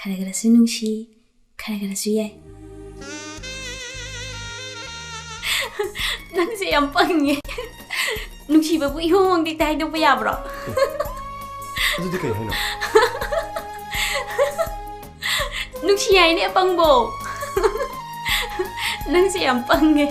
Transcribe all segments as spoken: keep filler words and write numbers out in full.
ꯈꯔ ꯈꯔꯁꯨ ꯅꯨꯡꯁꯤ, ꯈꯔ ꯈꯔꯁꯨ ꯌꯥꯏ꯫ ꯅꯪꯁꯦ ꯌꯥꯝ ꯄꯪꯉꯦ꯫ ꯅꯨꯡꯁꯤꯕꯕꯨ ꯏꯍꯣꯡ ꯍꯣꯡꯗꯦꯛꯇ ꯍꯥꯏꯗꯣꯛꯄ ꯌꯥꯕ꯭ꯔꯣ? ꯑꯗꯨꯗꯤ ꯀꯩ ꯍꯥꯏꯅꯣ? ꯅꯨꯡꯁꯤ ꯍꯥꯏꯅꯦ, ꯑꯄꯪꯕꯣ꯫ ꯅꯪꯁꯦ ꯌꯥꯝ ꯄꯪꯉꯦ꯫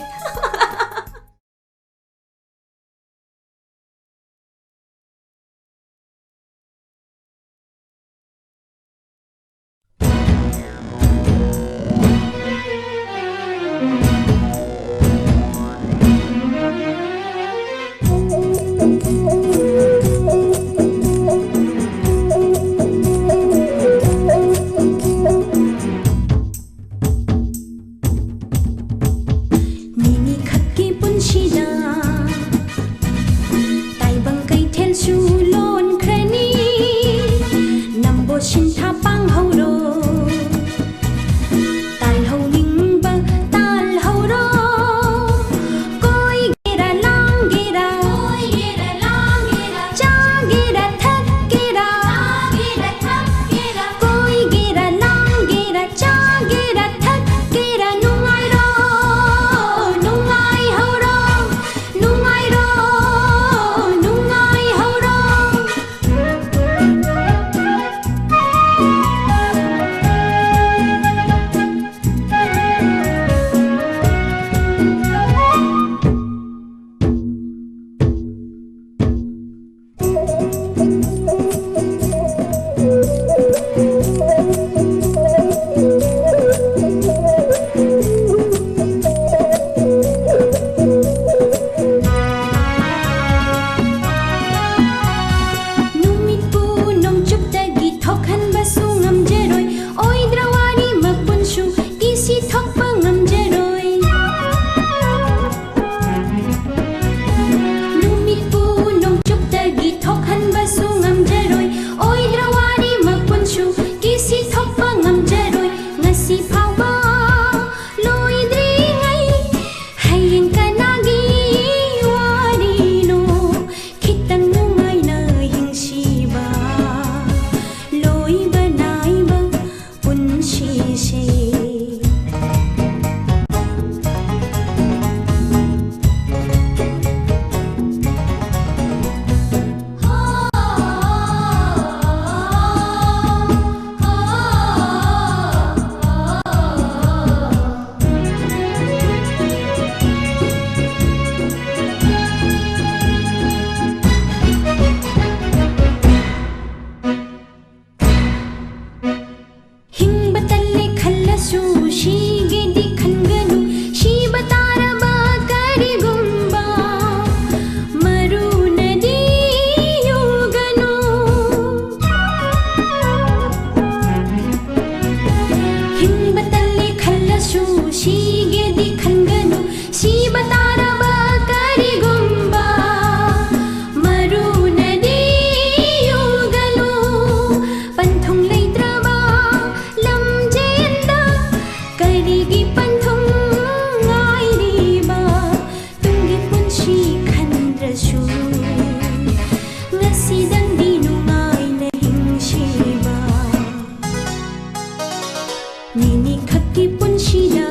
ꯅꯤꯅꯤ ꯈꯛꯀꯤ ꯄꯨꯟꯁꯤꯗ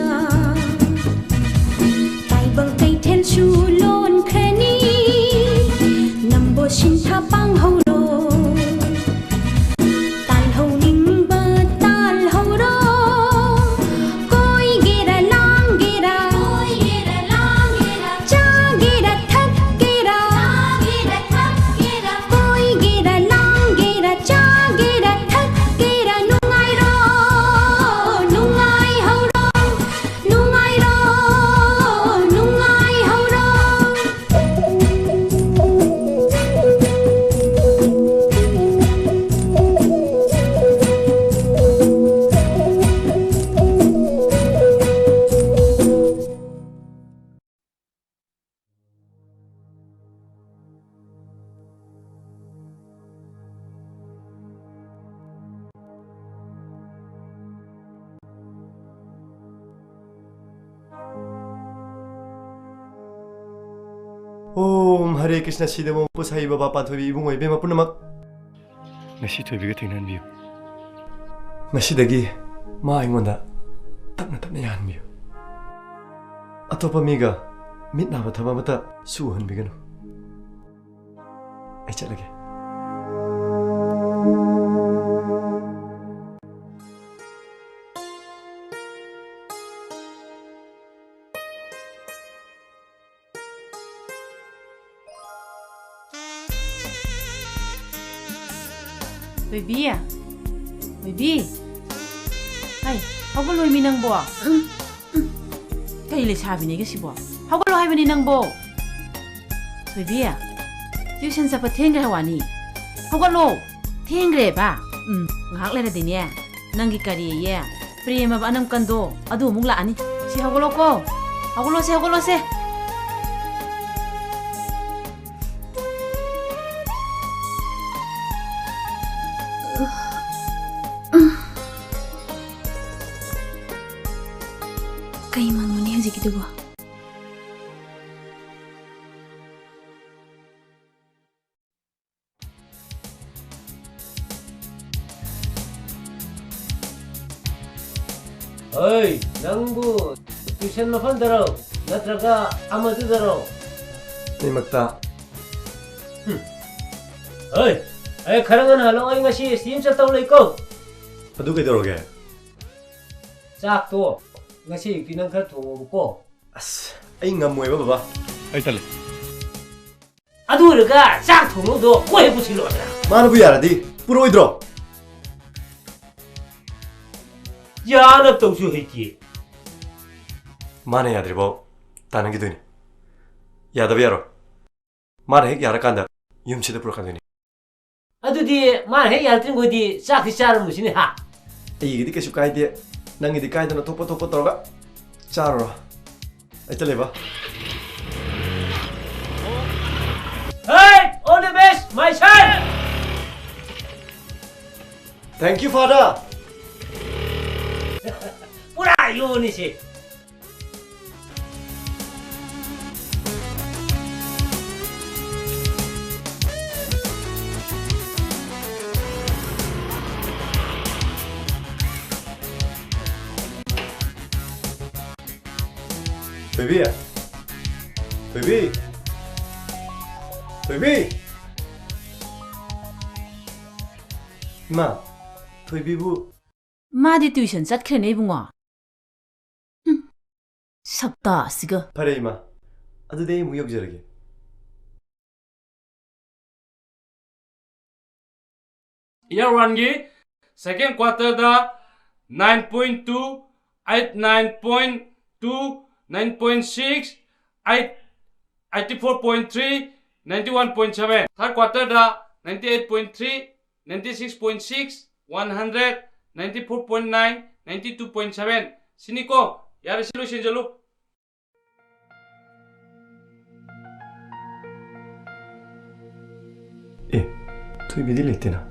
ꯇꯥꯏꯕꯪ ꯀꯩꯊꯦꯜꯁꯨ ꯂꯣꯟꯈ꯭ꯔꯅꯤ꯫ ꯅꯝꯕꯣ ꯁꯤꯟꯊꯥ ꯄꯥꯡꯍꯧꯔꯣ, ꯇꯥꯜꯍꯧꯅꯤꯡꯕ ꯇꯥꯜꯍꯧꯔꯣ꯫ ꯀꯣꯏꯒꯦꯔꯥ ꯂꯥꯡꯒꯦꯔꯥ, ꯆꯥꯒꯦꯔꯥ ꯊꯛꯀꯦꯔꯥ, ꯀꯣꯏꯒꯦꯔꯥ ꯂꯥꯡꯒꯦꯔꯥ ꯆꯥꯒꯦꯔꯥ ꯊꯛꯀꯦꯔꯥ ꯅꯨꯡꯉꯥꯏꯔꯣ, ꯅꯨꯡꯉꯥꯏꯍꯧꯔꯣ, ꯅꯨꯡꯉꯥꯏꯔꯣ, ꯅꯨꯡꯉꯥꯏꯍꯧꯔꯣ꯫ ꯍꯔꯦ ꯀ꯭ꯔꯤꯁꯅ, ꯁꯤꯗ ꯃꯄꯨ ꯁꯥꯏ ꯕꯕꯥ ꯄꯥꯟꯊꯣꯏꯕꯤ ꯏꯕꯨꯡꯉꯣ ꯏꯕꯦꯝꯃ ꯄꯨꯝꯅꯃꯛ꯫ ꯉꯁꯤ ꯊꯣꯏꯕꯤꯒ ꯊꯦꯡꯅꯍꯟꯕꯤꯌꯨ꯫ ꯉꯁꯤꯗꯒꯤ ꯃꯥ ꯑꯩꯉꯣꯟꯗ ꯇꯞꯅ ꯇꯞꯅ ꯌꯥꯍꯟꯕꯤꯌꯨ꯫ ꯑꯇꯣꯞꯄ ꯃꯤꯒ ꯃꯤꯠ ꯅꯥꯕ ꯊꯕꯛ ꯑꯃꯠꯇ ꯁꯨꯍꯟꯕꯤꯒꯅꯨ꯫ ꯑꯩ ꯆꯠꯂꯒꯦ꯫ Baby, baby. ꯍꯩ, ꯍꯧꯒꯠꯂꯣꯏꯃꯤ ꯅꯪꯕꯣ꯫ ꯎꯝ, ꯎꯝ꯫ ꯀꯩ ꯂꯩꯁꯥꯕꯤꯅꯦꯒꯦ ꯁꯤꯕꯣ? ꯍꯧꯒꯠꯂꯣ ꯍꯥꯏꯕꯅꯤ ꯅꯪꯕꯣ꯫ ꯊꯣꯏꯕꯤ, tuition ꯆꯠꯄ ꯊꯦꯡꯈ꯭ꯔꯦ ꯋꯥꯅꯤ꯫ ꯍꯧꯒꯠꯂꯣ꯫ ꯊꯦꯡꯈ꯭ꯔꯦꯕ꯫ ꯎꯝ, ꯉꯥꯏꯍꯥꯛ ꯂꯩꯔꯗꯤꯅꯦ, ꯅꯪꯒꯤ ꯀꯔꯤꯌꯦ, ꯄ꯭ꯔꯦꯃꯕ ꯑꯅꯝꯀꯟꯗꯣ ꯑꯗꯨ ꯑꯃꯨꯛ ꯂꯥꯛꯑꯅꯤ꯫ ꯁꯤ ꯍꯧꯒꯠꯂꯣꯀꯣ꯫ ꯍꯧꯒꯠꯂꯣꯁꯦ, ꯍꯧꯒꯠꯂꯣꯁꯦ꯫ ꯀꯩ ꯃꯪꯅꯣꯅꯦ ꯍꯧꯖꯤꯛꯀꯤꯗꯨꯕꯣ? ꯍꯣꯏ, ꯅꯪꯕꯨ tuition ꯃꯐꯝꯗꯔꯣ? ꯅꯠꯇ꯭ꯔꯒ ꯑꯃꯗꯨꯗꯔꯣ? ꯑꯅꯤꯃꯛꯇ꯫ ꯍꯨꯝ꯫ ꯍꯣꯏ, ꯑꯩ ꯈꯔ ꯉꯟꯅ ꯍꯜꯂꯛꯑꯣ, ꯑꯩ ꯉꯁꯤ steam ꯆꯠꯇꯧ ꯂꯩꯀꯣ꯫ ꯑꯗꯨ ꯀꯩꯗꯧꯔꯒꯦ? ꯆꯥꯛꯇꯣ ꯉꯁꯤ ꯑꯌꯨꯛꯀꯤ ꯅꯪ ꯈꯔ ꯊꯣꯡꯉꯣꯕꯀꯣ꯫ ꯑꯁ, ꯑꯩ ꯉꯝꯃꯣꯏꯕ, ꯕꯕꯥ꯫ ꯑꯩ ꯇꯜꯂꯦ꯫ ꯑꯗꯨ ꯑꯣꯏꯔꯒ ꯆꯥꯛ ꯊꯣꯡꯅꯕꯗꯣ ꯀꯣꯏ ꯍꯦꯛ ꯄꯨꯁꯤꯜꯂꯣꯗꯅ꯫ ꯃꯥꯅꯕꯨ ꯌꯥꯔꯗꯤ ꯄꯨꯔꯛꯑꯣꯏꯗ꯭ꯔꯣ? ꯌꯥꯅꯕ ꯇꯧꯁꯨ ꯍꯩꯇꯦ꯫ ꯃꯥꯅ ꯌꯥꯗ꯭ꯔꯤꯕꯧ ꯇꯥꯟꯅꯈꯤꯗꯣꯏꯅꯤ꯫ ꯌꯥꯗꯕ ꯌꯥꯔꯣꯏ꯫ ꯃꯥꯅ ꯍꯦꯛ ꯌꯥꯔꯀꯥꯟꯗ ꯌꯨꯝꯁꯤꯗ ꯄꯨꯔꯛꯀꯗꯣꯏꯅꯤ꯫ ꯑꯗꯨꯗꯤ ꯃꯥꯅ ꯍꯦꯛ ꯌꯥꯔꯛꯇ꯭ꯔꯤꯉꯣꯏꯗꯤ ꯆꯥꯛꯇꯤ ꯆꯥꯔꯝꯃꯣꯏꯁꯤꯅꯦ, ꯍꯥ? ꯑꯩꯒꯤꯗꯤ ꯀꯩꯁꯨ ꯀꯥꯏꯗꯦ, ꯅꯪꯒꯤꯗꯤ ꯀꯥꯏꯗꯅ ꯊꯣꯛꯄ ꯊꯣꯛꯄ ꯇꯧꯔꯒ ꯆꯥꯔꯨꯔꯣ꯫ ꯑꯩ ꯆꯠꯂꯦꯕ꯫ Hey, all the best, my son! Thank you, father! ꯄꯨꯔꯥ ꯌꯣꯅꯤꯁꯦ꯫ ꯊꯣꯏꯕꯤ! ꯊꯣꯏꯕꯤ! ꯊꯣꯏꯕꯤ! ꯏꯃꯥ, ꯊꯣꯏꯕꯤꯕꯨ ꯃꯥꯗꯤ tuition ꯆꯠꯈ꯭ꯔꯦꯅꯦ, ꯏꯕꯨꯡꯉꯣ꯫ ꯍꯨꯝ, ꯁꯛꯇꯥꯁꯤꯒ꯫ ꯐꯔꯦ, ꯏꯃꯥ꯫ ꯑꯗꯨꯗꯤ ꯑꯩ ꯑꯃꯨꯛ ꯌꯧꯖꯔꯒꯦ꯫ Year one ꯒꯤ second quarter ꯗ nine point two, eight nine point two, nine point six, eight, eighty four point three, ninety one point seven. Third quarter ꯗ ninety eight point three, ninety six point six, one hundred, ninety four point nine, ninety two point seven꯫ ꯁꯤꯅꯤꯀꯣ? ꯌꯥꯔꯦ, ꯁꯤ ꯂꯣꯏꯁꯤꯟꯖꯜꯂꯨ꯫ ꯑꯦ, ꯊꯣꯏꯕꯤꯗꯤ ꯂꯩꯇꯦꯅ꯫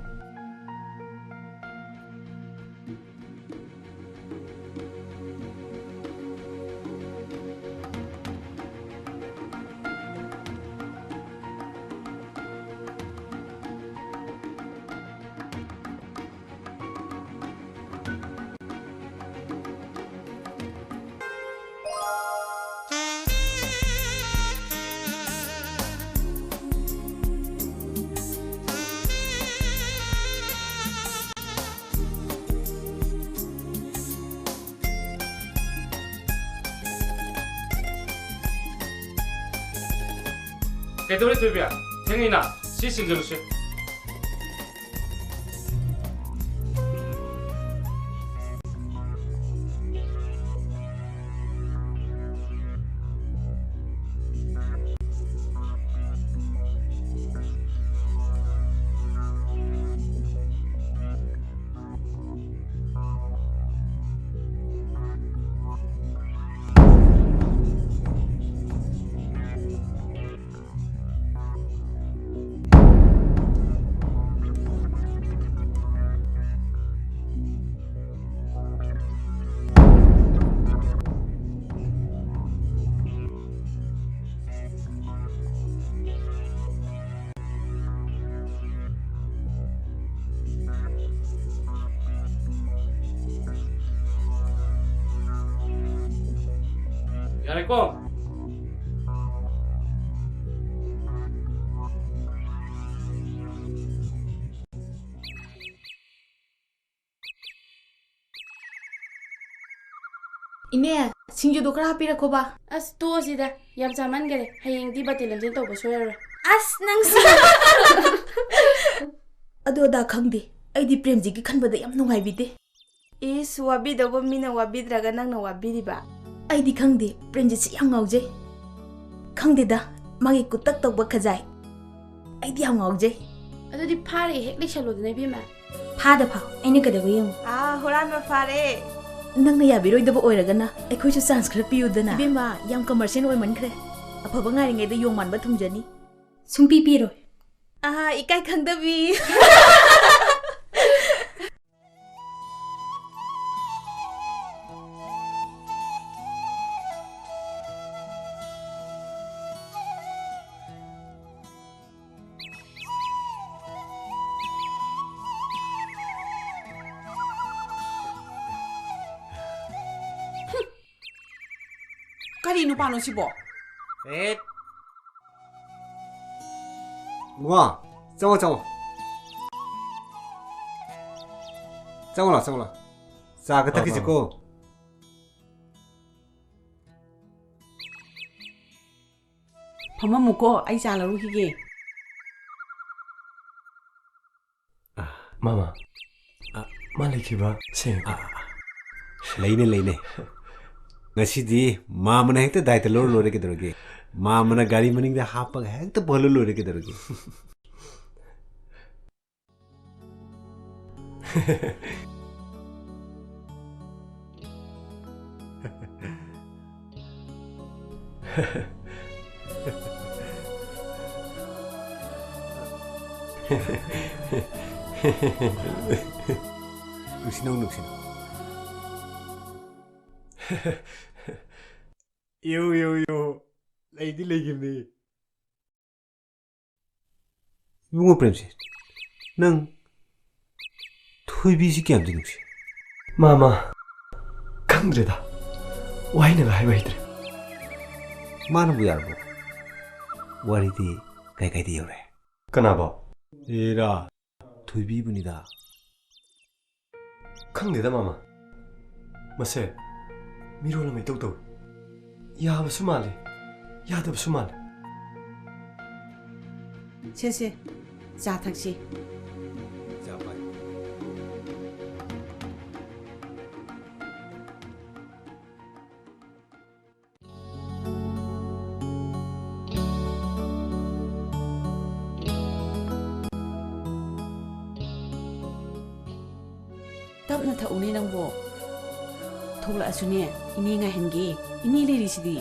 ꯀꯩꯗꯧꯔꯦ ꯊꯣꯏꯕꯤ? ꯊꯦꯡꯉꯤꯅ, ꯁꯤ ꯁꯤꯟꯖꯔꯨꯁꯦ꯫ ꯌꯥꯔꯦꯀꯣ? ꯏꯅꯦ, ꯁꯤꯡꯖꯨꯗꯣ ꯈꯔ ꯍꯥꯞꯄꯤꯔꯛꯈꯣꯕ꯫ ꯑꯁ, ꯇꯣꯛꯑꯁꯤꯗ, ꯌꯥꯝ ꯆꯥꯃꯟꯈꯔꯦ꯫ ꯍꯌꯦꯡꯗꯤ ꯕꯥꯇꯤꯜ ꯑꯃ ꯆꯦꯟ ꯇꯧꯕ ꯁꯣꯏꯔꯔꯣꯏ꯫ ꯑꯁ, ꯅꯪꯁꯨ꯫ ꯑꯗꯨ ꯑꯗꯥ ꯈꯪꯗꯦ, ꯑꯩꯗꯤ ꯄ꯭ꯔꯦꯝꯖꯤꯠꯀꯤ ꯈꯟꯕꯗ ꯌꯥꯝ ꯅꯨꯡꯉꯥꯏꯕꯤꯗꯦ꯫ ꯏꯁ, ꯋꯥꯕꯤꯗꯧꯕ ꯃꯤꯅ ꯋꯥꯕꯤꯗ꯭ꯔꯒ ꯅꯪꯅ ꯋꯥꯕꯤꯔꯤꯕ? ꯑꯩꯗꯤ ꯈꯪꯗꯦ, ꯄ꯭ꯔꯦꯝꯖꯤꯠꯁꯤ ꯌꯥꯝ ꯉꯥꯎꯖꯩ꯫ ꯈꯪꯗꯦꯗ, ꯃꯥꯒꯤ ꯀꯨꯇꯛ ꯇꯧꯕ ꯈꯖꯥꯏ, ꯑꯩꯗꯤ ꯌꯥꯝ ꯉꯥꯎꯖꯩ꯫ ꯑꯗꯨꯗꯤ ꯐꯥꯔꯒ ꯍꯦꯛ ꯂꯩꯁꯜꯂꯣꯗꯅ, ꯏꯕꯦꯝꯃ꯫ ꯐꯥꯗ ꯐꯥꯎ, ꯑꯩꯅ ꯀꯩꯗꯧꯕ ꯌꯦꯡꯉꯨ꯫ ꯑꯥ, ꯍꯨꯔꯥꯟꯕ ꯐꯥꯔꯦ꯫ ꯅꯪꯅ ꯌꯥꯕꯤꯔꯣꯏꯗꯕ ꯑꯣꯏꯔꯒꯅ ꯑꯩꯈꯣꯏꯁꯨ ꯆꯥꯟꯁ ꯈꯔ ꯄꯤꯌꯨꯗꯅ꯫ ꯏꯕꯦꯝꯃ, ꯌꯥꯝ ꯀꯃꯔꯁꯤꯌꯦꯜ ꯑꯣꯏꯃꯟꯈ꯭ꯔꯦ꯫ ꯑꯐꯕ ꯉꯥꯏꯔꯤꯉꯩꯗ ꯌꯣꯡ ꯃꯥꯟꯕ ꯊꯨꯡꯖꯅꯤ꯫ ꯁꯨꯡꯄꯤ ꯄꯤꯔꯣꯏ꯫ ꯑꯍꯥ, ꯏꯀꯥꯏ ꯈꯪꯗꯕꯤ꯫ ꯀꯔꯤ ꯅꯨꯄꯥꯅꯣ ꯁꯤꯕꯣ? ꯑꯦ, ꯏꯕꯨꯡꯉꯣ, ꯆꯪꯉꯣ, ꯆꯪꯉꯣ꯫ ꯆꯪꯉꯣ ꯂꯥꯎ, ꯆꯪꯉꯣ ꯂꯥꯎ꯫ ꯆꯥꯒ ꯊꯛꯈꯤꯁꯤꯀꯣ꯫ ꯐꯝꯃꯝꯃꯨꯀꯣ, ꯑꯩ ꯆꯥ ꯂꯧꯔꯨꯈꯤꯒꯦ꯫ ꯃꯥꯃ, ꯑ, ꯃꯥ ꯂꯩꯈꯤꯕ ꯁꯦꯡꯉꯦꯀꯣ? ꯑ, ꯂꯩꯅꯦ, ꯂꯩꯅꯦ꯫ ꯉꯁꯤꯗꯤ ꯃꯥꯃꯅ ꯍꯦꯛꯇ ꯗꯥꯏꯇ ꯂꯧꯔ ꯂꯣꯏꯔꯦ ꯀꯩꯗꯧꯔꯒꯦ? ꯃꯥꯃꯅ ꯒꯥꯔꯤ ꯃꯅꯤꯡꯗ ꯍꯥꯞꯄꯒ ꯍꯦꯛꯇ ꯄꯨꯍꯜꯂ ꯂꯣꯏꯔꯦ ꯀꯩꯗꯧꯔꯒꯦ? ꯅꯨꯡꯁꯤꯅꯧ, ꯅꯨꯡꯁꯤꯅꯧ꯫ ꯌꯦꯡꯉꯨ, ꯌꯦꯡꯉꯨ, ꯌꯦꯡꯉꯨ꯫ ꯂꯩꯗꯤ ꯂꯩꯈꯤꯕꯅꯤ꯫ ꯏꯕꯨꯡꯉꯣ ꯄ꯭ꯔꯦꯝꯁꯤ, ꯅꯪ ꯊꯣꯏꯕꯤꯁꯤ ꯀꯌꯥꯝꯗꯤ ꯅꯨꯡꯁꯤ? ꯃꯥꯃ, ꯈꯪꯗ꯭ꯔꯦꯗ꯫ ꯋꯥꯍꯩꯅꯒ ꯍꯥꯏꯕ ꯍꯩꯇ꯭ꯔꯦ꯫ ꯃꯥꯅꯕꯨ ꯌꯥꯔꯕꯣ? ꯋꯥꯔꯤꯗꯤ ꯀꯥꯏ ꯀꯥꯏꯗ ꯌꯧꯔꯦ? ꯀꯅꯥꯕꯣ? ꯑꯦꯔꯥ, ꯊꯣꯏꯕꯤꯕꯨꯅꯤꯗ꯫ ꯈꯪꯗꯦꯗ, ꯃꯥꯃ꯫ ꯃꯁꯦ ꯃꯤꯔꯣꯜ ꯑꯃ ꯏꯇꯧ ꯇꯧꯏ꯫ ꯌꯥꯕꯁꯨ ꯃꯥꯜꯂꯤ, ꯌꯥꯗꯕꯁꯨ ꯃꯥꯜꯂꯤ꯫ ꯁꯦ, ꯁꯦ, ꯆꯥ ꯊꯛꯁꯤ꯫ ꯆꯥ ꯄꯥꯏ꯫ ꯇꯞꯅ ꯊꯛꯎꯅꯦ ꯅꯪꯕꯣ꯫ ꯊꯣꯛꯂꯛꯑꯁꯨꯅꯦ, ꯏꯅꯦ ꯉꯥꯏꯍꯟꯒꯦ꯫ ꯏꯅꯦ ꯂꯩꯔꯤꯁꯤꯗꯤ꯫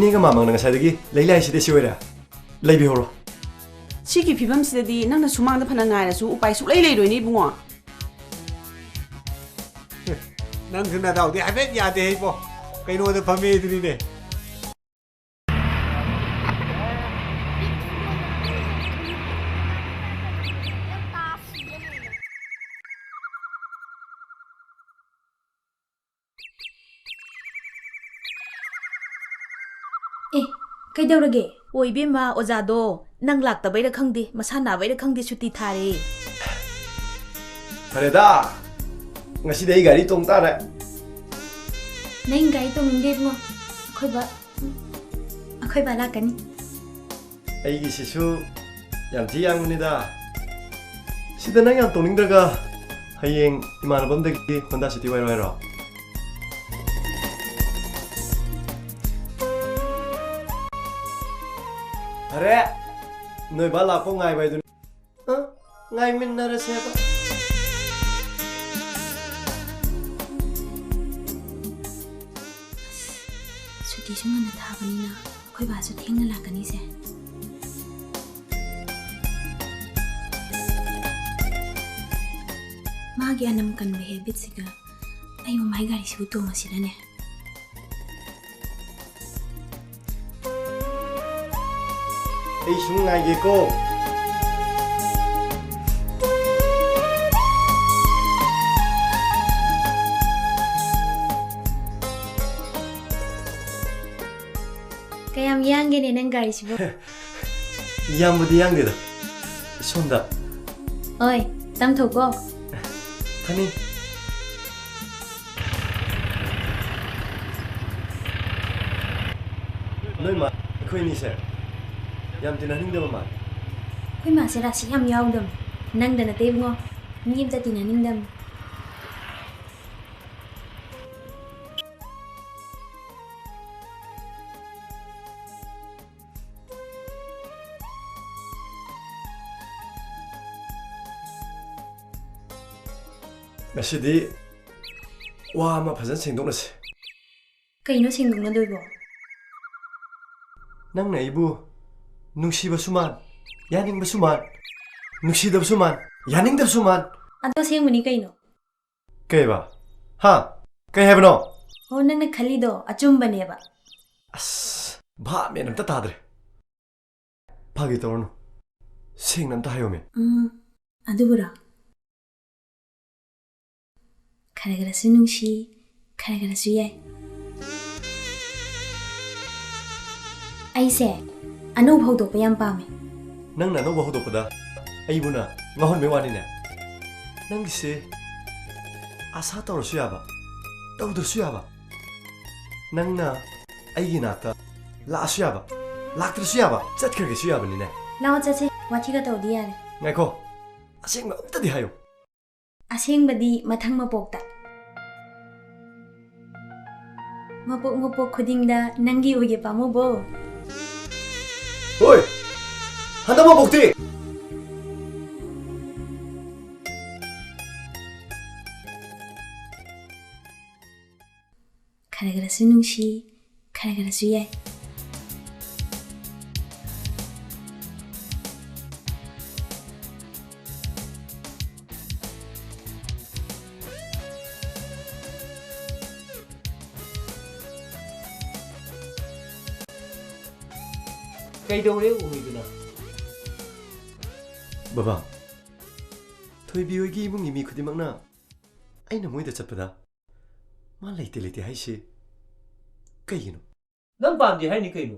ꯏꯅꯦꯒ ꯃꯥꯃꯪꯅ ꯉꯁꯥꯏꯗꯒꯤ ꯂꯩ ꯂꯥꯏꯁꯤꯗꯤ ꯁꯤ ꯑꯣꯏꯔꯦ꯫ ꯂꯩꯕꯤꯍꯧꯔꯣ꯫ ꯁꯤꯒꯤ ꯐꯤꯕꯝꯁꯤꯗꯗꯤ ꯅꯪꯅ ꯁꯨꯃꯥꯡꯗ ꯐꯅ ꯉꯥꯏꯔꯁꯨ ꯎꯄꯥꯏ ꯁꯨꯛꯂꯩ ꯂꯩꯔꯣꯏꯅꯦ, ꯏꯕꯨꯡꯉꯣ꯫ ꯅꯪꯁꯨ ꯅꯗꯥꯎꯗꯤ ꯍꯥꯏꯐꯦꯠ ꯌꯥꯗꯦ, ꯏꯕꯣ꯫ ꯀꯩꯅꯣꯗ ꯐꯝꯃꯦ ꯑꯗꯨꯅꯤꯅꯦ꯫ ꯑꯦ, ꯀꯩꯗꯧꯔꯒꯦ? ꯑꯣ, ꯏꯕꯦꯝꯃ, ꯑꯣꯖꯥꯗꯣ ꯅꯪ ꯂꯥꯛꯇꯕꯩꯔ ꯈꯪꯗꯦ, ꯃꯁꯥ ꯅꯥꯕꯩꯔ ꯈꯪꯗꯦ, ꯁꯨꯇꯤ ꯊꯥꯔꯦ꯫ ꯐꯔꯦꯗ, ꯉꯁꯤꯗꯤ ꯑꯩ ꯒꯥꯔꯤ ꯇꯣꯡ ꯇꯥꯔꯦ꯫ ꯅꯪ ꯒꯥꯔꯤ ꯇꯣꯡꯅꯤꯡꯗꯦ ꯏꯕꯨꯡꯉꯣ, ꯑꯩꯈꯣꯏ ꯕꯥ, ꯑꯩꯈꯣꯏ ꯕꯥ ꯂꯥꯛꯀꯅꯤ꯫ ꯑꯩꯒꯤꯁꯤꯁꯨ ꯌꯥꯝ ꯊꯤ ꯌꯥꯡꯕꯅꯤꯗ꯫ ꯁꯤꯗ ꯅꯪ ꯌꯥꯝ ꯇꯣꯡꯅꯤꯡꯗ꯭ꯔꯒ, ꯍꯌꯦꯡ ꯏꯃꯥꯟꯅꯕ ꯑꯝꯗꯒꯤ Honda City ꯋꯥꯏꯔꯣ ꯍꯥꯏꯔꯣ? ꯐꯔꯦ, ꯅꯣꯏ ꯕꯥ ꯂꯥꯛꯄ ꯉꯥꯏꯕ ꯍꯥꯏꯗꯨꯅꯤ꯫ ꯑ? ꯉꯥꯏꯃꯤꯟꯅꯔꯁꯦꯕ꯫ ꯁꯨꯇꯤꯁꯨ ꯉꯟꯅ ꯊꯥꯕꯅꯤꯅ ꯑꯩꯈꯣꯏ ꯕꯥꯁꯨ ꯊꯦꯡꯅ ꯂꯥꯛꯀꯅꯤꯁꯦ꯫ ꯃꯥꯒꯤ ꯑꯅꯝ ꯀꯟꯕ ꯍꯦꯕꯤꯠꯁꯤꯒ ꯑꯩ ꯃꯃꯥꯏ ꯒꯥꯔꯤꯁꯤꯕꯨ ꯇꯣꯡꯉꯁꯤꯔꯅꯦ? ꯑꯩ ꯁꯨꯝ ꯉꯥꯏꯒꯦꯀꯣ꯫ ꯀꯌꯥꯝ ꯌꯥꯡꯒꯦꯅꯦ ꯅꯪ ꯒꯥꯔꯤꯁꯤꯕꯨ? ꯌꯥꯝꯕꯨꯗꯤ ꯌꯥꯡꯗꯦꯗ꯫ ꯁꯣꯝꯗ꯫ ꯍꯣꯏ, ꯇꯝꯊꯣꯛꯀꯣ꯫ ꯐꯅꯤ꯫ ꯅꯣꯏ ꯃꯥ ꯑꯩꯈꯣꯏ ꯑꯅꯤꯁꯦ ꯌꯥꯝ ꯇꯤꯟꯅꯅꯤꯡꯗꯕ ꯃꯥꯜꯂꯦ꯫ ꯑꯩꯈꯣꯏ ꯃꯥꯁꯦ ꯔꯥꯁꯤ ꯌꯥꯝ ꯌꯥꯎꯗꯕꯅꯦ꯫ ꯅꯪꯗ ꯅꯠꯇꯦ ꯏꯕꯨꯡꯉꯣ, ꯃꯤ ꯑꯝꯇ ꯇꯤꯟꯅꯅꯤꯡꯗꯕꯅꯦ꯫ ꯉꯁꯤꯗꯤ ꯋꯥ ꯑꯃ ꯐꯖꯅ ꯁꯦꯡꯗꯣꯛꯅꯁꯤ꯫ ꯀꯩꯅꯣ ꯁꯦꯡꯗꯣꯛꯅꯗꯣꯏꯕꯣ? ꯅꯪꯅ ꯑꯩꯕꯨ ꯅꯨꯡꯁꯤꯕꯁꯨ ꯃꯥꯟ, ꯌꯥꯅꯤꯡꯕꯁꯨ ꯃꯥꯟ, ꯅꯨꯡꯁꯤꯗꯕꯁꯨ ꯃꯥꯟ, ꯌꯥꯅꯤꯡꯗꯕꯁꯨ ꯃꯥꯟ꯫ ꯑꯗꯣ ꯑꯁꯦꯡꯕꯅꯤ ꯀꯩꯅꯣ? ꯀꯩꯕ? ꯍꯥ? ꯀꯩ ꯍꯥꯏꯕꯅꯣ? ꯑꯣ, ꯅꯪꯅ ꯈꯜꯂꯤꯗꯣ ꯑꯆꯨꯝꯕꯅꯦꯕ꯫ ꯑꯁ, ꯚꯥꯞ ꯃꯦꯟ ꯑꯝꯇ ꯇꯥꯗ꯭ꯔꯦ꯫ ꯐꯥꯒꯤ ꯇꯧꯔꯅꯨ, ꯁꯦꯡꯅ ꯑꯝꯇ ꯍꯥꯏꯌꯣꯃꯦ꯫ ꯎꯝ, ꯑꯗꯨꯕꯨꯔꯣ? ꯈꯔ ꯈꯔꯁꯨ ꯅꯨꯡꯁꯤ, ꯈꯔ ꯈꯔꯁꯨ ꯌꯥꯏ꯫ ꯑꯩꯁꯦ ꯑꯅꯧꯕ ꯍꯧꯗꯣꯛꯄ ꯌꯥꯝ ꯄꯥꯝꯃꯦ꯫ ꯅꯪꯅ ꯑꯅꯧꯕ ꯍꯧꯗꯣꯛꯄꯗ ꯑꯩꯕꯨꯅ ꯉꯥꯎꯍꯟꯕꯩ ꯋꯥꯅꯤꯅꯦ꯫ ꯅꯪꯒꯤꯁꯦ ꯑꯁꯥ ꯇꯧꯔꯁꯨ ꯌꯥꯕ, ꯇꯧꯗ꯭ꯔꯁꯨ ꯌꯥꯕ꯫ ꯅꯪꯅ ꯑꯩꯒꯤ ꯅꯥꯛꯇ ꯂꯥꯛꯑꯁꯨ ꯌꯥꯕ, ꯂꯥꯛꯇ꯭ꯔꯁꯨ ꯌꯥꯕ, ꯆꯠꯈ꯭ꯔꯒꯦꯁꯨ ꯌꯥꯕꯅꯤꯅꯦ꯫ ꯂꯥꯛꯑꯣ ꯆꯠꯁꯦ, ꯋꯥꯊꯤꯒ ꯇꯧꯗꯤ ꯌꯥꯔꯦ꯫ ꯉꯥꯏꯈꯣ, ꯑꯁꯦꯡꯕ ꯑꯝꯇꯗꯤ ꯍꯥꯏꯌꯨ꯫ ꯑꯁꯦꯡꯕꯗꯤ ꯃꯊꯪ ꯃꯄꯣꯛꯇ꯫ ꯃꯄꯣꯛ ꯃꯄꯣꯛ ꯈꯨꯗꯤꯡꯗ ꯅꯪꯒꯤ ꯑꯣꯏꯒꯦ ꯄꯥꯝꯃꯨꯕꯣ꯫ ꯍꯣꯏ! ꯍꯟꯗꯛ ꯃꯄꯣꯛꯇꯤ! ꯈꯔ ꯈꯔꯁꯨ ꯅꯨꯡꯁꯤ, ꯈꯔ ꯈꯔꯁꯨ ꯌꯥꯏ꯫ ꯀꯩꯗꯧꯔꯦ ꯎꯃꯤꯗꯨꯅ? ꯕꯕꯥ, ꯊꯣꯏꯕꯤ ꯍꯣꯏꯒꯤ ꯏꯃꯨꯡꯒꯤ ꯃꯤ ꯈꯨꯗꯤꯡꯃꯛꯅ ꯑꯩꯅ ꯃꯣꯏꯗ ꯆꯠꯄꯗ ꯃꯥ ꯂꯩꯇꯦ ꯂꯩꯇꯦ ꯍꯥꯏꯁꯤ ꯀꯩꯒꯤꯅꯣ? ꯅꯪ ꯄꯥꯝꯗꯦ ꯍꯥꯏꯅꯤ ꯀꯩꯅꯣ?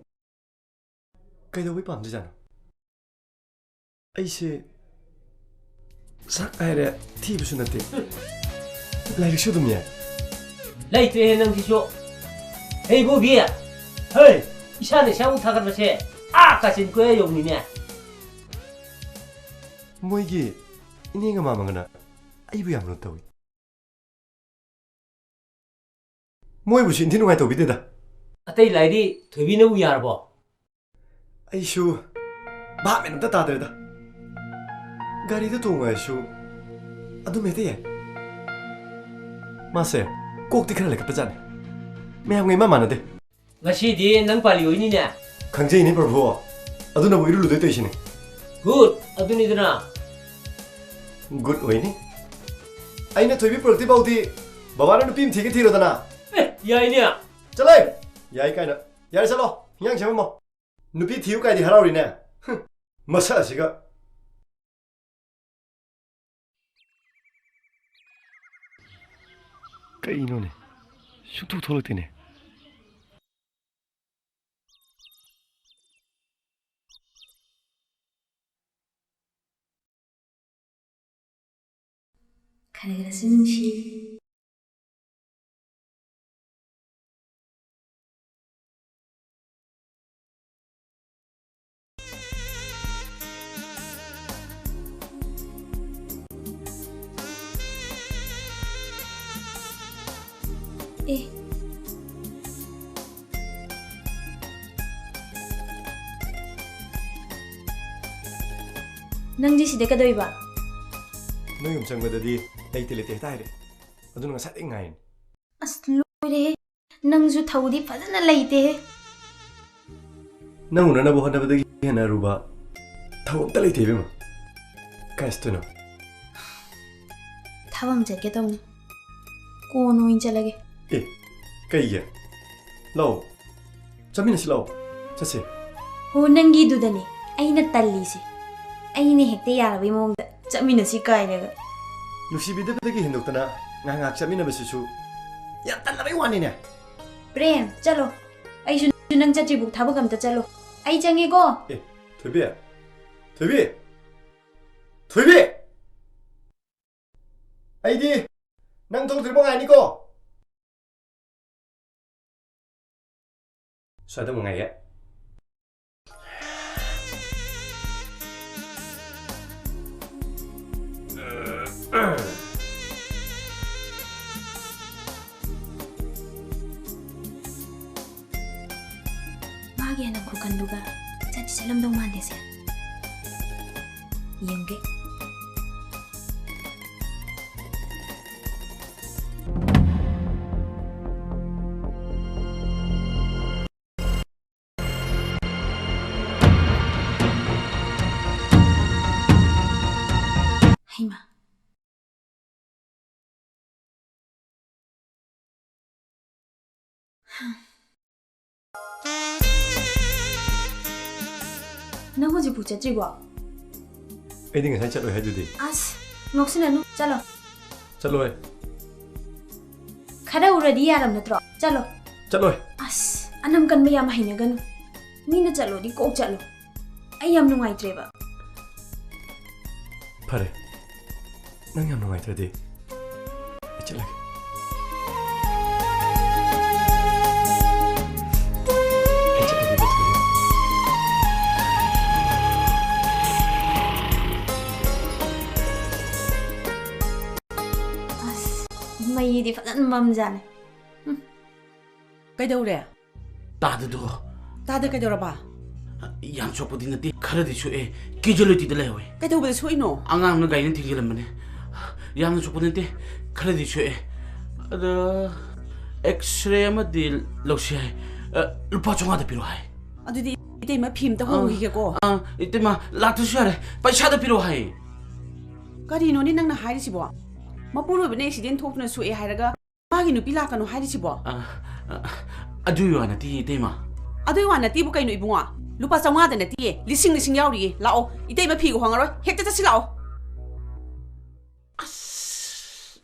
ꯀꯩꯗꯧꯕꯩ ꯄꯥꯝꯗꯣꯏꯖꯥꯠꯅꯣ? ꯑꯩꯁꯦ ꯁꯛ ꯍꯥꯏꯔꯦ ꯊꯤꯕꯁꯨ ꯅꯠꯇꯦ꯫ ꯂꯥꯏꯔꯤꯛꯁꯨ ꯑꯗꯨꯝ ꯌꯥꯏ꯫ ꯂꯩꯇ꯭ꯔꯦꯍꯦ ꯅꯪꯁꯤꯁꯨ꯫ ꯍꯦ ꯏꯕꯣꯕꯤ! ꯍꯩ! ꯏꯁꯥꯅ ꯏꯁꯥꯕꯨ ꯊꯥꯒꯠꯄꯁꯦ ꯑꯥ ꯀꯥꯆꯤꯟ ꯀꯣꯏꯌꯥ ꯌꯧꯅꯤꯅꯦ꯫ ꯃꯣꯏꯒꯤ ꯏꯅꯦꯒ ꯃꯥꯃꯒꯅ ꯑꯩꯕꯨ ꯌꯥꯝ ꯂꯨꯅ ꯇꯧꯏ꯫ ꯃꯣꯏꯕꯨꯁꯨ ꯏꯟꯊꯤ ꯅꯨꯡꯉꯥꯏ ꯇꯧꯕꯤꯗꯦꯗ꯫ ꯑꯇꯩ ꯂꯥꯏꯔꯤ ꯊꯣꯏꯕꯤꯅꯕꯨ ꯌꯥꯔꯕꯣ? ꯑꯩꯁꯨ ꯚꯥꯞ ꯃꯦꯟ ꯑꯝꯇ ꯇꯥꯗ꯭ꯔꯦꯗ꯫ ꯒꯥꯔꯤꯗ ꯇꯣꯡꯉꯨ ꯍꯥꯏꯁꯨ ꯑꯗꯨꯝ ꯍꯦꯛꯇ ꯌꯥꯏ꯫ ꯃꯥꯁꯦ ꯀꯣꯛꯇꯤ ꯈꯔ ꯂꯩꯈꯠꯄꯖꯥꯠꯅꯤ꯫ ꯃꯌꯥꯝꯒ ꯏꯃꯥꯟ ꯃꯥꯟꯅꯗꯦ꯫ ꯉꯁꯤꯗꯤ ꯅꯪ ꯄꯥꯜꯂꯤ ꯑꯣꯏꯅꯤꯅꯦ꯫ ꯈꯪꯖꯩꯅꯦ ꯄ꯭ꯔꯚꯨ, ꯑꯗꯨꯅꯕꯨ ꯏꯔꯨ ꯂꯨꯗꯣꯏ ꯇꯧꯔꯤꯁꯤꯅꯤ꯫ ꯒꯨꯗ, ꯑꯗꯨꯅꯤꯗꯅ꯫ ꯒꯨꯗ ꯑꯣꯏꯅꯤ꯫ ꯑꯩꯅ ꯊꯣꯏꯕꯤ ꯄꯨꯔꯛꯇ꯭ꯔꯤ ꯐꯥꯎꯗꯤ ꯕꯕꯥꯅ ꯅꯨꯄꯤ ꯑꯃ ꯊꯤꯒꯦ ꯊꯤꯔꯣꯗꯅ꯫ ꯑꯦ, ꯌꯥꯏꯅꯦ꯫ ꯆꯠꯂꯣꯍꯦ! ꯌꯥꯏ ꯀꯥꯏꯅ꯫ ꯌꯥꯔꯦ, ꯆꯠꯂꯣ꯫ ꯍꯤꯟꯖꯥꯡ ꯁꯦꯝꯃꯝꯃꯣ꯫ ꯅꯨꯄꯤ ꯊꯤꯌꯨ ꯀꯥꯏꯗꯤ ꯍꯔꯥꯎꯔꯤꯅꯦ꯫ ꯍꯨꯝ, ꯃꯁꯛ ꯑꯁꯤꯒ꯫ ꯀꯩꯅꯣꯅꯦ? ꯁꯨꯡꯊꯣꯛ ꯊꯣꯛꯂꯛꯇꯦꯅꯦ꯫ ꯈꯔ ꯈꯔꯁꯨ ꯅꯨꯡꯁꯤ꯫ ꯑꯦ꯫ ꯅꯪꯗꯤ ꯁꯤꯗ ꯀꯩꯗꯧꯏꯕ? ꯅꯣꯏ ꯌꯨꯝ ꯆꯪꯕꯗꯗꯤ ꯂꯩꯇꯦ ꯂꯩꯇꯦ ꯍꯦꯛꯇ ꯍꯥꯏꯔꯛꯑꯦ꯫ ꯑꯗꯨꯅ ꯉꯁꯥꯏꯗꯩ ꯉꯥꯏꯔꯤꯅꯤ꯫ ꯑꯁ, ꯂꯣꯏꯔꯦꯍꯦ꯫ ꯅꯪꯁꯨ ꯊꯧꯗꯤ ꯐꯖꯅ ꯂꯩꯇꯦꯍꯦ꯫ ꯅꯪ ꯎꯅꯅꯕ ꯍꯣꯠꯅꯕꯗꯒꯤ ꯍꯦꯟꯅ ꯑꯔꯨꯕ ꯊꯧ ꯑꯝꯇ ꯂꯩꯇꯦ, ꯏꯕꯦꯝꯃ꯫ ꯀꯥꯏ ꯆꯠꯇꯣꯏꯅꯣ? ꯊꯕꯛ ꯑꯃ ꯆꯠꯀꯦ ꯇꯧꯅꯤ꯫ ꯀꯣꯟꯅ ꯑꯣꯏꯅ ꯆꯠꯂꯒꯦ꯫ ꯑꯦ, ꯀꯩꯒꯤ? ꯂꯥꯛꯑꯣ꯫ ꯆꯠꯃꯤꯟꯅꯁꯤ ꯂꯥꯛꯑꯣ꯫ ꯆꯠꯁꯦ꯫ ꯍꯣ, ꯅꯪꯒꯤꯗꯨꯗꯅꯦ ꯑꯩꯅ ꯇꯜꯂꯤꯁꯦ꯫ ꯑꯩꯅ ꯍꯦꯛꯇ ꯌꯥꯔꯕꯩ ꯃꯑꯣꯡꯗ ꯆꯠꯃꯤꯟꯅꯁꯤ ꯀꯥꯏꯅꯒ꯫ ꯅꯨꯡꯁꯤꯕꯤꯗꯕꯗꯒꯤ ꯍꯦꯟꯗꯣꯛꯇꯅ ꯉꯥꯏꯍꯥꯛ ꯉꯥꯏꯍꯥꯛ ꯆꯠꯃꯤꯟꯅꯕꯁꯤꯁꯨ ꯌꯥꯝ ꯇꯜꯂꯕꯩ ꯋꯥꯅꯤꯅꯦ꯫ ꯄ꯭ꯔꯦꯝ, ꯆꯠꯂꯣ꯫ ꯑꯩꯁꯨ ꯅꯪ ꯆꯠꯇ꯭ꯔꯤꯕꯨꯛ ꯊꯕꯛ ꯑꯝꯇ ꯆꯠꯂꯣ꯫ ꯑꯩ ꯆꯪꯉꯦꯀꯣ꯫ ꯑꯦ, ꯊꯣꯏꯕꯤ꯫ ꯊꯣꯏꯕꯤ꯫ ꯊꯣꯏꯕꯤ! ꯑꯩꯗꯤ ꯅꯪ ꯊꯣꯛꯇ꯭ꯔꯤꯕ ꯉꯥꯏꯅꯤꯀꯣ꯫ ꯁ꯭ꯋꯥꯏꯗ ꯑꯃꯨꯛ ꯉꯥꯏꯒꯦ꯫ ꯃꯥꯒꯤ ꯍꯥꯟꯅ ꯈꯨꯀꯟꯗꯨꯒ ꯆꯠꯇꯤ ꯆꯠꯂꯝꯗꯧ ꯃꯥꯟꯗꯦꯁꯦ꯫ ꯌꯦꯡꯒꯦ꯫ ꯍꯩꯃꯥ꯫ ꯅꯪ ꯍꯧꯖꯤꯛꯐꯥꯎ ꯆꯠꯇ꯭ꯔꯤꯕꯣ? ꯑꯩꯗꯤ ꯉꯁꯥꯏ ꯆꯠꯂꯣꯏ ꯍꯥꯏꯗꯨꯗꯤ꯫ ꯑꯁ, ꯅꯣꯛꯁꯤꯟꯅꯅꯨ, ꯆꯠꯂꯣ꯫ ꯆꯠꯂꯣꯏ꯫ ꯈꯔ ꯎꯔꯗꯤ ꯌꯥꯔꯝ ꯅꯠꯇ꯭ꯔꯣ? ꯆꯠꯂꯣ꯫ ꯆꯠꯂꯣꯏ꯫ ꯑꯁ, ꯑꯅꯝ ꯀꯟꯕ ꯌꯥꯝ ꯍꯩꯅꯒꯅꯨ꯫ ꯃꯤꯅ ꯆꯠꯂꯣꯗꯤ ꯀꯣꯛ ꯆꯠꯂꯣ꯫ ꯑꯩ ꯌꯥꯝ ꯅꯨꯡꯉꯥꯏꯇ꯭ꯔꯦꯕ꯫ ꯐꯔꯦ, ꯅꯪ ꯌꯥꯝ ꯅꯨꯡꯉꯥꯏꯇ꯭ꯔꯗꯤ ꯑꯩ ꯆꯠꯂꯒꯦ꯫ ꯑꯩ ꯆꯠꯂꯒꯦ, ꯆꯠꯂꯒꯦ꯫ ꯑꯁ, ꯃꯩꯗꯤ ꯐꯖꯅ ꯃꯝꯖꯥꯠꯅꯤ꯫ ꯀꯩꯗꯧꯔꯦ? ꯇꯥꯗꯗꯣ꯫ ꯇꯥꯗ ꯀꯩꯗꯧꯔꯕ? ꯌꯥꯝ ꯁꯣꯛꯄꯗꯤ ꯅꯠꯇꯦ, ꯈꯔꯗꯤ ꯁꯣꯛꯑꯦ꯫ ꯀꯦꯖꯨꯋꯦꯂꯤꯇꯤꯗ ꯂꯩꯍꯧꯋꯦ꯫ ꯀꯩꯗꯧꯕꯗ ꯁꯣꯛꯏꯅꯣ? ꯑꯉꯥꯡꯅ ꯒꯥꯔꯤꯅ ꯊꯤꯡꯖꯤꯜꯂꯝꯕꯅꯦ꯫ ꯌꯥꯝꯅ ꯁꯣꯛꯄ ꯅꯠꯇꯦ, ꯈꯔꯗꯤ ꯁꯣꯛꯑꯦ꯫ ꯑꯗ ꯑꯦꯛꯁꯔꯦ ꯑꯃꯗꯤ ꯂꯧꯁꯤ ꯍꯥꯏ꯫ ꯑ, ꯂꯨꯄꯥ ꯆꯥꯝꯃꯉꯥꯗ ꯄꯤꯔꯣ ꯍꯥꯏ꯫ ꯑꯗꯨꯗꯤ ꯏꯇꯩꯃ ꯐꯤ ꯑꯝꯇ ꯑ, ꯍꯣꯡꯈꯤꯒꯦꯀꯣ꯫ ꯑ, ꯏꯇꯩꯃ, ꯂꯥꯛꯇ꯭ꯔꯁꯨ ꯌꯥꯔꯦ, ꯄꯩꯁꯥꯗ ꯄꯤꯔꯣ ꯍꯥꯏ꯫ ꯀꯔꯤꯅꯣꯅꯦ ꯅꯪꯅ ꯍꯥꯏꯔꯤꯁꯤꯕꯣ? ꯃꯄꯨꯔꯣꯏꯕꯅ ꯑꯦꯛꯁꯤꯗꯦꯟ ꯊꯣꯛꯇꯨꯅ ꯁꯣꯛꯑꯦ ꯍꯥꯏꯔꯒ ꯃꯥꯒꯤ ꯅꯨꯄꯤ ꯂꯥꯛꯀꯅꯨ ꯍꯥꯏꯔꯤꯁꯤꯕꯣ? ꯑ, ꯑ, ꯑꯗꯨꯒꯤ ꯋꯥ ꯅꯠꯇꯦ, ꯏꯇꯩꯃ꯫ ꯑꯗꯨꯒꯤ ꯋꯥ ꯅꯠꯇꯦꯕꯨ ꯀꯩꯅꯣ, ꯏꯕꯨꯡꯉꯣ? ꯂꯨꯄꯥ ꯆꯥꯝꯃꯉꯥꯗ ꯅꯠꯇꯤꯌꯦ, ꯂꯤꯁꯤꯡ ꯂꯤꯁꯤꯡ ꯌꯥꯎꯔꯤꯌꯦ꯫ ꯂꯥꯛꯑꯣ, ꯏꯇꯩꯃ ꯐꯤꯒ ꯍꯣꯡꯉꯔꯣꯏ, ꯍꯦꯛꯇ ꯆꯠꯁꯤ ꯂꯥꯛꯑꯣ꯫ ꯑꯁ꯫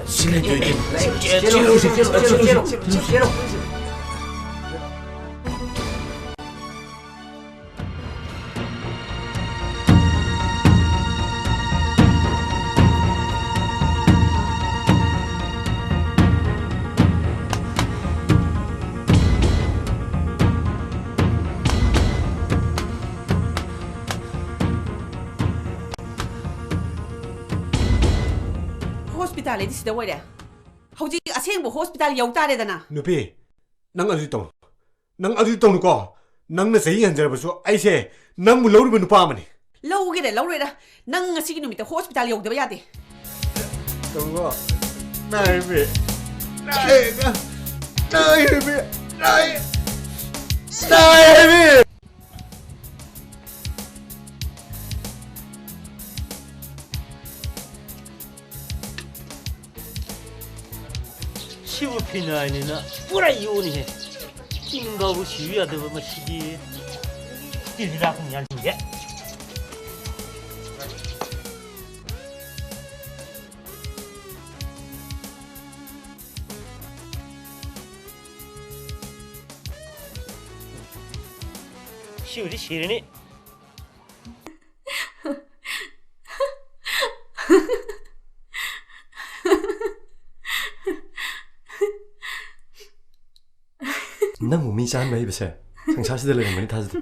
ꯁꯤ ꯂꯩꯇꯣꯏꯅꯦ꯫ ꯆꯦꯜꯂꯣ, ꯆꯦꯜꯂꯣ, ꯆꯦꯜꯂꯣ, ꯆꯦꯜꯂꯣ, ꯆꯦꯜꯂꯣ꯫ ꯍꯣꯁꯄꯤꯇꯥꯜ ꯍꯥꯏꯗꯤ ꯁꯤꯗ ꯑꯣꯏꯔꯦ꯫ ꯍꯧꯖꯤꯛ ꯑꯁꯦꯡꯕ ꯍꯣꯁꯄꯤꯇꯥꯜ ꯌꯧ ꯇꯥꯔꯦꯗꯅ꯫ ꯅꯨꯄꯤ, ꯅꯪ ꯑꯗꯨꯗꯤ ꯇꯧꯅꯨ꯫ ꯅꯪ ꯑꯗꯨꯗꯤ ꯇꯧꯅꯨꯀꯣ꯫ ꯅꯪꯅ ꯆꯍꯤ ꯍꯟꯖꯔꯕꯁꯨ ꯑꯩꯁꯦ ꯅꯪꯕꯨ ꯂꯧꯔꯤꯕ ꯅꯨꯄꯥ ꯑꯃꯅꯤ꯫ ꯂꯧꯒꯦꯔꯥ ꯂꯧꯔꯣꯏꯔꯥ, ꯅꯪ ꯉꯁꯤꯒꯤ ꯅꯨꯃꯤꯠꯇ ꯍꯣꯁꯄꯤꯇꯥꯜ ꯌꯧꯗꯕ ꯌꯥꯗꯦ꯫ ꯇꯧꯔꯣ꯫ ꯅꯥꯏꯃꯤ꯫ ꯅꯥꯏ꯫ ꯅꯥꯏꯃꯤ꯫ ꯅꯥꯏ꯫ ꯅꯥꯏꯃꯤ꯫ ꯁꯤꯕꯨ ꯐꯤꯅꯥꯏꯅꯤꯅ ꯄꯨꯔꯥ ꯌꯣꯟꯅꯤꯍꯦ꯫ ꯆꯤꯡ ꯐꯥꯎꯕ ꯁꯤꯕ ꯌꯥꯗꯕ ꯃꯁꯤꯗꯤ꯫ ꯇꯤꯜ ꯍꯤꯗꯥꯛ ꯀꯨꯝ ꯌꯥꯟꯁꯤꯟꯒꯦ꯫ ꯁꯤꯕꯨꯗꯤ ꯁꯤꯔꯅꯤ꯫ ꯅꯪꯕꯨ ꯃꯤ ꯆꯥꯍꯟꯕ ꯍꯩꯕꯁꯦ ꯁꯪꯁꯥꯔꯁꯤꯗ ꯂꯩꯔꯝꯒꯅꯤ ꯊꯥꯖꯗꯦ꯫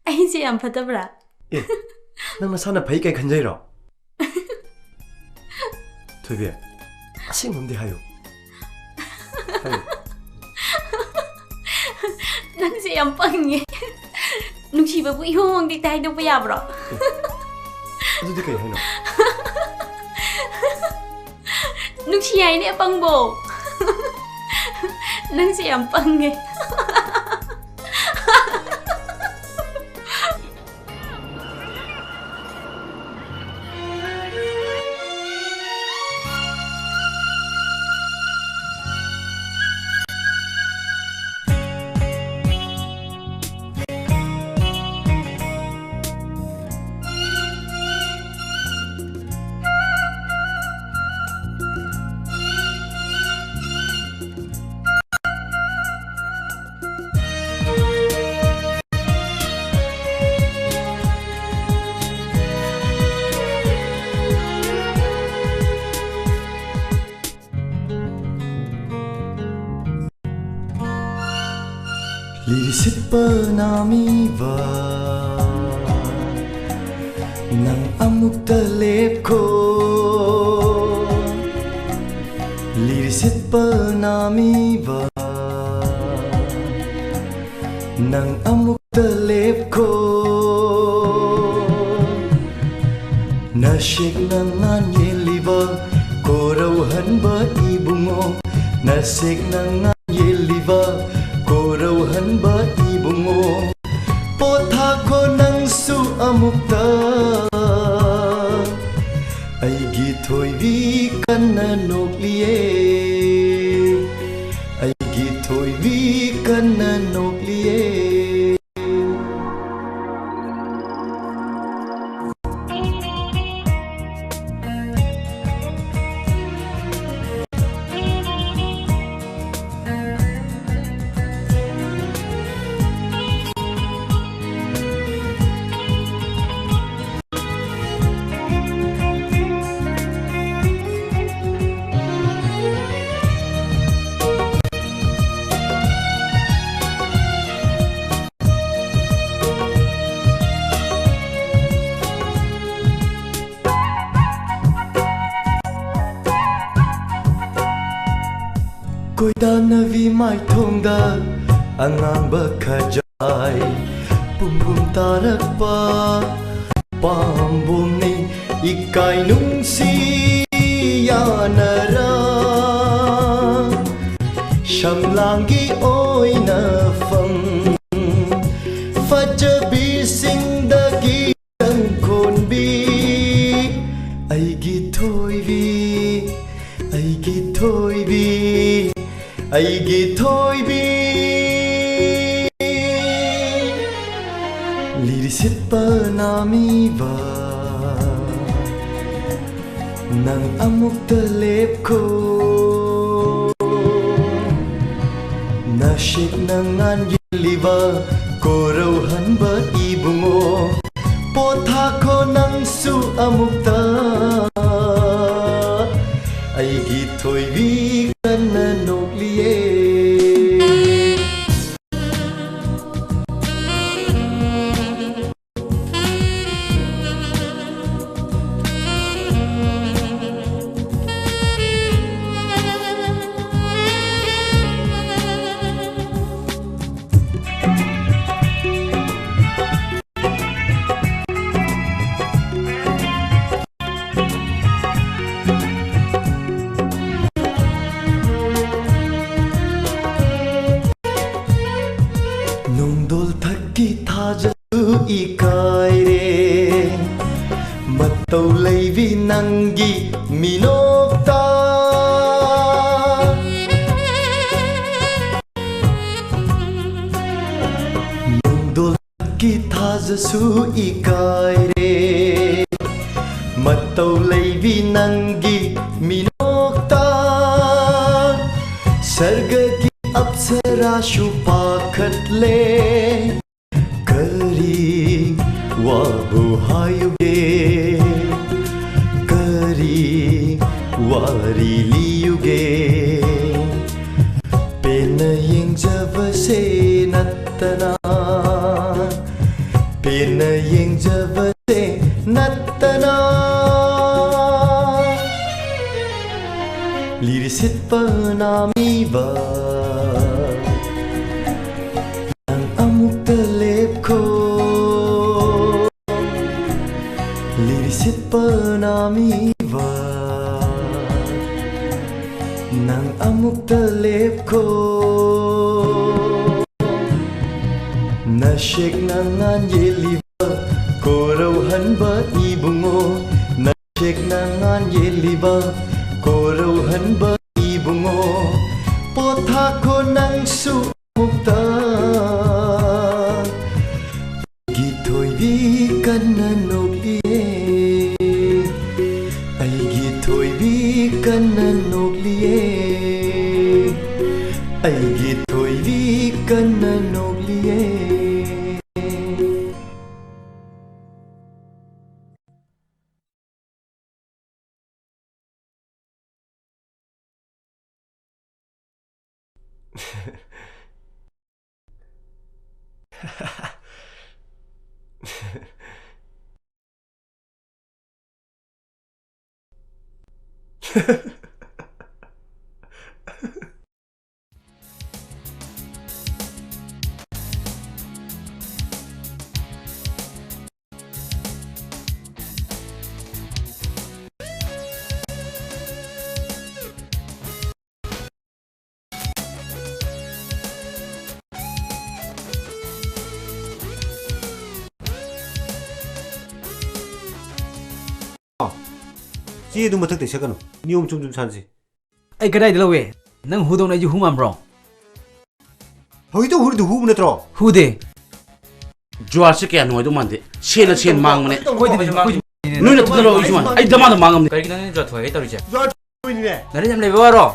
ꯑꯩꯁꯦ ꯌꯥꯝ ꯐꯠꯇꯕ꯭ꯔꯥ? ꯑꯦ, ꯅꯪ ꯅꯁꯥꯅ ꯐꯩ ꯀꯥꯏ ꯈꯟꯖꯩꯔꯣ? ꯊꯣꯏꯕꯤ, ꯑꯁꯦꯡꯕ ꯑꯃꯗꯤ ꯍꯥꯏꯌꯨ꯫ ꯍꯥꯏꯌꯨ꯫ ꯅꯪꯁꯦ ꯌꯥꯝ ꯄꯪꯉꯦ꯫ ꯅꯨꯡꯁꯤꯕꯕꯨ ꯏꯍꯣꯡ ꯍꯣꯡꯗꯦ ꯍꯥꯏꯗꯣꯛꯄ ꯌꯥꯕ꯭ꯔꯣ? ꯑꯗꯨꯗꯤ ꯀꯩ ꯍꯥꯏꯅꯣ? ꯅꯨꯡꯁꯤ ꯍꯥꯏꯅꯦ ꯑꯄꯪꯕꯣ꯫ ꯅꯪꯁꯦ ꯌꯥꯝ ꯄꯪꯉꯦ꯫ ꯂꯤꯔꯤꯁꯤꯠꯄ ꯅꯥꯃꯤꯕ, ꯅꯪ ꯑꯃꯨꯛꯇ ꯂꯦꯞꯈꯣ꯫ ꯂꯤꯔꯤꯁꯤꯠꯄ ꯅꯥꯃꯤꯕ, ꯅꯪ ꯑꯃꯨꯛꯇ ꯂꯦꯞꯈꯣ꯫ ꯅꯁꯦꯛꯅ ꯉꯥꯟ ꯌꯦꯜꯂꯤꯕ ꯀꯣꯔꯧꯍꯟꯕ ꯏꯕꯨꯡꯉꯣ, ꯅꯁꯦꯛꯅ ꯉꯥꯟ ꯌꯦꯜꯂꯤꯕ ꯀꯣꯔꯧꯍꯟꯕ ꯏꯕꯨꯡꯉꯣ, ꯄꯣꯊꯥꯈꯣ ꯅꯪꯁꯨ ꯑꯃꯨꯛꯇ꯫ ꯑꯩꯒꯤ ꯊꯣꯏꯕꯤ ꯀꯟꯅ ꯅꯣꯛꯂꯤꯌꯦ, ꯑꯩꯒꯤ ꯊꯣꯏꯕꯤ ꯀꯟꯅ ꯅꯣꯛꯂꯤꯌꯦ꯫ ꯀꯣꯏꯗꯥꯅꯕꯤ ꯃꯥꯏꯊꯣꯡꯗ ꯑꯉꯥꯡꯕ ꯈꯖꯥꯏ ꯄꯨꯝ ꯄꯨꯝ ꯇꯥꯔꯛꯄ ꯄꯥꯝꯕꯣꯝꯅꯤ ꯏꯀꯥꯏ ꯅꯨꯡꯁꯤ ꯌꯥꯅꯔꯥ꯫ ꯁꯝꯂꯥꯡꯒꯤ ꯑꯣꯏꯅꯐꯝ ꯐꯖꯕꯤꯁꯤꯡꯗꯒꯤ ꯆꯪꯈꯣꯟꯕꯤ ꯑꯩꯒꯤ ꯊꯣꯏꯕꯤ, ꯑꯩꯒꯤ ꯊꯣꯏꯕꯤ, ꯑꯩꯒꯤ ꯊꯣꯏꯕꯤ꯫ ꯂꯤꯔꯤꯁꯤꯠꯄ ꯅꯥꯃꯤꯕ ꯅꯪ ꯑꯃꯨꯛꯇ ꯂꯦꯞꯈꯣ꯫ ꯅꯁꯦꯛꯅ ꯉꯥꯟ ꯌꯦꯜꯂꯤꯕ ꯀꯣꯔꯧꯍꯟꯕ ꯏꯕꯨꯡꯉꯣ, ꯄꯣꯊꯥꯈꯣ ꯅꯪꯁꯨ ꯑꯃꯨꯛꯇ꯫ ꯑꯩꯒꯤ ꯊꯣꯏꯕꯤ ꯀꯟꯅ ꯅꯣꯛꯂꯤꯌꯦ꯫ ꯅꯣꯡꯗꯣꯜ ꯊꯛꯀꯤ ꯊꯥꯖꯁꯨ ꯏꯀꯥꯏꯔꯦ, ꯃꯇꯧ ꯂꯩꯕꯤ ꯅꯪꯒꯤ ꯃꯤꯅꯣꯛꯇ꯫ ꯅꯣꯡꯗꯣꯜ ꯊꯛꯀꯤ ꯊꯥꯖꯁꯨ ꯏꯀꯥꯏꯔꯦ, ꯃꯇꯧ ꯂꯩꯕꯤ ꯅꯪꯒꯤ ꯃꯤꯅꯣꯛꯇ꯫ ꯁꯔꯒꯒꯤ ꯑꯞꯁꯔꯥꯁꯨ ꯄꯥꯈꯠꯂꯦ꯫ ꯀꯔꯤ ꯋꯥꯕꯨ ꯍꯥꯏꯌꯨꯒꯦ, ꯀꯔꯤ ꯋꯥꯔꯤ ꯂꯤꯌꯨꯒꯦ? ꯄꯦꯟꯅ ꯌꯦꯡꯖꯕꯁꯦ ꯅꯠꯇꯅ, ꯄꯦꯟꯅ ꯌꯦꯡꯖꯕꯁꯦ ꯅꯠꯇꯅ꯫ ꯂꯤꯔꯤꯁꯤꯠꯄ ꯅꯥꯃꯤꯕ ꯅꯪ ꯑꯃꯨꯛꯇ ꯂꯦꯞꯈꯣ꯫ ꯂꯤꯔꯤꯁꯤꯠꯄ ꯅꯥꯃꯤꯕ ꯅꯪ ꯑꯃꯨꯛꯇ ꯂꯦꯞꯈꯣ꯫ ꯅꯁꯦꯛꯅ ꯉꯥꯟ ꯌꯦꯜꯂꯤꯕ ꯀꯣꯔꯧꯍꯟꯕ ꯏꯕꯨꯡꯉꯣ, ꯅꯁꯦꯛꯅ ꯉꯥꯟ ꯌꯦꯜꯂꯤꯕ ꯀꯣꯔꯧꯍꯟꯕ ꯏꯕꯨꯡꯉꯣ, ꯄꯣꯊꯥꯈꯣ ꯅꯪꯁꯨ ꯑꯃꯨꯛꯇ꯫ ꯑꯩꯒꯤ ꯊꯣꯏꯕꯤ ꯀꯟꯅ ꯅꯣꯛꯂꯤꯌꯦ, ꯑꯩꯒꯤ ꯊꯣꯏꯕꯤ ꯀꯟꯅ ꯅꯣꯛꯂꯤꯌꯦ, ꯑꯩꯒꯤ ꯊꯣꯏꯕꯤ ꯀꯟꯅ ꯅꯣꯛꯂꯤꯌꯦ꯫ ꯏ ꯑꯗꯨ ꯃꯊꯛꯇ ꯁꯛꯀꯅꯨ꯫ ꯅꯤꯌꯣꯝ ꯆꯨꯝ ꯆꯨꯝ ꯁꯥꯟꯅꯁꯤ꯫ ꯑꯩ ꯀꯗꯥꯏꯗ ꯂꯧꯋꯦ? ꯅꯪ ꯍꯨꯗꯧꯅ ꯑꯩꯁꯨ ꯍꯨ ꯃꯥꯟꯕ꯭ꯔꯣ? ꯍꯧꯖꯤꯛꯇ ꯍꯨꯔꯤꯗꯨ ꯍꯨꯕ ꯅꯠꯇ꯭ꯔꯣ? ꯍꯨꯗꯦ꯫ ꯖꯨꯋꯥꯔꯁꯦ ꯀꯌꯥ ꯅꯨꯡꯉꯥꯏꯗꯧ ꯃꯥꯟꯗꯦ꯫ ꯁꯦꯟꯅ ꯁꯦꯟ ꯃꯥꯡꯕꯅꯦ꯫ ꯑꯩꯈꯣꯏꯗꯤ, ꯑꯩꯈꯣꯏꯗꯤ ꯅꯣꯏꯅ ꯊꯨꯞꯆꯜꯂꯣ, ꯑꯩ ꯁꯨꯃꯥꯏꯅ꯫ ꯑꯩ ꯗꯃꯥꯗ ꯃꯥꯡꯉꯝꯅꯤ꯫ ꯀꯔꯤꯒꯤꯅꯣ ꯅꯪ ꯖꯨꯋꯥꯔ ꯊꯨꯒꯥꯏꯒꯦ ꯇꯧꯔꯤꯁꯦ? ꯖꯨꯋꯥꯔ ꯊꯨꯏꯅꯦ꯫ ꯂꯥꯏꯔꯤꯛ ꯌꯥꯝ ꯂꯩꯕ ꯋꯥꯔꯣ?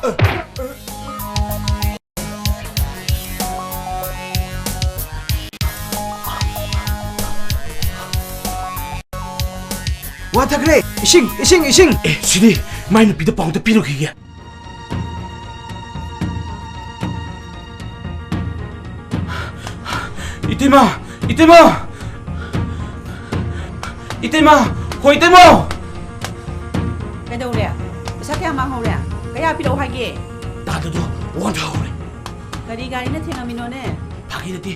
ꯋꯥꯟꯊꯈ꯭ꯔꯦ꯫ ꯏꯁꯤꯡ, ꯏꯁꯤꯡ, ꯏꯁꯤꯡ! ꯑꯦ, ꯁꯤꯗꯤ ꯃꯥꯏ ꯅꯨꯄꯤꯗ ꯄꯥꯎ ꯑꯝꯇ ꯄꯤꯔꯨꯈꯤꯒꯦ꯫ ꯏꯇꯩꯃ! ꯏꯇꯩꯃ! ꯏꯇꯩꯃ! ꯍꯣ, ꯏꯇꯩꯃ! ꯀꯩꯗꯧꯔꯦ? ꯄꯩꯁꯥ ꯀꯌꯥ ꯃꯥꯡꯍꯧꯔꯦ? ꯀꯌꯥ ꯄꯤꯔꯛꯑꯣ ꯍꯥꯏꯒꯦ? ꯇꯥꯗꯗꯣ ꯋꯥꯟꯊꯍꯧꯔꯦ꯫ ꯀꯔꯤ ꯒꯥꯔꯤꯅ ꯊꯦꯡꯉꯝꯃꯤꯅꯣꯅꯦ? ꯐꯥꯒꯤ ꯅꯠꯇꯦ꯫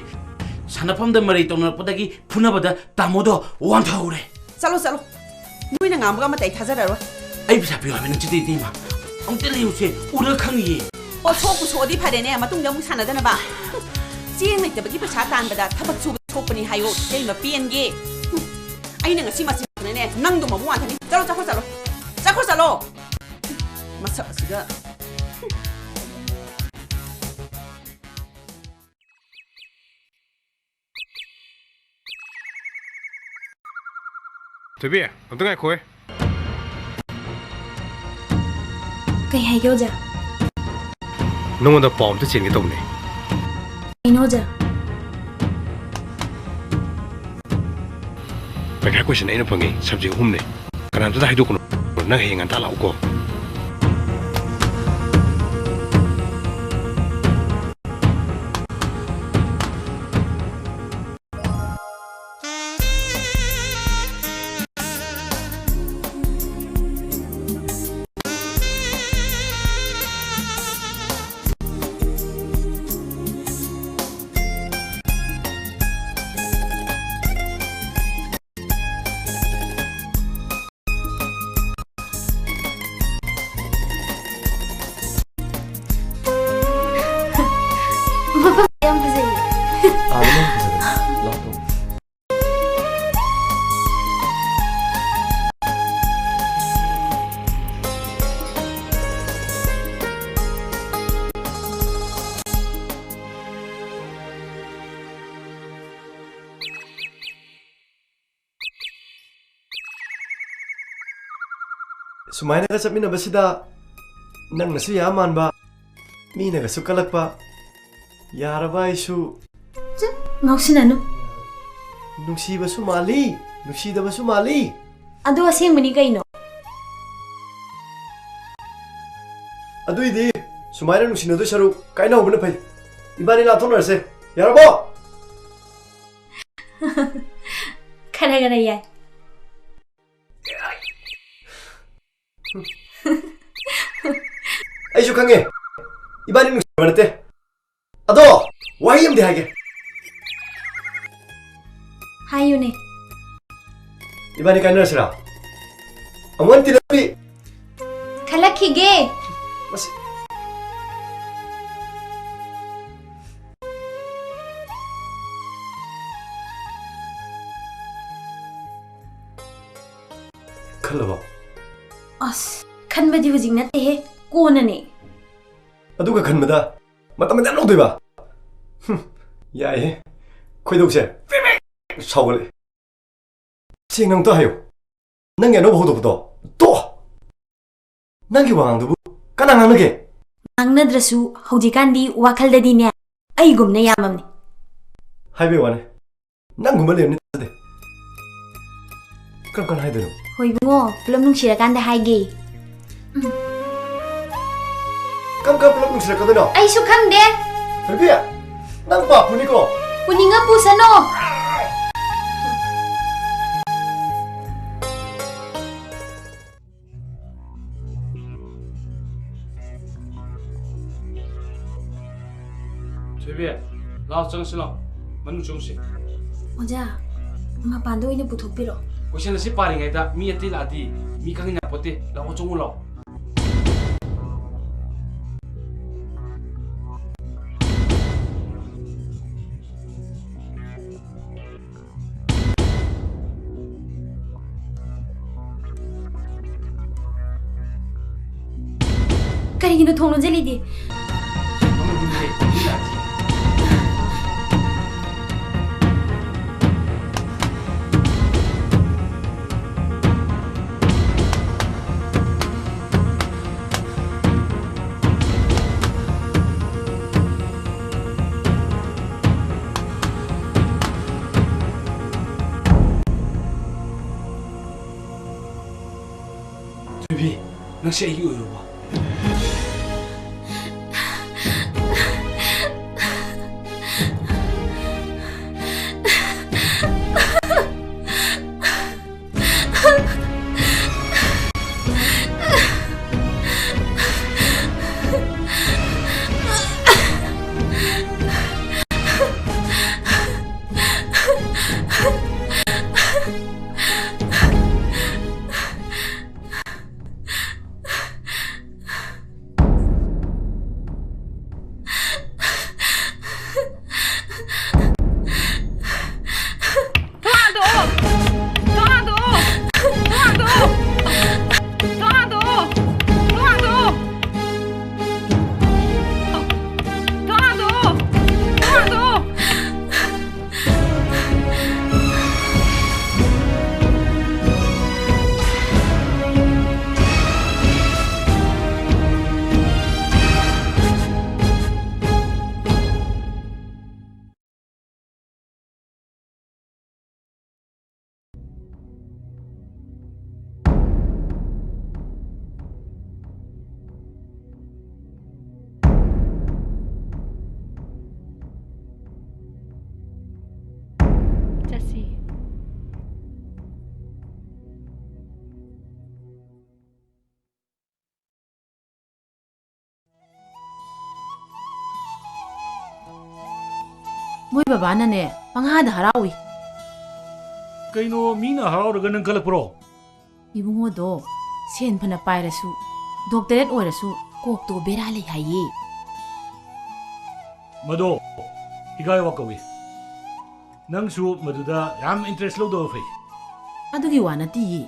ꯁꯥꯟꯅꯐꯝꯗ ꯃꯔꯩ ꯇꯧꯅꯔꯛꯄꯗꯒꯤ ꯐꯨꯅꯕꯗ ꯇꯥꯃꯣꯗꯣ ꯋꯥꯟꯊꯍꯧꯔꯦ꯫ ꯆꯠꯂꯣ, ꯆꯠꯂꯣ꯫ ꯅꯣꯏꯅ ꯉꯥꯡꯕꯒ ꯑꯃꯠꯇ ꯑꯩ ꯊꯥꯖꯔꯔꯣꯏ꯫ ꯑꯩ ꯄꯩꯁꯥ ꯄꯤꯌꯨ ꯍꯥꯏꯕ ꯅꯠꯇꯦ, ꯏꯇꯩꯃ꯫ ꯑꯝꯇ ꯂꯩꯌꯨꯁꯦ, ꯎꯔ ꯈꯪꯉꯤꯌꯦ꯫ ꯑꯣ, ꯁꯣꯛꯄꯨ ꯁꯣꯛꯑꯗꯤ ꯐꯔꯦꯅꯦ, ꯃꯇꯨꯡꯗ ꯑꯃꯨꯛ ꯁꯥꯟꯅꯗꯅꯕ꯫ ꯆꯦꯡ ꯂꯩꯇꯕꯒꯤ ꯄꯩꯁꯥ ꯇꯥꯟꯕꯗ ꯊꯕꯛ ꯁꯨꯕ ꯁꯣꯛꯄꯅꯤ ꯍꯥꯏꯌꯣ, ꯏꯇꯩꯃ ꯄꯦꯟꯒꯦ꯫ ꯑꯩꯅ ꯉꯁꯤ ꯃꯁꯤꯅꯦ, ꯅꯪꯗꯣ ꯃꯃꯨ ꯋꯥꯟꯊꯅꯤ꯫ ꯆꯠꯂꯣ, ꯆꯠꯈ꯭ꯔꯣ, ꯆꯠꯂꯣ꯫ ꯆꯠꯈ꯭ꯔꯣ, ꯆꯠꯂꯣ꯫ ꯃꯁꯛ ꯑꯁꯤꯒ꯫ ꯊꯣꯏꯕꯤ, ꯑꯝꯇ ꯉꯥꯏꯈꯣꯍꯦ꯫ ꯀꯩ ꯍꯥꯏꯒꯦ, ꯑꯣꯖꯥ? ꯅꯉꯣꯟꯗ ꯄꯥꯎ ꯑꯝꯇ ꯆꯦꯟꯒꯦ ꯇꯧꯕꯅꯦ꯫ ꯀꯩꯅꯣ, ꯑꯣꯖꯥ? ꯄꯩꯈꯥ question ꯑꯩꯅ ꯐꯪꯉꯤ, subject ꯑꯍꯨꯝꯅꯦ꯫ ꯀꯅꯥꯝꯇꯗ ꯍꯥꯏꯗꯣꯛꯀꯅꯨ꯫ ꯅꯪ ꯍꯌꯦꯡ ꯉꯟꯇꯥ ꯂꯥꯛꯎꯀꯣ꯫ ꯁꯨꯃꯥꯏꯅꯒ ꯆꯠꯃꯤꯟꯅꯕꯁꯤꯗ ꯅꯪꯅꯁꯨ ꯌꯥꯝ ꯃꯥꯟꯕ, ꯃꯤꯅꯒꯁꯨ ꯀꯜꯂꯛꯄ, ꯌꯥꯔꯕ ꯑꯩꯁꯨ꯫ ꯆꯠ, ꯉꯥꯎꯁꯤꯟꯅꯅꯨ꯫ ꯅꯨꯡꯁꯤꯕꯁꯨ ꯃꯥꯜꯂꯤ, ꯅꯨꯡꯁꯤꯗꯕꯁꯨ ꯃꯥꯜꯂꯤ꯫ ꯑꯗꯨ ꯑꯁꯦꯡꯕꯅꯤ ꯀꯩꯅꯣ? ꯑꯗꯨꯏꯗꯤ ꯁꯨꯃꯥꯏꯅ ꯅꯨꯡꯁꯤꯅꯗꯣꯏ ꯁꯔꯨꯛ ꯀꯥꯏꯅꯍꯧꯕꯅ ꯐꯩ꯫ ꯏꯕꯥꯅꯤ ꯂꯥꯞꯊꯣꯛꯅꯔꯁꯦ, ꯌꯥꯔꯕꯣ? ꯈꯔ ꯈꯔ ꯌꯥꯏ꯫ ꯑꯩꯁꯨ ꯈꯪꯉꯦ, ꯏꯕꯥꯅꯤ ꯅꯨꯡꯁꯤꯕ ꯅꯠꯇꯦ꯫ ꯑꯗꯣ ꯋꯥꯍꯩ ꯑꯃꯗꯤ ꯍꯥꯏꯒꯦ꯫ ꯍꯥꯏꯌꯨꯅꯦ꯫ ꯏꯕꯥꯅꯤ ꯀꯥꯏꯅꯔꯁꯤꯔꯥ? ꯑꯃꯨꯛ ꯍꯟꯅ ꯇꯤꯟꯅꯕꯤ꯫ ꯈꯜꯂꯛꯈꯤꯒꯦ꯫ ꯃꯁꯤ꯫ ꯈꯜꯂꯕꯣ? ꯑꯁ, ꯈꯟꯕꯗꯤ ꯍꯧꯖꯤꯛ ꯅꯠꯇꯦꯍꯦ, ꯀꯣꯟꯅꯅꯦ꯫ ꯑꯗꯨꯒ ꯈꯟꯕꯗ ꯃꯇꯝ ꯌꯥꯝ ꯂꯧꯗꯣꯏꯕ? ꯍꯨꯝ, ꯌꯥꯏꯍꯦ꯫ ꯈꯣꯏꯗꯧꯁꯦ ꯄ꯭ꯔꯦꯛ ꯄ꯭ꯔꯦꯛ ꯁꯥꯎꯒꯠꯂꯛꯑꯦ꯫ ꯁꯦꯡꯅ ꯑꯝꯇ ꯍꯥꯏꯌꯨ꯫ ꯅꯪꯒꯤ ꯑꯅꯧꯕ ꯍꯧꯗꯣꯛꯄꯗꯣ ꯇꯣꯛꯑꯣ꯫ ꯅꯪꯒꯤ ꯋꯥꯉꯥꯡꯗꯨꯕꯨ ꯀꯅꯥ ꯉꯥꯡꯅꯒꯦ? ꯉꯥꯡꯅꯗ꯭ꯔꯁꯨ ꯍꯧꯖꯤꯛꯀꯥꯟꯗꯤ ꯋꯥꯈꯜꯗꯗꯤꯅꯦ, ꯑꯩꯒꯨꯝꯅ ꯌꯥꯝꯃꯝꯅꯦ꯫ ꯍꯥꯏꯕꯩ ꯋꯥꯅꯦ꯫ ꯅꯪꯒꯨꯝꯕ ꯂꯩꯔꯝꯅꯤ ꯊꯥꯖꯗꯦ꯫ ꯀꯔꯝ ꯀꯥꯟꯗ ꯍꯥꯏꯗꯣꯏꯅꯣ? ꯍꯣꯏ ꯏꯕꯨꯡꯉꯣ, ꯄꯨꯂꯞ ꯅꯨꯡꯁꯤꯔꯀꯥꯟꯗ ꯍꯥꯏꯒꯦ꯫ ꯎꯝ꯫ ꯀꯔꯝ ꯀꯥꯟꯗ ꯄꯨꯂꯞ ꯅꯨꯡꯁꯤꯔꯛꯀꯗꯣꯏꯅꯣ? ꯑꯩꯁꯨ ꯈꯪꯗꯦ꯫ ꯊꯣꯏꯕꯤ, ꯅꯪ ꯄꯥꯞ ꯄꯨꯅꯤꯀꯣ꯫ ꯄꯨꯅꯤꯡꯉ ꯄꯨꯁꯅꯣ꯫ ꯊꯣꯏꯕꯤ, ꯂꯥꯎ, ꯆꯪꯁꯤ ꯂꯥꯎ꯫ ꯃꯅꯨꯡ ꯆꯪꯁꯤ꯫ ꯑꯣꯖꯥ, ꯃꯄꯥꯟꯗ ꯑꯣꯏꯅ ꯄꯨꯊꯣꯛꯄꯤꯔꯣ꯫ ꯀꯣꯏꯁꯟ ꯑꯁꯤ ꯄꯥꯔꯤꯉꯩꯗ ꯃꯤ ꯑꯇꯩ ꯂꯥꯛꯑꯗꯤ ꯃꯤ ꯈꯪꯉꯤ ꯌꯥꯄꯣꯠꯇꯦ꯫ ꯂꯥꯛꯑꯣ, ꯆꯪꯉꯨ ꯂꯥꯛꯑꯣ꯫ ꯀꯔꯤꯒꯤꯅꯣ ꯊꯣꯡ ꯂꯣꯟꯖꯜꯂꯤꯗꯤ? ꯅꯪꯁꯦ ꯑꯩꯒꯤ ꯑꯣꯏꯔꯕꯣ? ꯆꯠꯁꯤ꯫ ꯃꯣꯏ ꯕꯕꯥꯅꯅꯦ ꯄꯪꯍꯥꯗ ꯍꯔꯥꯎꯏ꯫ ꯀꯩꯅꯣ, ꯃꯤꯅ ꯍꯔꯥꯎꯔꯒ ꯅꯪ ꯀꯜꯂꯛꯄ꯭ꯔꯣ? ꯏꯕꯨꯡꯉꯣꯗꯣ ꯁꯦꯟ ꯐꯅ ꯄꯥꯏꯔꯁꯨ, ꯗꯣꯛꯇꯔꯦꯠ ꯑꯣꯏꯔꯁꯨ, ꯀꯣꯛꯇꯣ ꯕꯦꯔꯥ ꯂꯩ ꯍꯥꯏꯌꯦ꯫ ꯃꯗꯣ ꯍꯤꯒꯥꯏꯋꯥ ꯀꯧꯏ꯫ ꯅꯪꯁꯨ ꯃꯗꯨꯗ ꯌꯥꯝ ꯏꯟꯇꯔꯦꯁ ꯂꯧꯗꯕ ꯐꯩ꯫ ꯑꯗꯨꯒꯤ ꯋꯥ ꯅꯠꯇꯤꯌꯦ꯫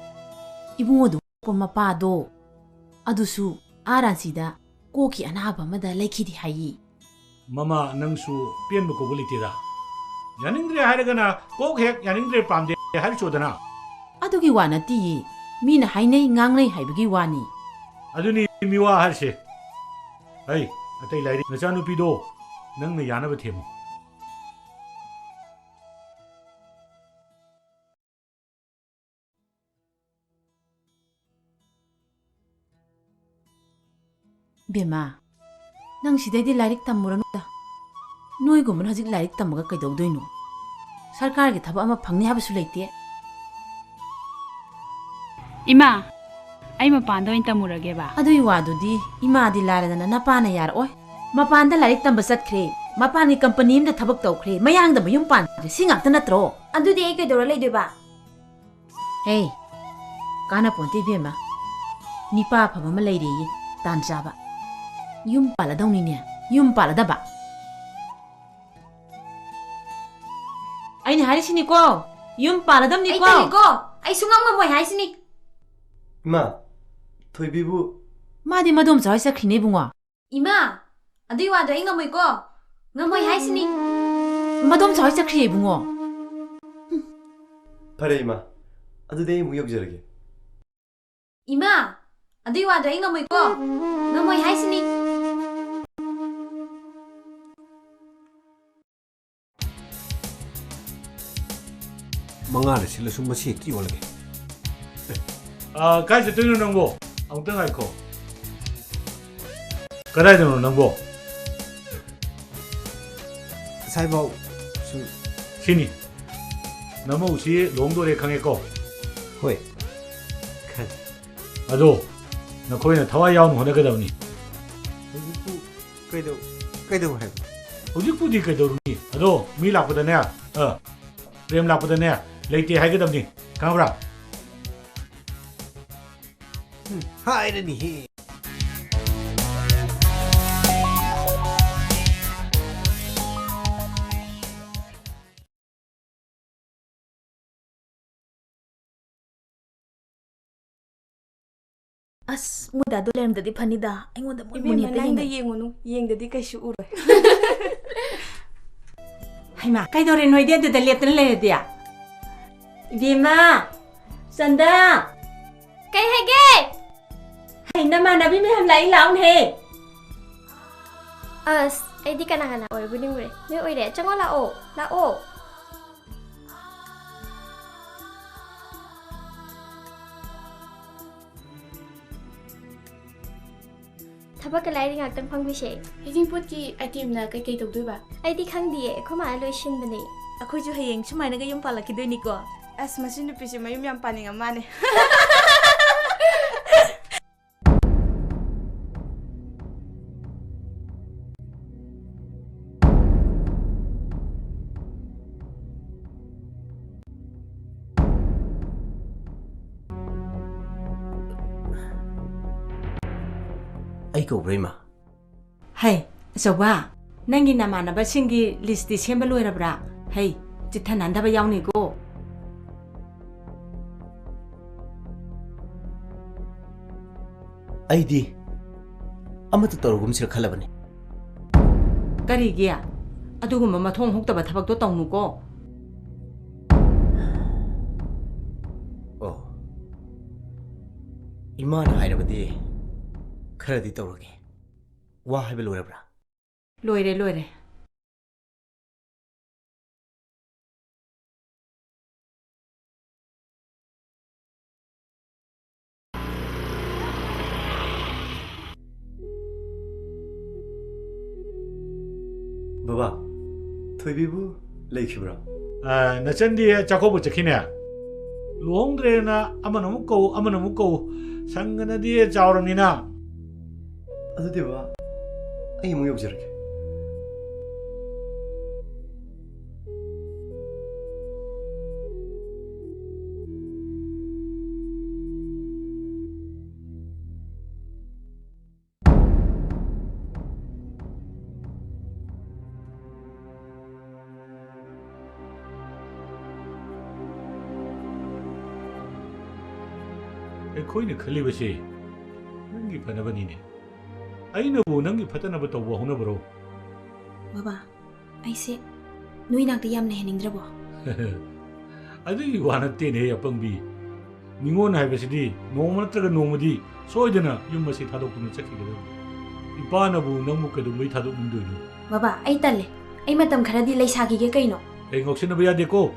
ꯏꯕꯨꯡꯉꯣꯗꯨ ꯄꯣꯛꯄ ꯃꯄꯥꯗꯣ, ꯑꯗꯨꯁꯨ ꯑꯥ ꯔꯥꯟꯆꯤꯗ ꯀꯣꯛꯀꯤ ꯑꯅꯥꯕ ꯑꯃꯗ ꯂꯩꯈꯤꯗꯦ ꯍꯥꯏꯌꯦ꯫ ꯃꯃꯥ, ꯅꯪꯁꯨ ꯄꯦꯟꯕ ꯀꯧꯕ ꯂꯩꯇꯦꯗ꯫ ꯌꯥꯅꯤꯡꯗ꯭ꯔꯦ ꯍꯥꯏꯔꯒꯅ ꯀꯣꯛ ꯍꯦꯛ ꯌꯥꯅꯤꯡꯗ꯭ꯔꯦ, ꯄꯥꯝꯗꯦ ꯍꯥꯏꯔꯨꯆꯣꯗꯅ꯫ ꯑꯗꯨꯒꯤ ꯋꯥ ꯅꯠꯇꯤꯌꯦ, ꯃꯤꯅ ꯍꯥꯏꯅꯩ ꯉꯥꯡꯅꯩ ꯍꯥꯏꯕꯒꯤ ꯋꯥꯅꯤ꯫ ꯑꯗꯨꯅꯤ ꯃꯤꯋꯥ ꯍꯥꯏꯔꯤꯁꯦ꯫ ꯍꯩ, ꯑꯇꯩ ꯂꯥꯏꯔꯤ, ꯅꯆꯥꯅꯨꯄꯤꯗꯣ ꯅꯪꯅ ꯌꯥꯅꯕ ꯊꯦꯝꯃꯨ꯫ ꯕꯦꯝꯃ, ꯅꯪ ꯁꯤꯗꯩꯗꯤ ꯂꯥꯏꯔꯤꯛ ꯇꯝꯃꯨꯔꯅꯨꯗ꯫ ꯅꯣꯏꯒꯨꯝꯕꯅ ꯍꯧꯖꯤꯛ ꯂꯥꯏꯔꯤꯛ ꯇꯝꯃꯒ ꯀꯩꯗꯧꯗꯣꯏꯅꯣ? ꯁꯔꯀꯥꯔꯒꯤ ꯊꯕꯛ ꯑꯃ ꯐꯪꯅꯤ ꯍꯥꯏꯕꯁꯨ ꯂꯩꯇꯦ꯫ ꯏꯃꯥ, ꯑꯩ ꯃꯄꯥꯟꯗ ꯑꯣꯏꯅ ꯇꯝꯃꯨꯔꯒꯦꯕ꯫ ꯑꯗꯨꯏ ꯋꯥꯗꯨꯗꯤ ꯏꯃꯥꯗꯤ ꯂꯥꯏꯔꯗꯅ ꯅꯄꯥꯅ ꯌꯥꯔꯛꯑꯣꯏ꯫ ꯃꯄꯥꯟꯗ ꯂꯥꯏꯔꯤꯛ ꯇꯝꯕ ꯆꯠꯈ꯭ꯔꯦ, ꯃꯄꯥꯟꯒꯤ ꯀꯝꯄꯅꯤ ꯑꯃꯗ ꯊꯕꯛ ꯇꯧꯈ꯭ꯔꯦ, ꯃꯌꯥꯡꯗ ꯃꯌꯨꯝ ꯄꯥꯟꯈ꯭ꯔꯦ, ꯁꯤ ꯉꯥꯛꯇ ꯅꯠꯇ꯭ꯔꯣ? ꯑꯗꯨꯗꯤ ꯑꯩ ꯀꯩꯗꯧꯔ ꯂꯩꯗꯣꯏꯕ? ꯍꯦ, ꯀꯥꯟꯅꯄꯣꯟꯇꯦ ꯏꯕꯦꯝꯃ, ꯅꯤꯄꯥ ꯑꯐꯕ ꯑꯃ ꯂꯩꯔꯦꯌꯦ, ꯇꯥꯟ ꯆꯥꯕ꯫ ꯌꯨꯝ ꯄꯥꯜꯂꯗꯧꯅꯤꯅꯦ, ꯌꯨꯝ ꯄꯥꯜꯂꯗꯕ꯫ ꯑꯩꯅ ꯍꯥꯏꯔꯤꯁꯤꯅꯤꯀꯣ, ꯌꯨꯝ ꯑꯩ ꯄꯥꯜꯂꯗꯝꯅꯤꯀꯣ꯫ ꯇꯜꯂꯤꯀꯣ꯫ ꯑꯩ ꯁꯨꯡꯉꯝ ꯉꯝꯃꯣꯏ ꯍꯥꯏꯁꯤꯅꯤ꯫ ꯏꯃꯥ, ꯊꯣꯏꯕꯤꯕꯨ ꯃꯥꯗꯤ ꯃꯗꯣꯝꯆꯥ ꯍꯣꯏ ꯆꯠꯈ꯭ꯔꯤꯅꯦ ꯏꯕꯨꯡꯉꯣ꯫ ꯏꯃꯥ, ꯑꯗꯨꯏ ꯋꯥꯗꯣ ꯑꯩ ꯉꯝꯃꯣꯏꯀꯣ꯫ ꯉꯝꯃꯣꯏ ꯍꯥꯏꯁꯤꯅꯤ꯫ ꯃꯗꯣꯝꯆꯥ ꯍꯣꯏ ꯆꯠꯈ꯭ꯔꯤꯌꯦ ꯏꯕꯨꯡꯉꯣ꯫ ꯐꯔꯦ ꯏꯃꯥ, ꯑꯗꯨꯗꯤ ꯑꯩ ꯑꯃꯨꯛ ꯌꯧꯖꯔꯒꯦ꯫ ꯏꯃꯥ, ꯑꯗꯨꯏ ꯋꯥꯗꯣ ꯑꯩ ꯉꯝꯃꯣꯏꯀꯣ꯫ ꯉꯝꯃꯣꯏ ꯍꯥꯏꯁꯤꯅꯤ꯫ ꯃꯉꯥꯗ ꯁꯤꯜꯂꯁꯨ ꯃꯁꯤ ꯍꯦꯛꯇ ꯌꯣꯜꯂꯒꯦ꯫ ꯑꯥ, ꯀꯥꯏ ꯆꯠꯇꯣꯏꯅꯣ ꯅꯪꯕꯣ? ꯑꯃꯨꯛꯇ ꯉꯥꯏꯈꯣ꯫ ꯀꯗꯥꯏꯗꯅꯣ ꯅꯪꯕꯣ? ꯉꯁꯥꯏꯐꯥꯎ ꯁꯨꯝ ꯁꯤꯅꯤ꯫ ꯅꯃꯧꯁꯤ ꯂꯨꯍꯣꯡꯗꯣꯔꯦ ꯈꯪꯉꯦꯀꯣ? ꯍꯣꯏ, ꯈꯪꯉꯦ꯫ ꯑꯗꯣ ꯅꯈꯣꯏꯅ ꯊꯋꯥꯏ ꯌꯥꯎꯅ ꯍꯣꯠꯅꯒꯗꯕꯅꯤ꯫ ꯍꯧꯖꯤꯛꯄꯨ ꯀꯩꯗꯧ-, ꯀꯩꯗꯧ ꯍꯥꯏꯕ? ꯍꯧꯖꯤꯛꯄꯨꯗꯤ ꯀꯩꯗꯧꯔꯨꯅꯤ? ꯑꯗꯣ ꯃꯤ ꯂꯥꯛꯄꯗꯅꯦ, ꯑ, ꯄ꯭ꯔꯦꯝ ꯂꯥꯛꯄꯗꯅꯦ, ꯂꯩꯇꯦ ꯍꯥꯏꯒꯗꯕꯅꯤ, ꯈꯪꯉꯕ꯭ꯔꯥ? ꯎꯝ, ꯍꯥꯏꯔꯅꯤꯍꯦ꯫ ꯑꯁ, ꯃꯣꯏ ꯗꯥꯗꯣ ꯂꯩꯔꯝꯗꯗꯤ ꯐꯅꯤꯗ꯫ ꯑꯩꯉꯣꯟꯗ ꯃꯣꯏ ꯏꯕꯦꯝꯃ, ꯃꯨꯟꯅ ꯍꯦꯛꯇ ꯅꯪꯗ ꯌꯦꯡꯉꯦ꯫ ꯌꯦꯡꯉꯨꯅꯨ, ꯌꯦꯡꯗꯗꯤ ꯀꯩꯁꯨ ꯎꯔꯣꯏ꯫ ꯍꯩꯃꯥ, ꯀꯩꯗꯧꯔꯦ ꯅꯣꯏꯗꯤ ꯑꯗꯨꯗ ꯂꯦꯞꯇꯅ ꯂꯩꯔꯗꯤ? ꯏꯕꯦꯝꯃ, ꯆꯟꯗ! ꯀꯩ ꯍꯥꯏꯒꯦ? ꯍꯩ, ꯅꯃꯥꯟꯅꯕꯤ ꯃꯌꯥꯝ ꯂꯥꯛꯏ, ꯂꯥꯛꯎꯅꯦꯍꯦ꯫ ꯑꯁ, ꯑꯩꯗꯤ ꯀꯅꯥ ꯀꯅꯥ ꯑꯣꯏꯔꯕꯣꯏ ꯅꯤꯡꯉꯨꯔꯦ꯫ ꯅꯣꯏ ꯑꯣꯏꯔꯦ? ꯆꯪꯉꯣ, ꯂꯥꯛꯑꯣ, ꯂꯥꯛꯑꯣ꯫ ꯊꯕꯛꯀ ꯂꯥꯏꯔꯤ ꯉꯥꯛꯇꯪ ꯐꯪꯕꯤꯁꯦ꯫ ꯍꯩꯖꯤꯡꯄꯣꯠꯀꯤ item ꯅ ꯀꯩꯀꯩ ꯇꯧꯗꯣꯏꯕ? ꯑꯩꯗꯤ ꯈꯪꯗꯤꯌꯦ, ꯑꯩꯈꯣꯏ ꯃꯥꯅ ꯂꯣꯏ ꯁꯤꯟꯕꯅꯦ꯫ ꯑꯩꯈꯣꯏꯁꯨ ꯍꯌꯦꯡ ꯁꯨꯃꯥꯏꯅꯒ ꯌꯨꯝ ꯄꯥꯜꯂꯛꯈꯤꯗꯣꯏꯅꯤꯀꯣ꯫ ꯑꯁ, ꯃꯁꯤ ꯅꯨꯄꯤꯁꯦ ꯃꯌꯨꯝ ꯌꯥꯝ ꯄꯥꯅꯤꯡꯉ ꯃꯥꯅꯦ꯫ ꯑꯩ ꯀꯧꯕ꯭ꯔꯥ, ꯏꯃꯥ? ꯍꯩ, ꯑꯆꯧꯕ, ꯅꯪꯒꯤ ꯅꯃꯥꯟꯅꯕꯁꯤꯡꯒꯤ list ꯇꯤ ꯁꯦꯝꯕ ꯂꯣꯏꯔꯕ꯭ꯔꯥ? ꯍꯩ, ꯆꯤꯠꯊ ꯅꯥꯟꯗꯕ ꯌꯥꯎꯅꯤꯀꯣ꯫ ꯑꯩꯗꯤ ꯑꯃꯠꯇ ꯇꯧꯔꯒꯨꯝꯁꯤꯔ ꯈꯜꯂꯕꯅꯤ꯫ ꯀꯔꯤꯒꯤ? ꯑꯗꯨꯒꯨꯝꯕ ꯃꯊꯣꯡ ꯍꯨꯛꯇꯕ ꯊꯕꯛꯇꯣ ꯇꯧꯅꯨꯀꯣ꯫ ꯑꯣ, ꯏꯃꯥꯅ ꯍꯥꯏꯔꯕꯗꯤ ꯈꯔꯗꯤ ꯇꯧꯔꯒꯦ꯫ ꯋꯥ ꯍꯥꯏꯕ ꯂꯣꯏꯔꯕ꯭ꯔꯥ? ꯂꯣꯏꯔꯦ, ꯂꯣꯏꯔꯦ꯫ ꯕꯕꯥ, ꯊꯣꯏꯕꯤꯕꯨ ꯂꯩꯈꯤꯕ꯭ꯔꯣ? ꯑ, ꯅꯆꯟꯗꯤ ꯆꯥꯛꯀꯧꯕ ꯆꯠꯈꯤꯅꯦ꯫ ꯂꯨꯍꯣꯡꯗ꯭ꯔꯦꯅ ꯑꯃꯅ ꯑꯃꯨꯛ ꯀꯧ, ꯑꯃꯅ ꯑꯃꯨꯛ ꯀꯧ꯫ ꯁꯪꯒꯅꯗꯤ ꯆꯥꯎꯔꯕꯅꯤꯅ꯫ ꯑꯗꯨꯗꯤ ꯕꯕꯥ, ꯑꯩ ꯑꯃꯨꯛ ꯌꯧꯖꯔꯒꯦ꯫ ꯑꯩꯈꯣꯏꯅ ꯈꯜꯂꯤꯕꯁꯤ ꯅꯪꯒꯤ ꯐꯅꯕꯅꯤꯅꯦ꯫ ꯑꯩꯅꯕꯨ ꯅꯪꯒꯤ ꯐꯠꯇꯅꯕ ꯇꯧꯕ ꯍꯧꯅꯕ꯭ꯔꯣ? ꯕꯕꯥ, ꯑꯩꯁꯦ ꯅꯣꯏ ꯅꯥꯛꯇ ꯌꯥꯝ ꯂꯩꯍꯟꯅꯤꯡꯗ꯭ꯔꯕꯣ? ꯑꯗꯨꯒꯤ ꯋꯥ ꯅꯠꯇꯦꯅꯦ, ꯑꯄꯪꯕꯤ꯫ ꯅꯤꯉꯣꯜ ꯍꯥꯏꯕꯁꯤꯗꯤ ꯅꯣꯡꯃ ꯅꯠꯇ꯭ꯔꯒ ꯅꯣꯡꯃꯗꯤ ꯁꯣꯏꯗꯅ ꯌꯨꯝ ꯑꯁꯤ ꯊꯥꯗꯣꯛꯇꯨꯅ ꯆꯠꯈꯤꯒꯗꯕꯅꯤ꯫ ꯏꯄꯥꯅꯕꯨ ꯅꯪꯕꯨ ꯀꯩꯗꯧꯕꯩ ꯊꯥꯗꯣꯛꯅꯤꯡꯗꯣꯏꯅꯣ? ꯕꯕꯥ, ꯑꯩ ꯇꯜꯂꯦ꯫ ꯑꯩ ꯃꯇꯝ ꯈꯔꯗꯤ ꯂꯩꯁꯥꯈꯤꯒꯦ ꯀꯩꯅꯣ꯫ ꯑꯩ ꯉꯥꯎꯁꯤꯟꯅꯕ ꯌꯥꯗꯦꯀꯣ꯫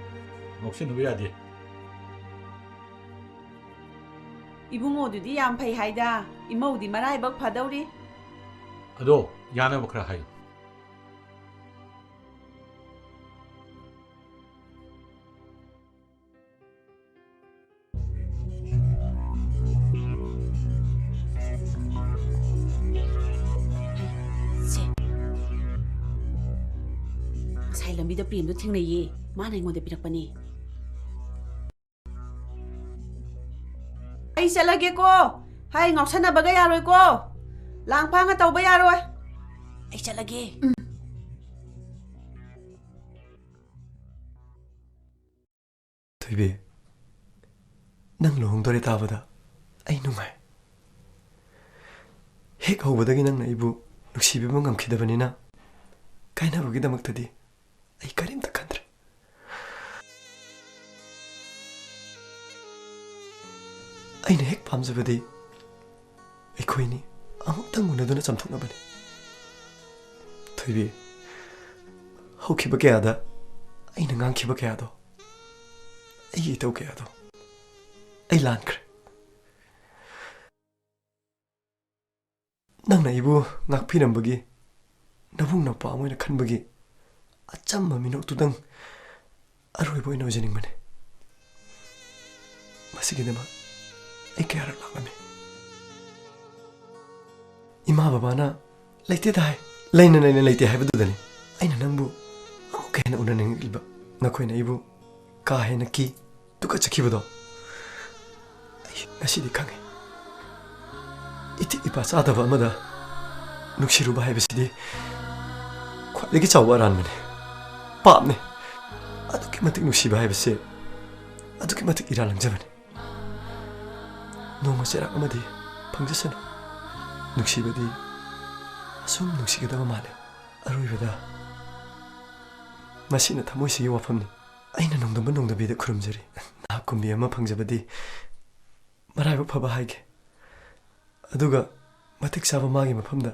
ꯉꯥꯎꯁꯤꯟꯅꯕ ꯌꯥꯗꯦ꯫ ꯏꯕꯨꯡꯉꯣꯗꯨꯗꯤ ꯌꯥꯝ ꯐꯩ ꯍꯥꯏꯗ꯫ ꯏꯃꯧꯗꯤ ꯃꯔꯥꯏꯕꯛ ꯐꯗꯧꯔꯤ꯫ ꯑꯗꯣ ꯌꯥꯅꯕ ꯈꯔ ꯍꯥꯏꯌꯨ꯫ ꯁꯦ꯫ ꯉꯁꯥꯏ ꯂꯝꯕꯤꯗ ꯄ꯭ꯔꯦꯝꯗꯣ ꯊꯦꯡꯅꯩꯌꯦ꯫ ꯃꯥꯅ ꯑꯩꯉꯣꯟꯗ ꯄꯤꯔꯛꯄꯅꯦ꯫ ꯑꯩ ꯆꯠꯂꯒꯦꯀꯣ꯫ ꯍꯥꯏ, ꯉꯥꯎꯁꯟꯅꯕꯒ ꯌꯥꯔꯣꯏꯀꯣ꯫ ꯂꯥꯡ ꯐꯥꯡꯒ ꯇꯧꯕ ꯌꯥꯔꯣꯏ꯫ ꯑꯩ ꯆꯠꯂꯒꯦ꯫ ꯎꯝ꯫ ꯊꯣꯏꯕꯤ, ꯅꯪ ꯂꯨꯍꯣꯡꯗꯣꯔꯦ ꯇꯥꯕꯗ ꯑꯩ ꯅꯨꯡꯉꯥꯏ꯫ ꯍꯦꯛ ꯍꯧꯕꯗꯒꯤ ꯅꯪꯅ ꯑꯩꯕꯨ ꯅꯨꯡꯁꯤꯕꯤꯕ ꯉꯝꯈꯤꯗꯕꯅꯤꯅ, ꯀꯥꯏꯅꯕꯒꯤꯗꯃꯛꯇꯗꯤ ꯑꯩ ꯀꯔꯤꯝꯇ ꯈꯟꯗ꯭ꯔꯦ꯫ ꯑꯩꯅ ꯍꯦꯛ ꯄꯥꯝꯖꯕꯗꯤ ꯑꯩꯈꯣꯏꯅꯤ ꯑꯃꯨꯛꯇꯪ ꯎꯅꯗꯨꯅ ꯆꯥꯝꯊꯣꯛꯅꯕꯅꯤ꯫ ꯊꯣꯏꯕꯤ, ꯍꯧꯈꯤꯕ ꯀꯌꯥꯗ ꯑꯩꯅ ꯉꯥꯡꯈꯤꯕ ꯀꯌꯥꯗꯣ, ꯑꯩꯒꯤ ꯏꯊꯧ ꯀꯌꯥꯗꯣ ꯑꯩ ꯂꯥꯟꯈ꯭ꯔꯦ꯫ ꯅꯪꯅ ꯑꯩꯕꯨ ꯉꯥꯛꯄꯤꯔꯝꯕꯒꯤ, ꯅꯕꯨꯡ ꯅꯧꯄꯥ ꯑꯃ ꯑꯣꯏꯅ ꯈꯟꯕꯒꯤ ꯑꯆꯝꯕ ꯃꯤꯅꯣꯛꯇꯨꯗꯪ ꯑꯔꯣꯏꯕ ꯑꯣꯏꯅ ꯑꯣꯏꯖꯅꯤꯡꯕꯅꯤ꯫ ꯃꯁꯤꯒꯤꯗꯃꯛ ꯑꯩ ꯀꯌꯥꯔꯛ ꯂꯥꯛꯂꯝꯃꯤ꯫ ꯏꯃꯥ ꯕꯕꯥꯅ "ꯂꯩꯇꯦꯗ" ꯍꯥꯏ, ꯂꯩꯅ ꯂꯩꯅ ꯂꯩꯇꯦ ꯍꯥꯏꯕꯗꯨꯗꯅꯤ ꯑꯩꯅ ꯅꯪꯕꯨ ꯑꯃꯨꯛꯀ ꯍꯦꯟꯅ ꯎꯅꯅꯤꯡꯂꯤꯕ꯫ ꯅꯈꯣꯏꯅ ꯑꯩꯕꯨ ꯀꯥ ꯍꯦꯟꯅ ꯀꯤ, ꯇꯨꯀꯠꯆꯈꯤꯕꯗꯣ ꯑꯩ ꯉꯁꯤꯗꯤ ꯈꯪꯉꯤ꯫ ꯏꯇꯤꯛ ꯏꯄꯥ ꯆꯥꯗꯕ ꯑꯃꯗ ꯅꯨꯡꯁꯤꯔꯨꯕ ꯍꯥꯏꯕꯁꯤꯗꯤ ꯈ꯭ꯋꯥꯏꯗꯒꯤ ꯆꯥꯎꯕ ꯑꯔꯥꯟꯕꯅꯤ, ꯄꯥꯞꯅꯤ꯫ ꯑꯗꯨꯛꯀꯤ ꯃꯇꯤꯛ ꯅꯨꯡꯁꯤꯕ ꯍꯥꯏꯕꯁꯦ ꯑꯗꯨꯛꯀꯤ ꯃꯇꯤꯛ ꯏꯔꯥꯜ ꯂꯪꯖꯕꯅꯤ꯫ ꯅꯣꯡꯃ ꯆꯩꯔꯥꯛ ꯑꯃꯗꯤ ꯐꯪꯖꯁꯅꯨ꯫ ꯅꯨꯡꯁꯤꯕꯗꯤ ꯑꯁꯨꯝ ꯅꯨꯡꯁꯤꯒꯗꯕ ꯃꯥꯜꯂꯦ꯫ ꯑꯔꯣꯏꯕꯗ ꯃꯁꯤꯅ ꯊꯃꯣꯏꯁꯤꯒꯤ ꯋꯥꯐꯝꯅꯤ꯫ ꯑꯩꯅ ꯅꯣꯡꯗꯝꯕ ꯅꯣꯡꯗꯝꯕꯤꯗ ꯈꯨꯔꯨꯝꯖꯔꯤ꯫ ꯅꯍꯥꯛ ꯀꯨꯝꯕꯤ ꯑꯃ ꯐꯪꯖꯕꯗꯤ ꯃꯔꯥꯏꯕꯛ ꯐꯕ ꯍꯥꯏꯒꯦ꯫ ꯑꯗꯨꯒ ꯃꯇꯤꯛ ꯆꯥꯕ ꯃꯥꯒꯤ ꯃꯐꯝꯗ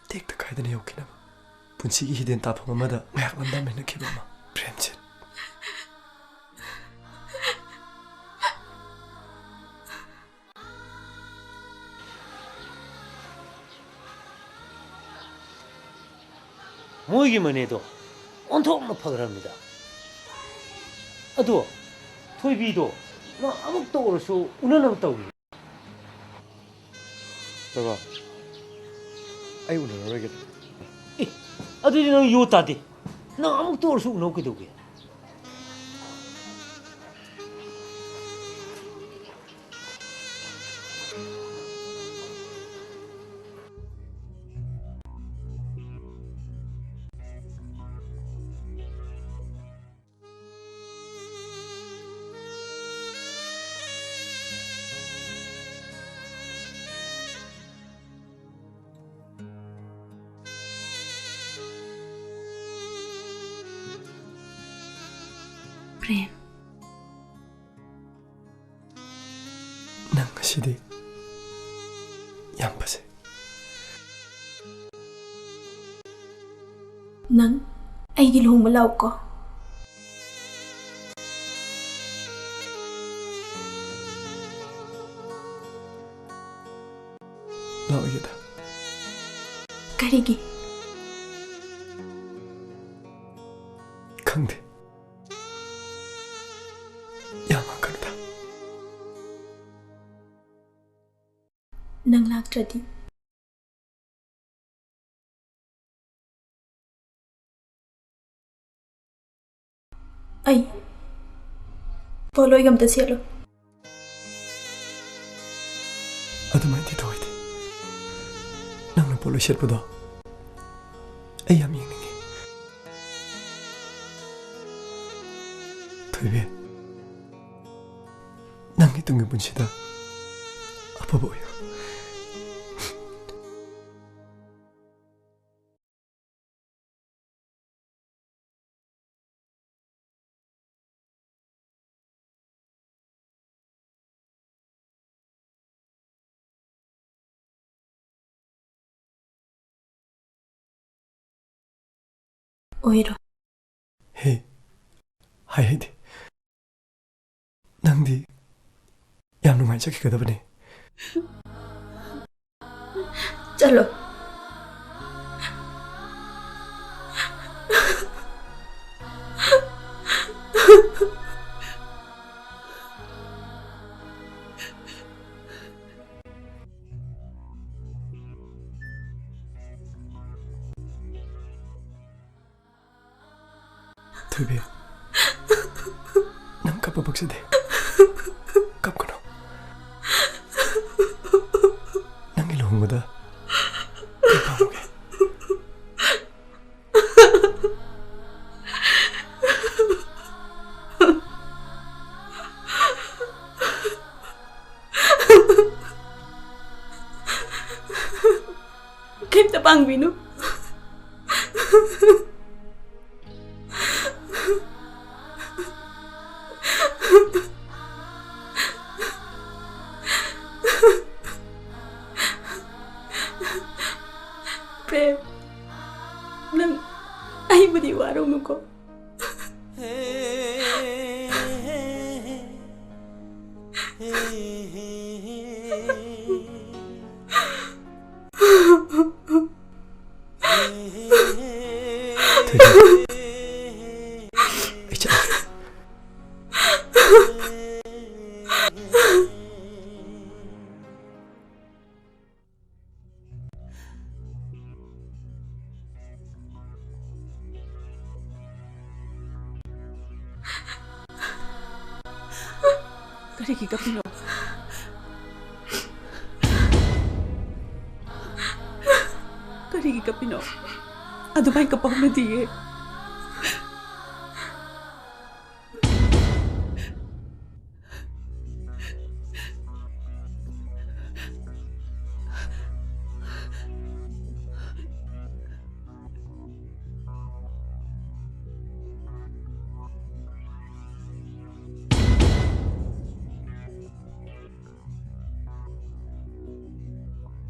ꯇꯦꯛꯇ ꯀꯥꯏꯗꯅ ꯌꯧꯈꯤꯅꯕ꯫ ꯄꯨꯟꯁꯤꯒꯤ ꯍꯤꯗꯦꯟ ꯇꯥꯐꯝ ꯑꯃꯗ ꯃꯍꯥꯛ ꯂꯝꯗꯥꯡ ꯂꯩꯅꯈꯤꯕ ꯑꯃ꯫ ꯄ꯭ꯔꯦꯝꯖꯤꯠ꯫ ꯃꯣꯏꯒꯤ ꯃꯅꯦꯗꯣ ꯑꯣꯟꯊꯣꯛꯅ ꯐꯈ꯭ꯔꯕꯅꯤꯗ꯫ ꯑꯗꯣ ꯊꯣꯏꯕꯤꯗꯣ ꯅꯪ ꯑꯃꯨꯛꯇ ꯑꯣꯏꯔꯁꯨ ꯎꯅꯅꯕ ꯇꯧꯏ꯫ ꯕꯕꯥ, ꯑꯩ ꯎꯅꯔꯔꯣꯏꯒꯦ꯫ ꯑꯦ, ꯑꯗꯨꯗꯤ ꯅꯪ ꯌꯣ ꯇꯥꯗꯦ꯫ ꯅꯪ ꯑꯃꯨꯛꯇ ꯑꯣꯏꯔꯁꯨ ꯎꯅꯧ ꯀꯩꯗꯧꯒꯦ? ꯄ꯭ꯔꯦꯝ, ꯅꯪ ꯉꯁꯤꯗꯤ ꯌꯥꯝ ꯐꯖꯩ꯫ ꯅꯪ ꯑꯩꯒꯤ ꯂꯨꯍꯣꯡꯕ ꯂꯥꯛꯎꯀꯣ꯫ ꯂꯥꯛꯑꯣꯏꯗ꯫ ꯀꯔꯤꯒꯤ? ꯈꯪꯗꯦ꯫ ꯌꯥꯝ ꯍꯪꯒꯅꯨꯗ꯫ ꯅꯪ ꯂꯥꯛꯇ꯭ꯔꯗꯤ꯫ ꯑꯩ ꯄꯣꯠꯂꯣꯏꯒ ꯑꯝꯇ ꯁꯦꯠꯂꯣ꯫ ꯑꯗꯨꯃꯥꯏꯅꯗꯤ ꯇꯧꯍꯩꯗꯦ꯫ ꯅꯪꯅ ꯄꯣꯠꯂꯣꯏ ꯁꯦꯠꯄꯗꯣ ꯑꯩ ꯌꯥꯝ ꯌꯦꯡꯅꯤꯡꯉꯤ꯫ ꯊꯣꯏꯕꯤ, ꯅꯪꯒꯤ ꯇꯨꯡꯒꯤ ꯄꯨꯟꯁꯤꯗ ꯑꯐꯕ ꯑꯣꯏꯌꯨ꯫ ꯑꯣꯏꯔꯣ꯫ ꯍꯦ, ꯍꯥꯏ ꯍꯩꯗꯦ꯫ ꯅꯪꯗꯤ ꯌꯥꯝ ꯅꯨꯡꯉꯥꯏꯖꯈꯤꯒꯗꯕꯅꯦ꯫ ꯆꯠꯂꯣ꯫ ꯊꯣꯏꯕꯤ, ꯅꯪ ꯀꯞꯄ ꯄꯛꯆꯗꯦ꯫ ꯀꯞꯀꯅꯨ꯫ ꯅꯪꯒꯤ ꯂꯨꯍꯣꯡꯕꯗ ꯑꯩ ꯄꯥꯝꯃꯒꯦ꯫ ꯀꯩꯝꯇ ꯄꯥꯡꯕꯤꯅꯨ꯫ ꯄ꯭ꯔꯦꯝ, ꯅꯪ ꯑꯩꯕꯨꯗꯤ ꯋꯥꯔꯧꯅꯨꯀꯣ꯫ ꯀꯔꯤꯒꯤ ꯀꯞꯄꯤꯅꯣ? ꯀꯔꯤꯒꯤ ꯀꯞꯄꯤꯅꯣ? ꯑꯗꯨꯃꯥꯏꯅ ꯀꯞꯄ ꯍꯧꯅꯗꯤꯌꯦ꯫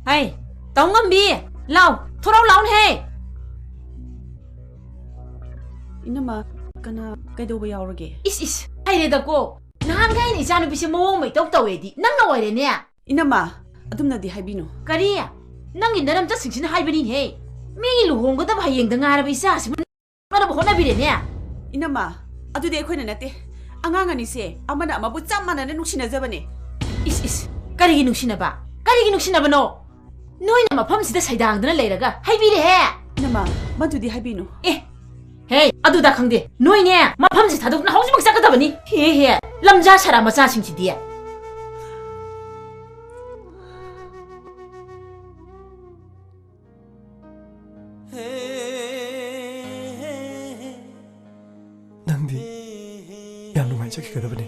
ꯍꯩ, ꯇꯧꯉꯝꯕꯤ, ꯂꯥꯎ, ꯊꯣꯔꯛꯎ ꯂꯥꯎꯅꯦꯍꯦ꯫ ꯏꯅꯝꯃ, ꯀꯅꯥ, ꯀꯩꯗꯧꯕ ꯌꯥꯎꯔꯒꯦ? ꯏꯁ, ꯏꯁ, ꯍꯩꯔꯦꯗꯀꯣ꯫ ꯅꯍꯥꯟꯒꯩ ꯑꯩꯅ ꯏꯆꯥꯅꯨꯄꯤꯁꯦ ꯃꯑꯣꯡ ꯑꯃ ꯏꯇꯧ ꯇꯧꯋꯦꯗꯤ ꯅꯪꯅ ꯑꯣꯏꯔꯦꯅꯦ꯫ ꯏꯅꯝꯃ, ꯑꯗꯨꯝꯅꯗꯤ ꯍꯥꯏꯕꯤꯅꯨ꯫ ꯀꯔꯤ? ꯅꯪꯒꯤ ꯅꯔꯝꯆꯠꯁꯤꯡꯁꯤꯅ ꯍꯥꯏꯕꯅꯤꯅꯦꯍꯦ꯫ ꯃꯤꯒꯤ ꯂꯨꯍꯣꯡꯒꯗꯕ ꯍꯌꯦꯡꯗ ꯉꯥꯏꯔꯕ ꯏꯆꯥꯁꯤꯕꯨ ꯅꯪꯅꯕ ꯍꯣꯠꯅꯕꯤꯔꯦꯅꯦ꯫ ꯏꯅꯝꯃ, ꯑꯗꯨꯗꯤ ꯑꯩꯈꯣꯏꯅ ꯅꯠꯇꯦ꯫ ꯑꯉꯥꯡ ꯑꯅꯤꯁꯦ ꯑꯃꯅ ꯑꯃꯕꯨ ꯆꯞ ꯃꯥꯟꯅꯅ ꯅꯨꯡꯁꯤꯅꯖꯕꯅꯦ꯫ ꯏꯁ, ꯏꯁ, ꯀꯔꯤꯒꯤ ꯅꯨꯡꯁꯤꯅꯕ? ꯀꯔꯤꯒꯤ ꯅꯨꯡꯁꯤꯅꯕꯅꯣ? ꯅꯣꯏꯅ ꯃꯐꯝꯁꯤꯗ ꯁꯩꯗꯥꯡꯗꯨꯅ ꯂꯩꯔꯒ ꯍꯥꯏꯕꯤꯔꯦꯍꯦ! ꯅꯃꯥ, ꯃꯗꯨꯗꯤ ꯍꯥꯏꯕꯤꯅꯨ꯫ ꯑꯦ, ꯍꯦ, ꯑꯗꯨꯗ ꯈꯪꯗꯦ꯫ ꯅꯣꯏꯅꯦ, ꯃꯐꯝꯁꯤ ꯊꯥꯗꯣꯛꯇꯨꯅ ꯍꯧꯖꯤꯛꯃꯛ ꯆꯠꯀꯗꯕꯅꯤ꯫ ꯍꯦ, ꯍꯦ, ꯂꯝꯖꯥ ꯁꯥꯔꯥ ꯃꯆꯥꯁꯤꯡꯁꯤꯗꯤ꯫ ꯅꯪꯗꯤ ꯌꯥꯝ ꯅꯨꯡꯉꯥꯏꯖꯈꯤꯒꯗꯕꯅꯤ꯫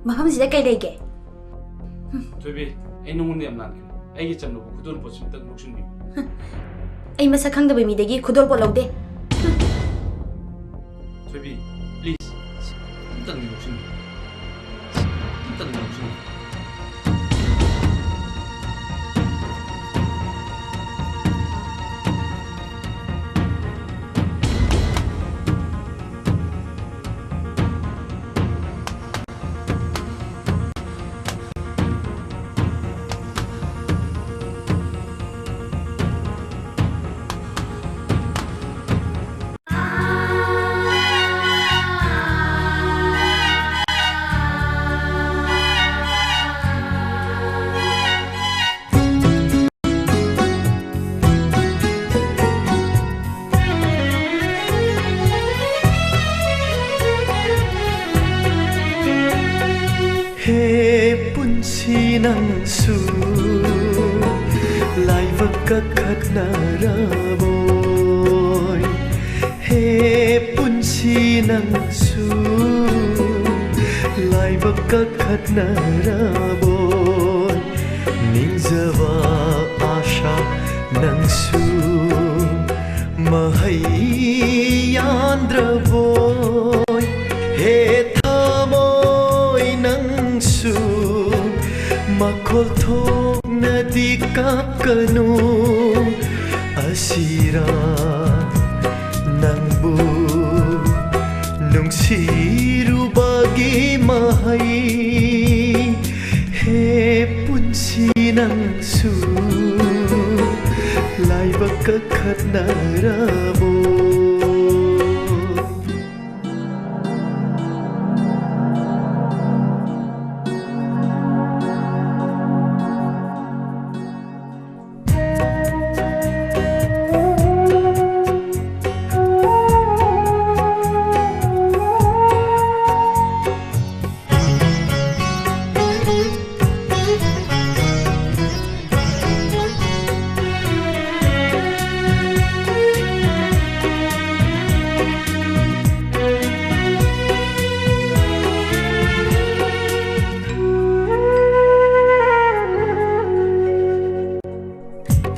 ꯃꯐꯝꯁꯤꯗ ꯀꯩ ꯂꯩꯒꯦ? ꯊꯣꯏꯕꯤ, ꯑꯩ ꯅꯉꯣꯟꯗ ꯌꯥꯝ ꯂꯥꯟꯈ꯭ꯔꯦ꯫ ꯑꯩꯒꯤ ꯆꯝꯂꯕ ꯈꯨꯗꯣꯜ ꯄꯣꯠꯁꯤꯃꯇꯪ ꯂꯧꯁꯤꯟꯕꯤꯌꯨ꯫ ꯑꯩ ꯃꯁꯛ ꯈꯪꯗꯕ ꯃꯤꯗꯒꯤ ꯈꯨꯗꯣꯜ ꯄꯣꯠ ꯂꯧꯗꯦ꯫ ꯊꯣꯏꯕꯤ, please, ꯑꯝꯇꯪꯗꯤ ꯂꯧꯁꯤꯟꯕꯤꯌꯨ꯫ ꯑꯝꯇꯪꯗꯤ ꯂꯧꯁꯤꯟꯕꯤꯌꯨ꯫ ꯍꯦ ꯄꯨꯟꯁꯤ ꯅꯪꯁꯨ ꯂꯥꯏꯕꯛ ꯀꯛꯈꯠꯅꯔꯕꯣꯏ꯫ ꯍꯦ ꯄꯨꯟꯁꯤ ꯅꯪꯁꯨ ꯂꯥꯏꯕꯛ ꯀꯛꯈꯠꯅꯔꯕꯣꯏ꯫ ꯅꯤꯡꯖꯕ ꯑꯥꯁꯥ ꯅꯪꯁꯨ ꯃꯍꯩ ꯌꯥꯟꯗ꯭ꯔꯕꯣꯏ꯫ ꯍꯦ ꯊꯃꯣꯏ ꯅꯪꯁꯨ ꯃꯈꯣꯜ ꯊꯣꯛꯅꯗꯤ ꯀꯞꯀꯅꯨ꯫ ꯑꯁꯤꯔꯥ ꯅꯪꯕꯨ ꯁꯤꯔꯨꯕꯒꯤ ꯃꯍꯩ꯫ ꯍꯦ ꯄꯨꯟꯁꯤ, ꯅꯪꯁꯨ ꯂꯥꯏꯕꯛ ꯀꯛꯈꯠꯅꯔꯕꯣ?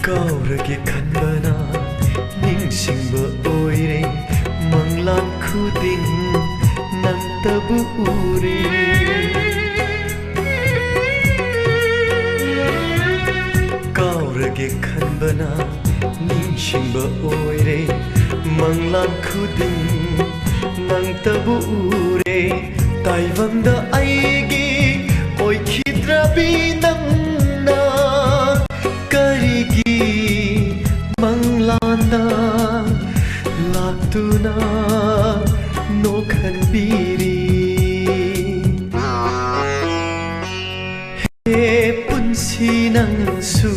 ꯀꯥꯎꯔꯒꯦ ꯈꯟꯕꯅ ꯅꯤꯡꯁꯤꯡꯕ ꯑꯣꯏꯔꯦ꯫ ꯃꯪꯂꯥꯟ ꯈꯨꯗꯤꯡ ꯅꯪꯇꯕꯨ ꯎꯔꯦ꯫ ꯀꯥꯎꯔꯒꯦ ꯈꯟꯕꯅ ꯅꯤꯡꯁꯤꯡꯕ ꯑꯣꯏꯔꯦ꯫ ꯃꯪꯂꯥꯟ ꯈꯨꯗꯤꯡ ꯅꯪꯇꯕꯨ ꯎꯔꯦ꯫ ꯇꯥꯏꯕꯪꯗ ꯑꯩꯒꯤ ꯑꯣꯏꯈꯤꯗ꯭ꯔꯕꯤ ꯅꯪꯅ ꯀꯔꯤꯒꯤ ꯃꯪꯂꯥꯟꯗ ꯂꯥꯛꯇꯨꯅ ꯅꯣꯛꯍꯟꯕꯤꯔꯤ? ꯍꯦ ꯄꯨꯟꯁꯤ, ꯅꯪꯁꯨ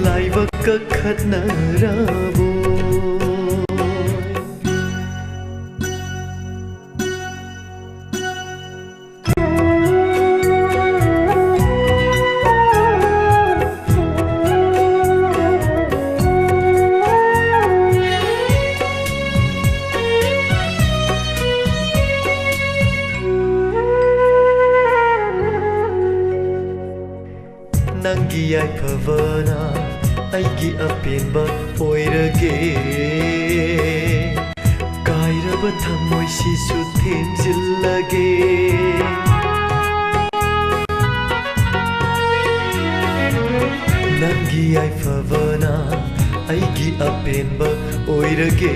ꯂꯥꯏꯕꯛ ꯀꯛꯈꯠꯅꯔꯕꯣ? ꯅꯪꯒꯤ ꯌꯥꯏꯐꯕꯅ ꯑꯩꯒꯤ ꯑꯄꯦꯟꯕ ꯑꯣꯏꯔꯒꯦ꯫ ꯀꯥꯏꯔꯕ ꯊꯃꯣꯏꯁꯤꯁꯨ ꯊꯦꯝꯖꯤꯜꯂꯒꯦ꯫ ꯅꯪꯒꯤ ꯌꯥꯏꯐꯕꯅ ꯑꯩꯒꯤ ꯑꯄꯦꯟꯕ ꯑꯣꯏꯔꯒꯦ꯫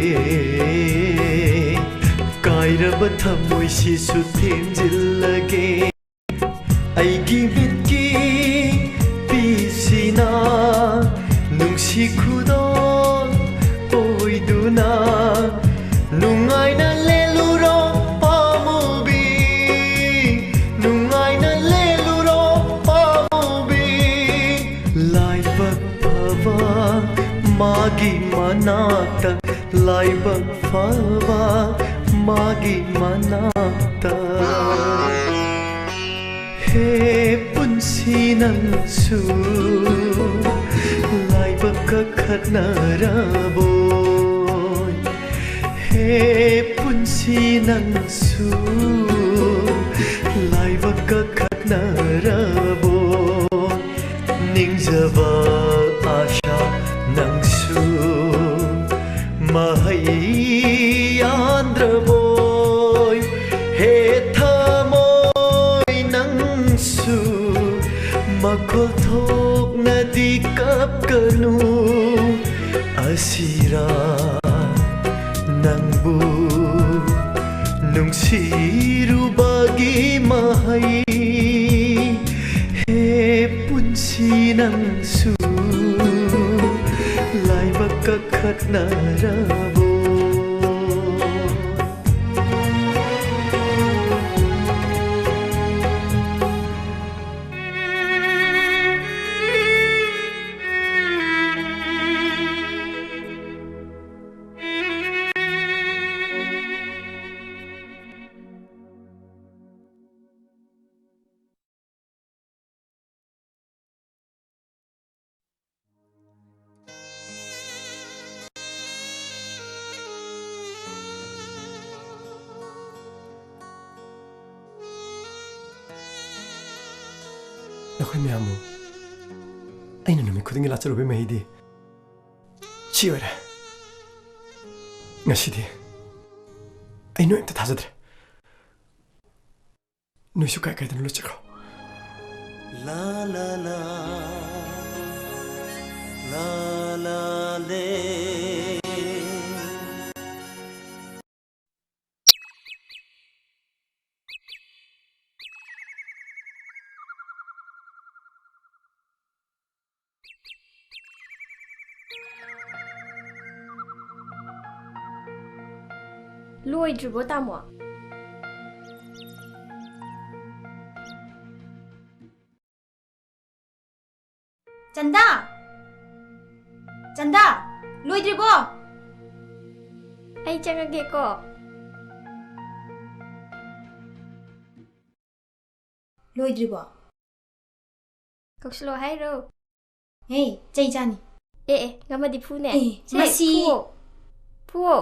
ꯀꯥꯏꯔꯕ ꯊꯃꯣꯏꯁꯤꯁꯨ ꯊꯦꯝꯖꯤꯜꯂꯒꯦ꯫ ꯑꯩꯒꯤ ꯃꯤꯠꯀꯤ ꯄꯤꯁꯤꯅ ꯅꯨꯡꯁꯤ ꯈꯨꯗꯣꯜ ꯑꯣꯏꯗꯨꯅ ꯅꯨꯡꯉꯥꯏꯅ ꯂꯦꯜꯂꯨꯔꯣ ꯄꯥꯝꯃꯨꯕꯤ, ꯅꯨꯡꯉꯥꯏꯅ ꯂꯦꯜꯂꯨꯔꯣ ꯄꯥꯝꯃꯨꯕꯤ꯫ ꯂꯥꯏꯕꯛ ꯐꯕ ꯃꯥꯒꯤ ꯃꯅꯥꯛꯇ, ꯂꯥꯏꯕꯛ ꯐꯕ ꯃꯥꯒꯤ ꯃꯅꯥꯛꯇ꯫ ꯍꯦ ꯄꯨꯟꯁꯤ ꯅꯪꯁꯨ ꯂꯥꯏꯕꯛ ꯀꯈꯠꯅꯔꯕꯣꯏ꯫ ꯍꯦ ꯄꯨꯟꯁꯤ ꯅꯪꯁꯨ ꯂꯥꯏꯕꯛ ꯀꯈꯠꯅꯔꯕꯣꯏ꯫ ꯅꯤꯡꯖꯕ ꯑꯥꯁꯥ ꯅꯪꯁꯨ ꯃꯍꯩ ꯌꯥꯟꯗ꯭ꯔꯕꯣꯏ꯫ ꯍꯦ ꯊꯃꯣꯏ ꯅꯪꯁꯨ ꯃꯈꯣꯜ ꯊꯣꯛꯅꯗꯤ ꯀꯞꯀꯅꯨ꯫ ꯑꯁꯤꯔꯥ ꯅꯪꯕꯨ ꯅꯨꯡꯁꯤꯔꯨꯕꯒꯤ ꯃꯍꯩ꯫ ꯍꯦ ꯄꯨꯟꯁꯤ ꯅꯪꯁꯨ ꯂꯥꯏꯕꯛ ꯀꯈꯠꯅꯔꯕꯣ꯫ ꯅꯈꯣꯏ ꯃꯌꯥꯝꯕꯨ ꯑꯩꯅ ꯅꯨꯃꯤꯠ ꯈꯨꯗꯤꯡꯒꯤ ꯂꯥꯠꯆꯔꯨꯕꯒꯤ ꯃꯍꯩꯗꯤ ꯁꯤ ꯑꯣꯏꯔꯦ꯫ ꯉꯁꯤꯗꯤ ꯑꯩ ꯅꯣꯏ ꯑꯝꯇ ꯊꯥꯖꯗ꯭ꯔꯦ꯫ ꯅꯣꯏꯁꯨ ꯀꯥꯏ ꯀꯥꯏꯗꯅꯣ ꯂꯣꯏ ꯆꯠꯈ꯭ꯔꯣ꯫ ꯂꯥ ꯂꯥ ꯂꯥ, ꯂꯥ ꯂꯥ ꯂꯦ꯫ ꯂꯣꯏꯗ꯭ꯔꯤꯕꯣ, ꯇꯥꯃꯣ? ꯆꯟꯗꯥ! ꯆꯟꯗꯥ! ꯂꯣꯏꯗ꯭ꯔꯤꯕꯣ? ꯑꯩ ꯆꯪꯉꯒꯦꯀꯣ꯫ ꯂꯣꯏꯗ꯭ꯔꯤꯕꯣ? ꯀꯧꯁꯜꯂꯣ ꯍꯥꯏꯔꯣ? ꯍꯦ, ꯆꯩ ꯆꯥꯅꯤ꯫ ꯑꯦ, ꯑꯦ, ꯉꯝꯃꯗꯤ ꯐꯨꯅꯦ꯫ ꯑꯦ, ꯁꯦ, ꯃꯁꯤ ꯐꯨꯋꯣ꯫ ꯐꯨꯋꯣ꯫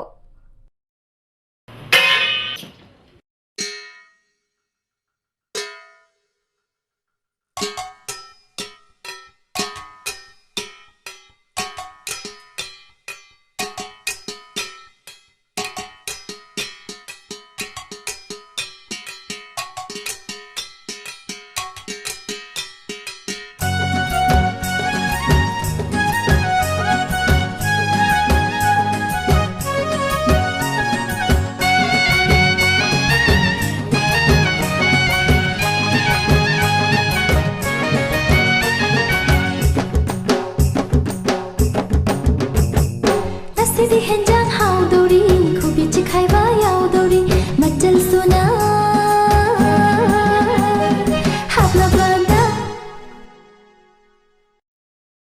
ꯉꯁꯤꯗꯤ ꯍꯦꯟꯖꯥꯡ ꯍꯥꯎꯗꯧꯔꯤ, ꯀꯣꯕꯤ ꯆꯤꯈꯥꯏꯕ ꯌꯥꯎꯗꯧꯔꯤ, ꯃꯆꯜ ꯁꯨꯅ ꯍꯥꯞꯂꯕꯗ꯫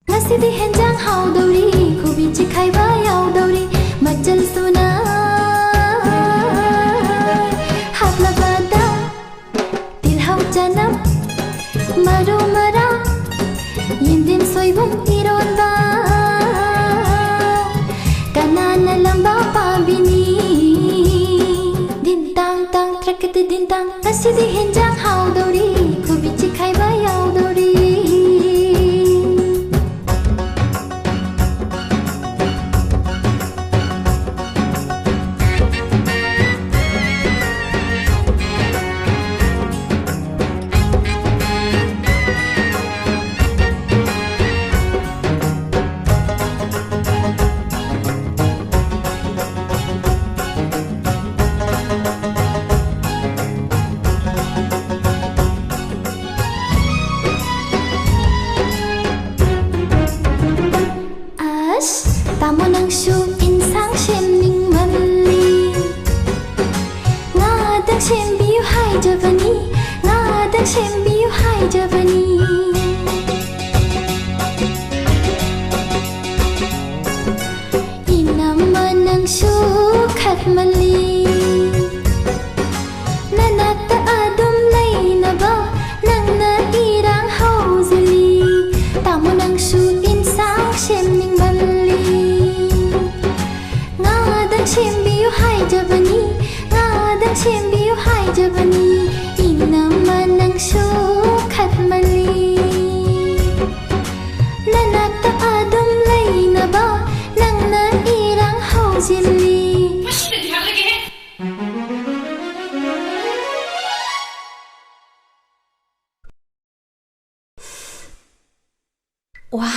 ꯉꯁꯤꯗꯤ ꯍꯦꯟꯖꯥꯡ ꯍꯥꯎꯗꯧꯔꯤ, ꯀꯣꯕꯤ ꯆꯤꯈꯥꯏꯕ ꯌꯥꯎꯗꯧꯔꯤ, ꯃꯆꯜ ꯁꯨꯅ ꯍꯥꯞꯂꯕꯗ꯫ ꯇꯤꯜꯍꯧ ꯆꯅꯝ, ꯃꯔꯨ ꯃꯔꯥꯡ, ꯌꯦꯟꯗꯦꯝ ꯁꯣꯏꯕꯨꯝ ꯏꯔꯣꯟꯕ꯫ ꯀꯅꯥꯅ ꯂꯝꯕꯥ ꯄꯥꯝꯕꯤꯅꯤ? ꯗꯤꯟ ꯇꯥꯡ ꯇꯥꯡ ꯇ꯭ꯔꯛꯀꯗꯤ ꯗꯤꯟ ꯇꯥꯡ꯫ ꯉꯁꯤꯗꯤ ꯍꯦꯟꯖꯥꯡ ꯍꯥꯎꯗꯧꯔꯤ, ꯀꯣꯕꯤ ꯆꯤꯈꯥꯏꯕ ꯌꯥꯎꯗꯧꯔꯤ꯫ ꯍꯥꯏꯖꯕꯅꯤ꯫ ꯏꯅꯝꯃ ꯅꯪꯁꯨ ꯈꯠꯃꯜꯂꯤ꯫ ꯅꯅꯥꯛꯇ ꯑꯗꯨꯝ ꯂꯩꯅꯕ ꯅꯪꯅ ꯏꯔꯥꯡ ꯍꯧꯖꯤꯜꯂꯤ꯫ ꯇꯥꯃꯣ ꯅꯪꯁꯨ ꯏꯟꯁꯥꯡ ꯁꯦꯝꯅꯤꯡꯃꯜꯂꯤ꯫ ꯉꯥꯗꯪ ꯁꯦꯝꯕꯤꯌꯨ ꯍꯥꯏꯖꯕꯅꯤ, ꯉꯥꯗꯪ ꯁꯦꯝꯕꯤꯌꯨ ꯍꯥꯏꯖꯕꯅꯤ꯫ ꯏꯅꯝꯃ ꯅꯪꯁꯨ ꯈꯠꯃꯜꯂꯤ꯫ ꯅꯅꯥꯛꯇ ꯑꯗꯨꯝ ꯂꯩꯅꯕ ꯅꯪꯅ ꯏꯔꯥꯡ ꯍꯧꯖꯤꯜꯂꯤ꯫ ꯋꯥ꯫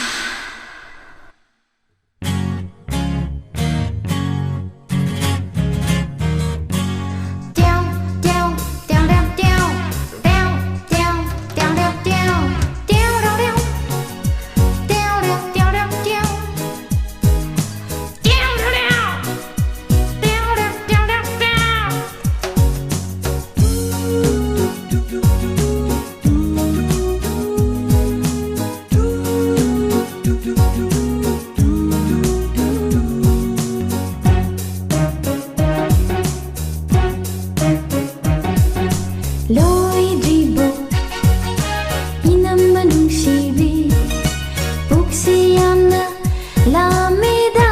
ꯂꯣꯏꯗ꯭ꯔꯤꯕꯣ ꯏꯅꯝꯃ ꯅꯨꯡꯁꯤꯕꯤ? ꯄꯨꯛꯁꯤ ꯌꯥꯝꯅ ꯂꯥꯝꯃꯦꯗ꯫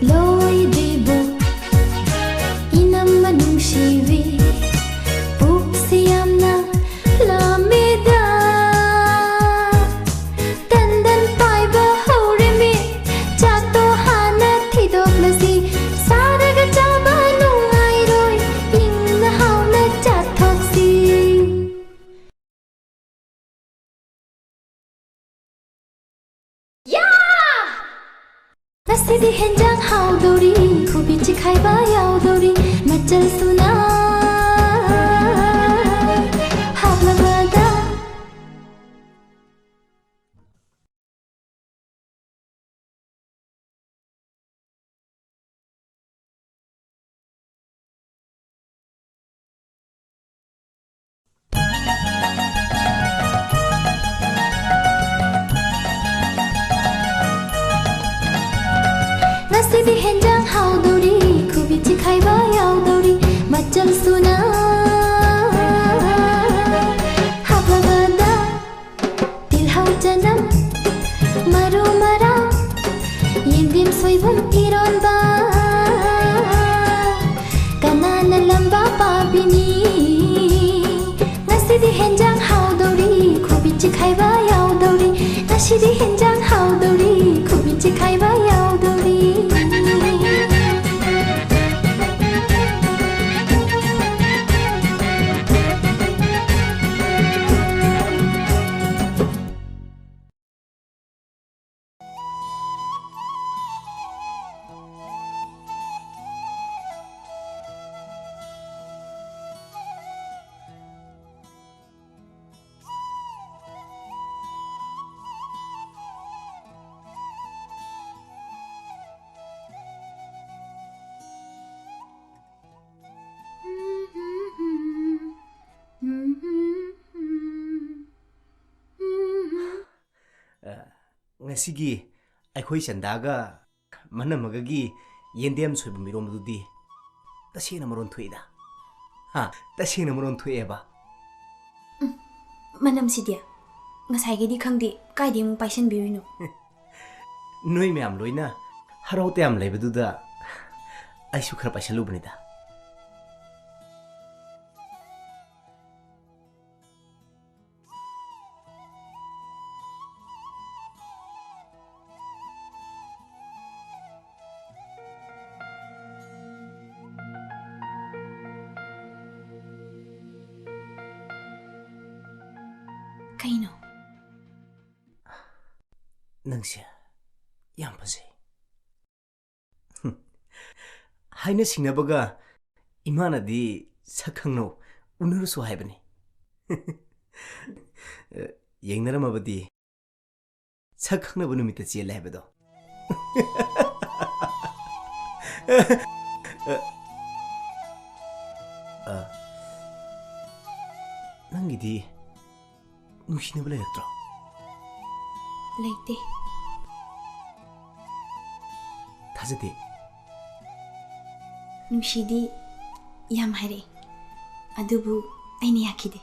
ꯂꯣꯏꯗ꯭ꯔꯤꯕꯣ ꯏꯅꯝꯃ ꯅꯨꯡꯁꯤꯕꯤ? ꯄꯨꯛꯁꯤ ꯌꯥꯝꯅ ꯂꯥꯝꯃꯦꯗ꯫ ꯇꯟꯗꯟ ꯄꯥꯏꯕ ꯍꯧꯔꯦꯃꯤ, ꯆꯥꯛꯇꯣ ꯍꯥꯟꯅ ꯊꯤꯗꯣꯛꯂꯁꯤ꯫ ꯁꯥꯔꯒ ꯆꯥꯕ ꯅꯨꯡꯉꯥꯏꯔꯣꯏ, ꯏꯪꯅ ꯍꯥꯎꯅ ꯆꯥꯊꯣꯛꯁꯤ꯫ ꯌꯥ! ꯉꯁꯤꯗꯤ ꯍꯦꯟꯖꯥꯡ ꯍꯥꯎꯗꯧꯔꯤ, ꯀꯣꯕꯤ ꯆꯤꯈꯥꯏꯕ ꯌꯥꯎꯗꯧꯔꯤ, ꯃꯆꯜ ꯁꯨꯅ ꯍꯥꯞꯂꯕꯗ꯫ ꯍꯦꯟꯖꯥꯡ ꯍꯥꯎꯗꯧꯔꯤ, ꯈꯨꯕꯤ ꯆꯤꯈꯥꯏꯕ ꯌꯥꯎꯗꯧꯔꯤ, ꯃꯆꯜ ꯁꯨꯅ ꯍꯥꯞꯂꯕꯗ ꯇꯤꯜꯍꯧ ꯆꯅꯝ ꯃꯔꯨ ꯃꯔꯥꯡ ꯌꯦꯟꯗꯦꯝ ꯁꯣꯏꯕꯨꯝ ꯏꯔꯣꯟꯕ ꯀꯅꯥꯅ ꯂꯝꯕ ꯄꯥꯝꯕꯤꯅꯤ? ꯉꯁꯤꯗꯤ ꯍꯦꯟꯖꯥꯡ ꯍꯥꯎꯗꯧꯔꯤ, ꯈꯨꯕꯤ ꯆꯤꯈꯥꯏꯕ ꯌꯥꯎꯗꯧꯔꯤ꯫ ꯉꯁꯤꯗꯤ ꯍꯦꯟꯖꯥꯡ ꯍꯥꯎꯗꯧꯔꯤ, ꯈꯨꯕꯤ ꯆꯤꯈꯥꯏꯕ ꯌꯥꯎꯗꯧꯔꯤ꯫ ꯑ, ꯉꯁꯤꯒꯤ ꯑꯩꯈꯣꯏ ꯆꯟꯗꯥꯒ ꯃꯅꯝꯃꯒꯒꯤ ꯌꯦꯟꯗꯦꯝ ꯁꯣꯏꯕꯨꯝ ꯏꯔꯣꯝꯕꯗꯨꯗꯤ ꯇꯁꯦꯡꯅ ꯃꯔꯣꯟ ꯊꯣꯛꯏꯗ꯫ ꯍꯥ, ꯇꯁꯦꯡꯅ ꯃꯔꯣꯟ ꯊꯣꯛꯑꯦꯕ꯫ ꯎꯝ, ꯃꯅꯝꯁꯤꯗꯤ ꯉꯁꯥꯏꯒꯩꯗꯤ ꯈꯪꯗꯦ, ꯀꯥꯏꯗꯩ ꯑꯃꯨꯛ ꯄꯥꯏꯁꯟꯕꯤꯔꯨꯏꯅꯣ? ꯅꯣꯏ ꯃꯌꯥꯝ ꯂꯣꯏꯅ ꯍꯔꯥꯎ ꯇꯌꯥꯝ ꯂꯩꯕꯗꯨꯗ ꯑꯩꯁꯨ ꯈꯔ ꯄꯥꯏꯁꯜꯂꯨꯕꯅꯤꯗ꯫ ꯀꯩꯅꯣ? ꯅꯪꯁꯦ ꯌꯥꯝ ꯐꯖꯩ꯫ ꯍꯥꯏꯅ ꯁꯤꯡꯅꯕꯒ ꯏꯃꯥꯅꯗꯤ ꯁꯛ ꯈꯪꯅꯧ, ꯎꯅꯔꯨꯁꯨ ꯍꯥꯏꯕꯅꯤ꯫ ꯌꯦꯡꯅꯔꯝꯃꯕꯗꯤ ꯁꯛ ꯈꯪꯅꯕ ꯅꯨꯃꯤꯠꯇ ꯆꯦꯜꯂꯦ ꯍꯥꯏꯕꯗꯣ꯫ ꯑ, ꯅꯪꯒꯤꯗꯤ ꯅꯨꯡꯁꯤꯅꯕ ꯂꯩꯔꯛꯇ꯭ꯔꯣ? ꯂꯩꯇꯦ꯫ ꯐꯖꯗꯦ꯫ ꯅꯨꯡꯁꯤꯗꯤ ꯌꯥꯝ ꯍꯥꯏꯔꯛꯏ, ꯑꯗꯨꯕꯨ ꯑꯩꯅ ꯌꯥꯈꯤꯗꯦ꯫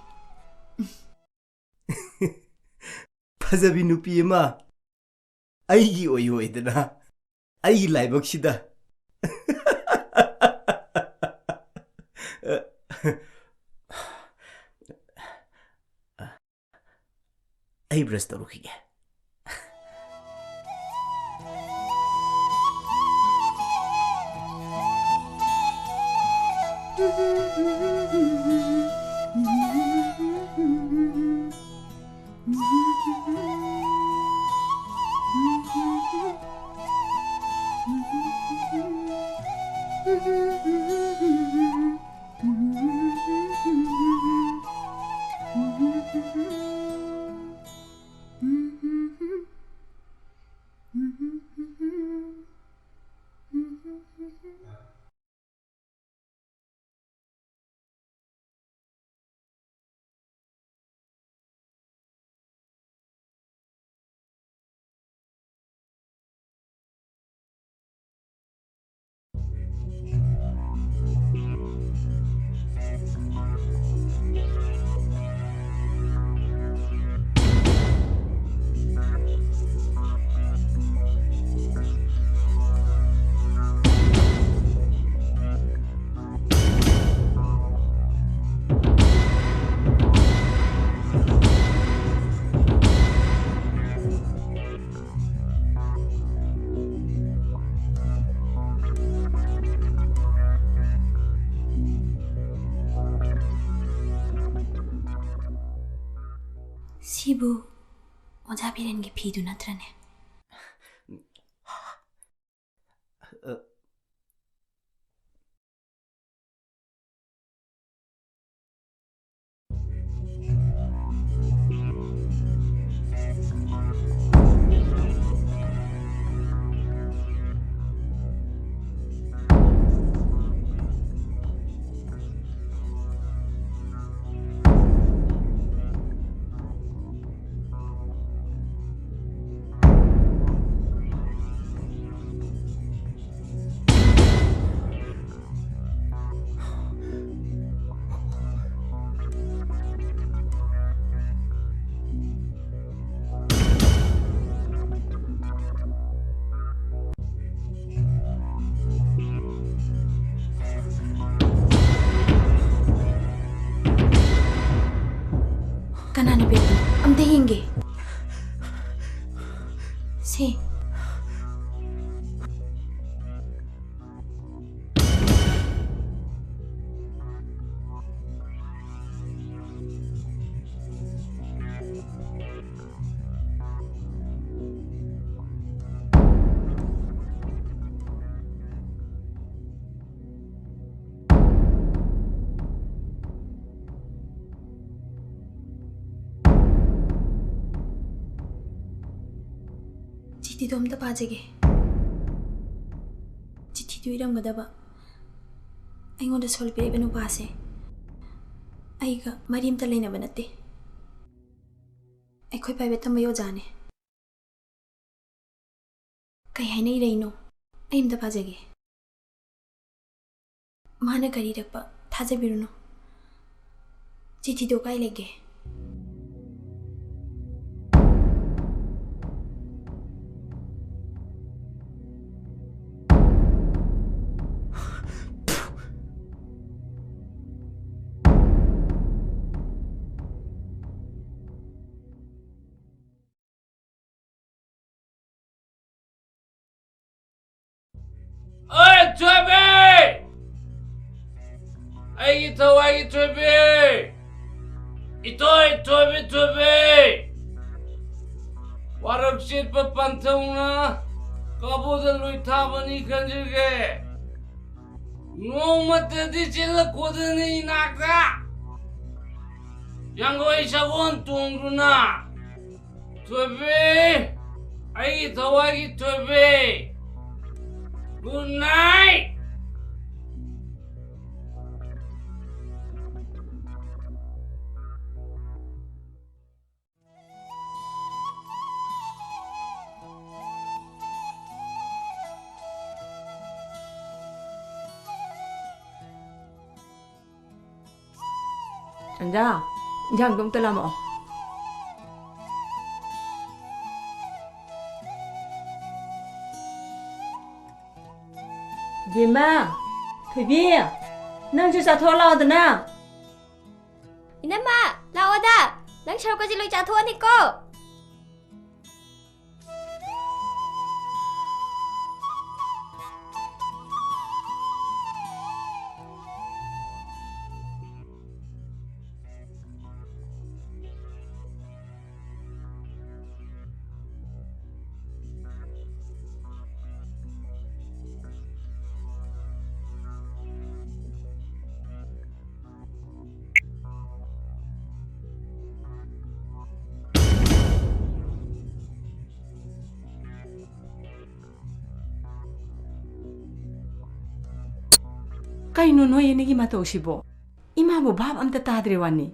ꯐꯖꯕꯤ ꯅꯨꯄꯤ ꯑꯃ ꯑꯩꯒꯤ ꯑꯣꯏꯌꯣꯏꯗꯅ, ꯑꯩꯒꯤ ꯂꯥꯏꯕꯛꯁꯤꯗ꯫ ꯑꯩ ꯕ꯭ꯔꯁ ꯇꯧꯔꯨꯈꯤꯒꯦ꯫ ꯁꯤꯕꯨ ꯑꯣꯖꯥ ꯕꯤꯔꯦꯟꯒꯤ ꯐꯤꯗꯨ ꯅꯠꯇ꯭ꯔꯅꯦ? ꯁꯦ꯫ ꯆꯤꯊꯤꯗꯣ ꯑꯝꯇ ꯄꯥꯖꯒꯦ꯫ ꯆꯤꯊꯤꯗꯨ ꯏꯔꯝꯒꯗꯕ ꯑꯩꯉꯣꯟꯗ ꯁꯣꯜ ꯄꯤꯔꯛꯏꯕ ꯅꯨꯄꯥꯁꯦ ꯑꯩꯒ ꯃꯔꯤ ꯑꯝꯇ ꯂꯩꯅꯕ ꯅꯠꯇꯦ꯫ ꯑꯩꯈꯣꯏ ꯄ꯭ꯔꯥꯏꯚꯦꯠ ꯇꯝꯕꯒꯤ ꯑꯣꯖꯥꯅꯦ꯫ ꯀꯩ ꯍꯥꯏꯅ ꯏꯔꯛꯏꯅꯣ? ꯑꯩ ꯑꯝꯇ ꯄꯥꯖꯒꯦ꯫ ꯃꯥꯅ ꯀꯔꯤ ꯏꯔꯛꯄ ꯊꯥꯖꯕꯤꯔꯨꯅꯨ꯫ ꯆꯤꯊꯤꯗꯣ ꯀꯥꯏ ꯂꯩꯒꯦ? ꯑꯣꯏ, ꯊꯣꯏꯕꯤ! ꯑꯩꯒꯤ ꯊꯋꯥꯏꯒꯤ ꯊꯣꯏꯕꯤ! ꯏꯊꯣꯏ ꯊꯣꯏꯕꯤ ꯊꯣꯏꯕꯤ! ꯋꯥꯔꯛ ꯆꯦꯠꯄ ꯄꯟꯊꯧꯅ ꯀꯕꯣꯗ ꯂꯣꯏ ꯊꯥꯕꯅꯤ ꯈꯟꯖꯒꯦ꯫ ꯅꯣꯡꯃꯇꯗꯤ ꯆꯦꯜꯂꯛꯈꯣꯗꯅ ꯏꯅꯥꯛꯇ ꯌꯥꯡꯒꯣꯏ ꯁꯒꯣꯜ ꯇꯣꯡꯗꯨꯅ꯫ ꯊꯣꯏꯕꯤ! ꯑꯩꯒꯤ ꯊꯋꯥꯏꯒꯤ ꯊꯣꯏꯕꯤ! Good night! ꯆꯟꯖꯥ, ꯏꯟꯖꯥꯡꯗꯣ ꯑꯝꯇ ꯂꯥꯝꯃꯛꯑꯣ꯫ ꯕꯦꯝꯃ, ꯊꯣꯏꯕꯤ, ꯅꯪꯁꯨ ꯆꯥꯊꯣꯛꯑ ꯂꯥꯛꯑꯣꯗꯅ꯫ ꯏꯅꯝꯃ, ꯂꯥꯛꯑꯣꯗ꯫ ꯅꯪ ꯁꯔꯨꯛꯀꯁꯦ ꯂꯣꯏ ꯆꯥꯊꯣꯛꯑꯅꯤꯀꯣ꯫ ꯀꯩꯅꯣ ꯅꯣꯏ ꯑꯅꯤꯒꯤ ꯃꯇꯧꯁꯤꯕꯣ? ꯏꯃꯥꯕꯨ ꯚꯥꯞ ꯑꯝꯇ ꯇꯥꯗ꯭ꯔꯦ ꯋꯥꯅꯤ꯫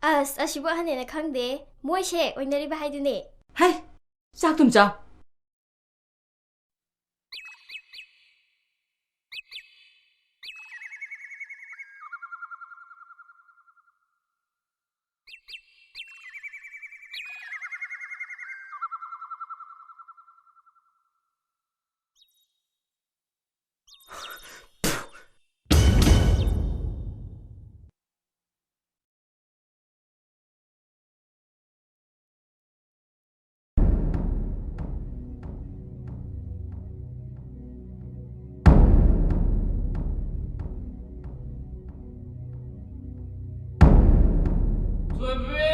ꯑꯁ, ꯑꯁꯤꯕꯨ ꯑꯍꯟꯅꯦꯅ ꯈꯪꯗꯦ꯫ ꯃꯣꯏꯁꯦ ꯑꯣꯏꯅꯔꯤꯕ ꯍꯥꯏꯗꯨꯅꯤ꯫ ꯍꯩ, ꯆꯥꯛꯇꯨꯝ ꯆꯥꯎ꯫ ꯊꯣꯏꯕꯤ!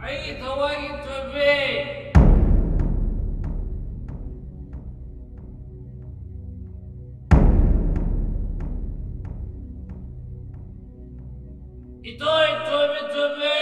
ꯑꯩꯒꯤ ꯊꯋꯥꯏꯒꯤ ꯊꯣꯏꯕꯤ! ꯏꯊꯣꯏ ꯊꯣꯏꯕꯤ ꯊꯣꯏꯕꯤ!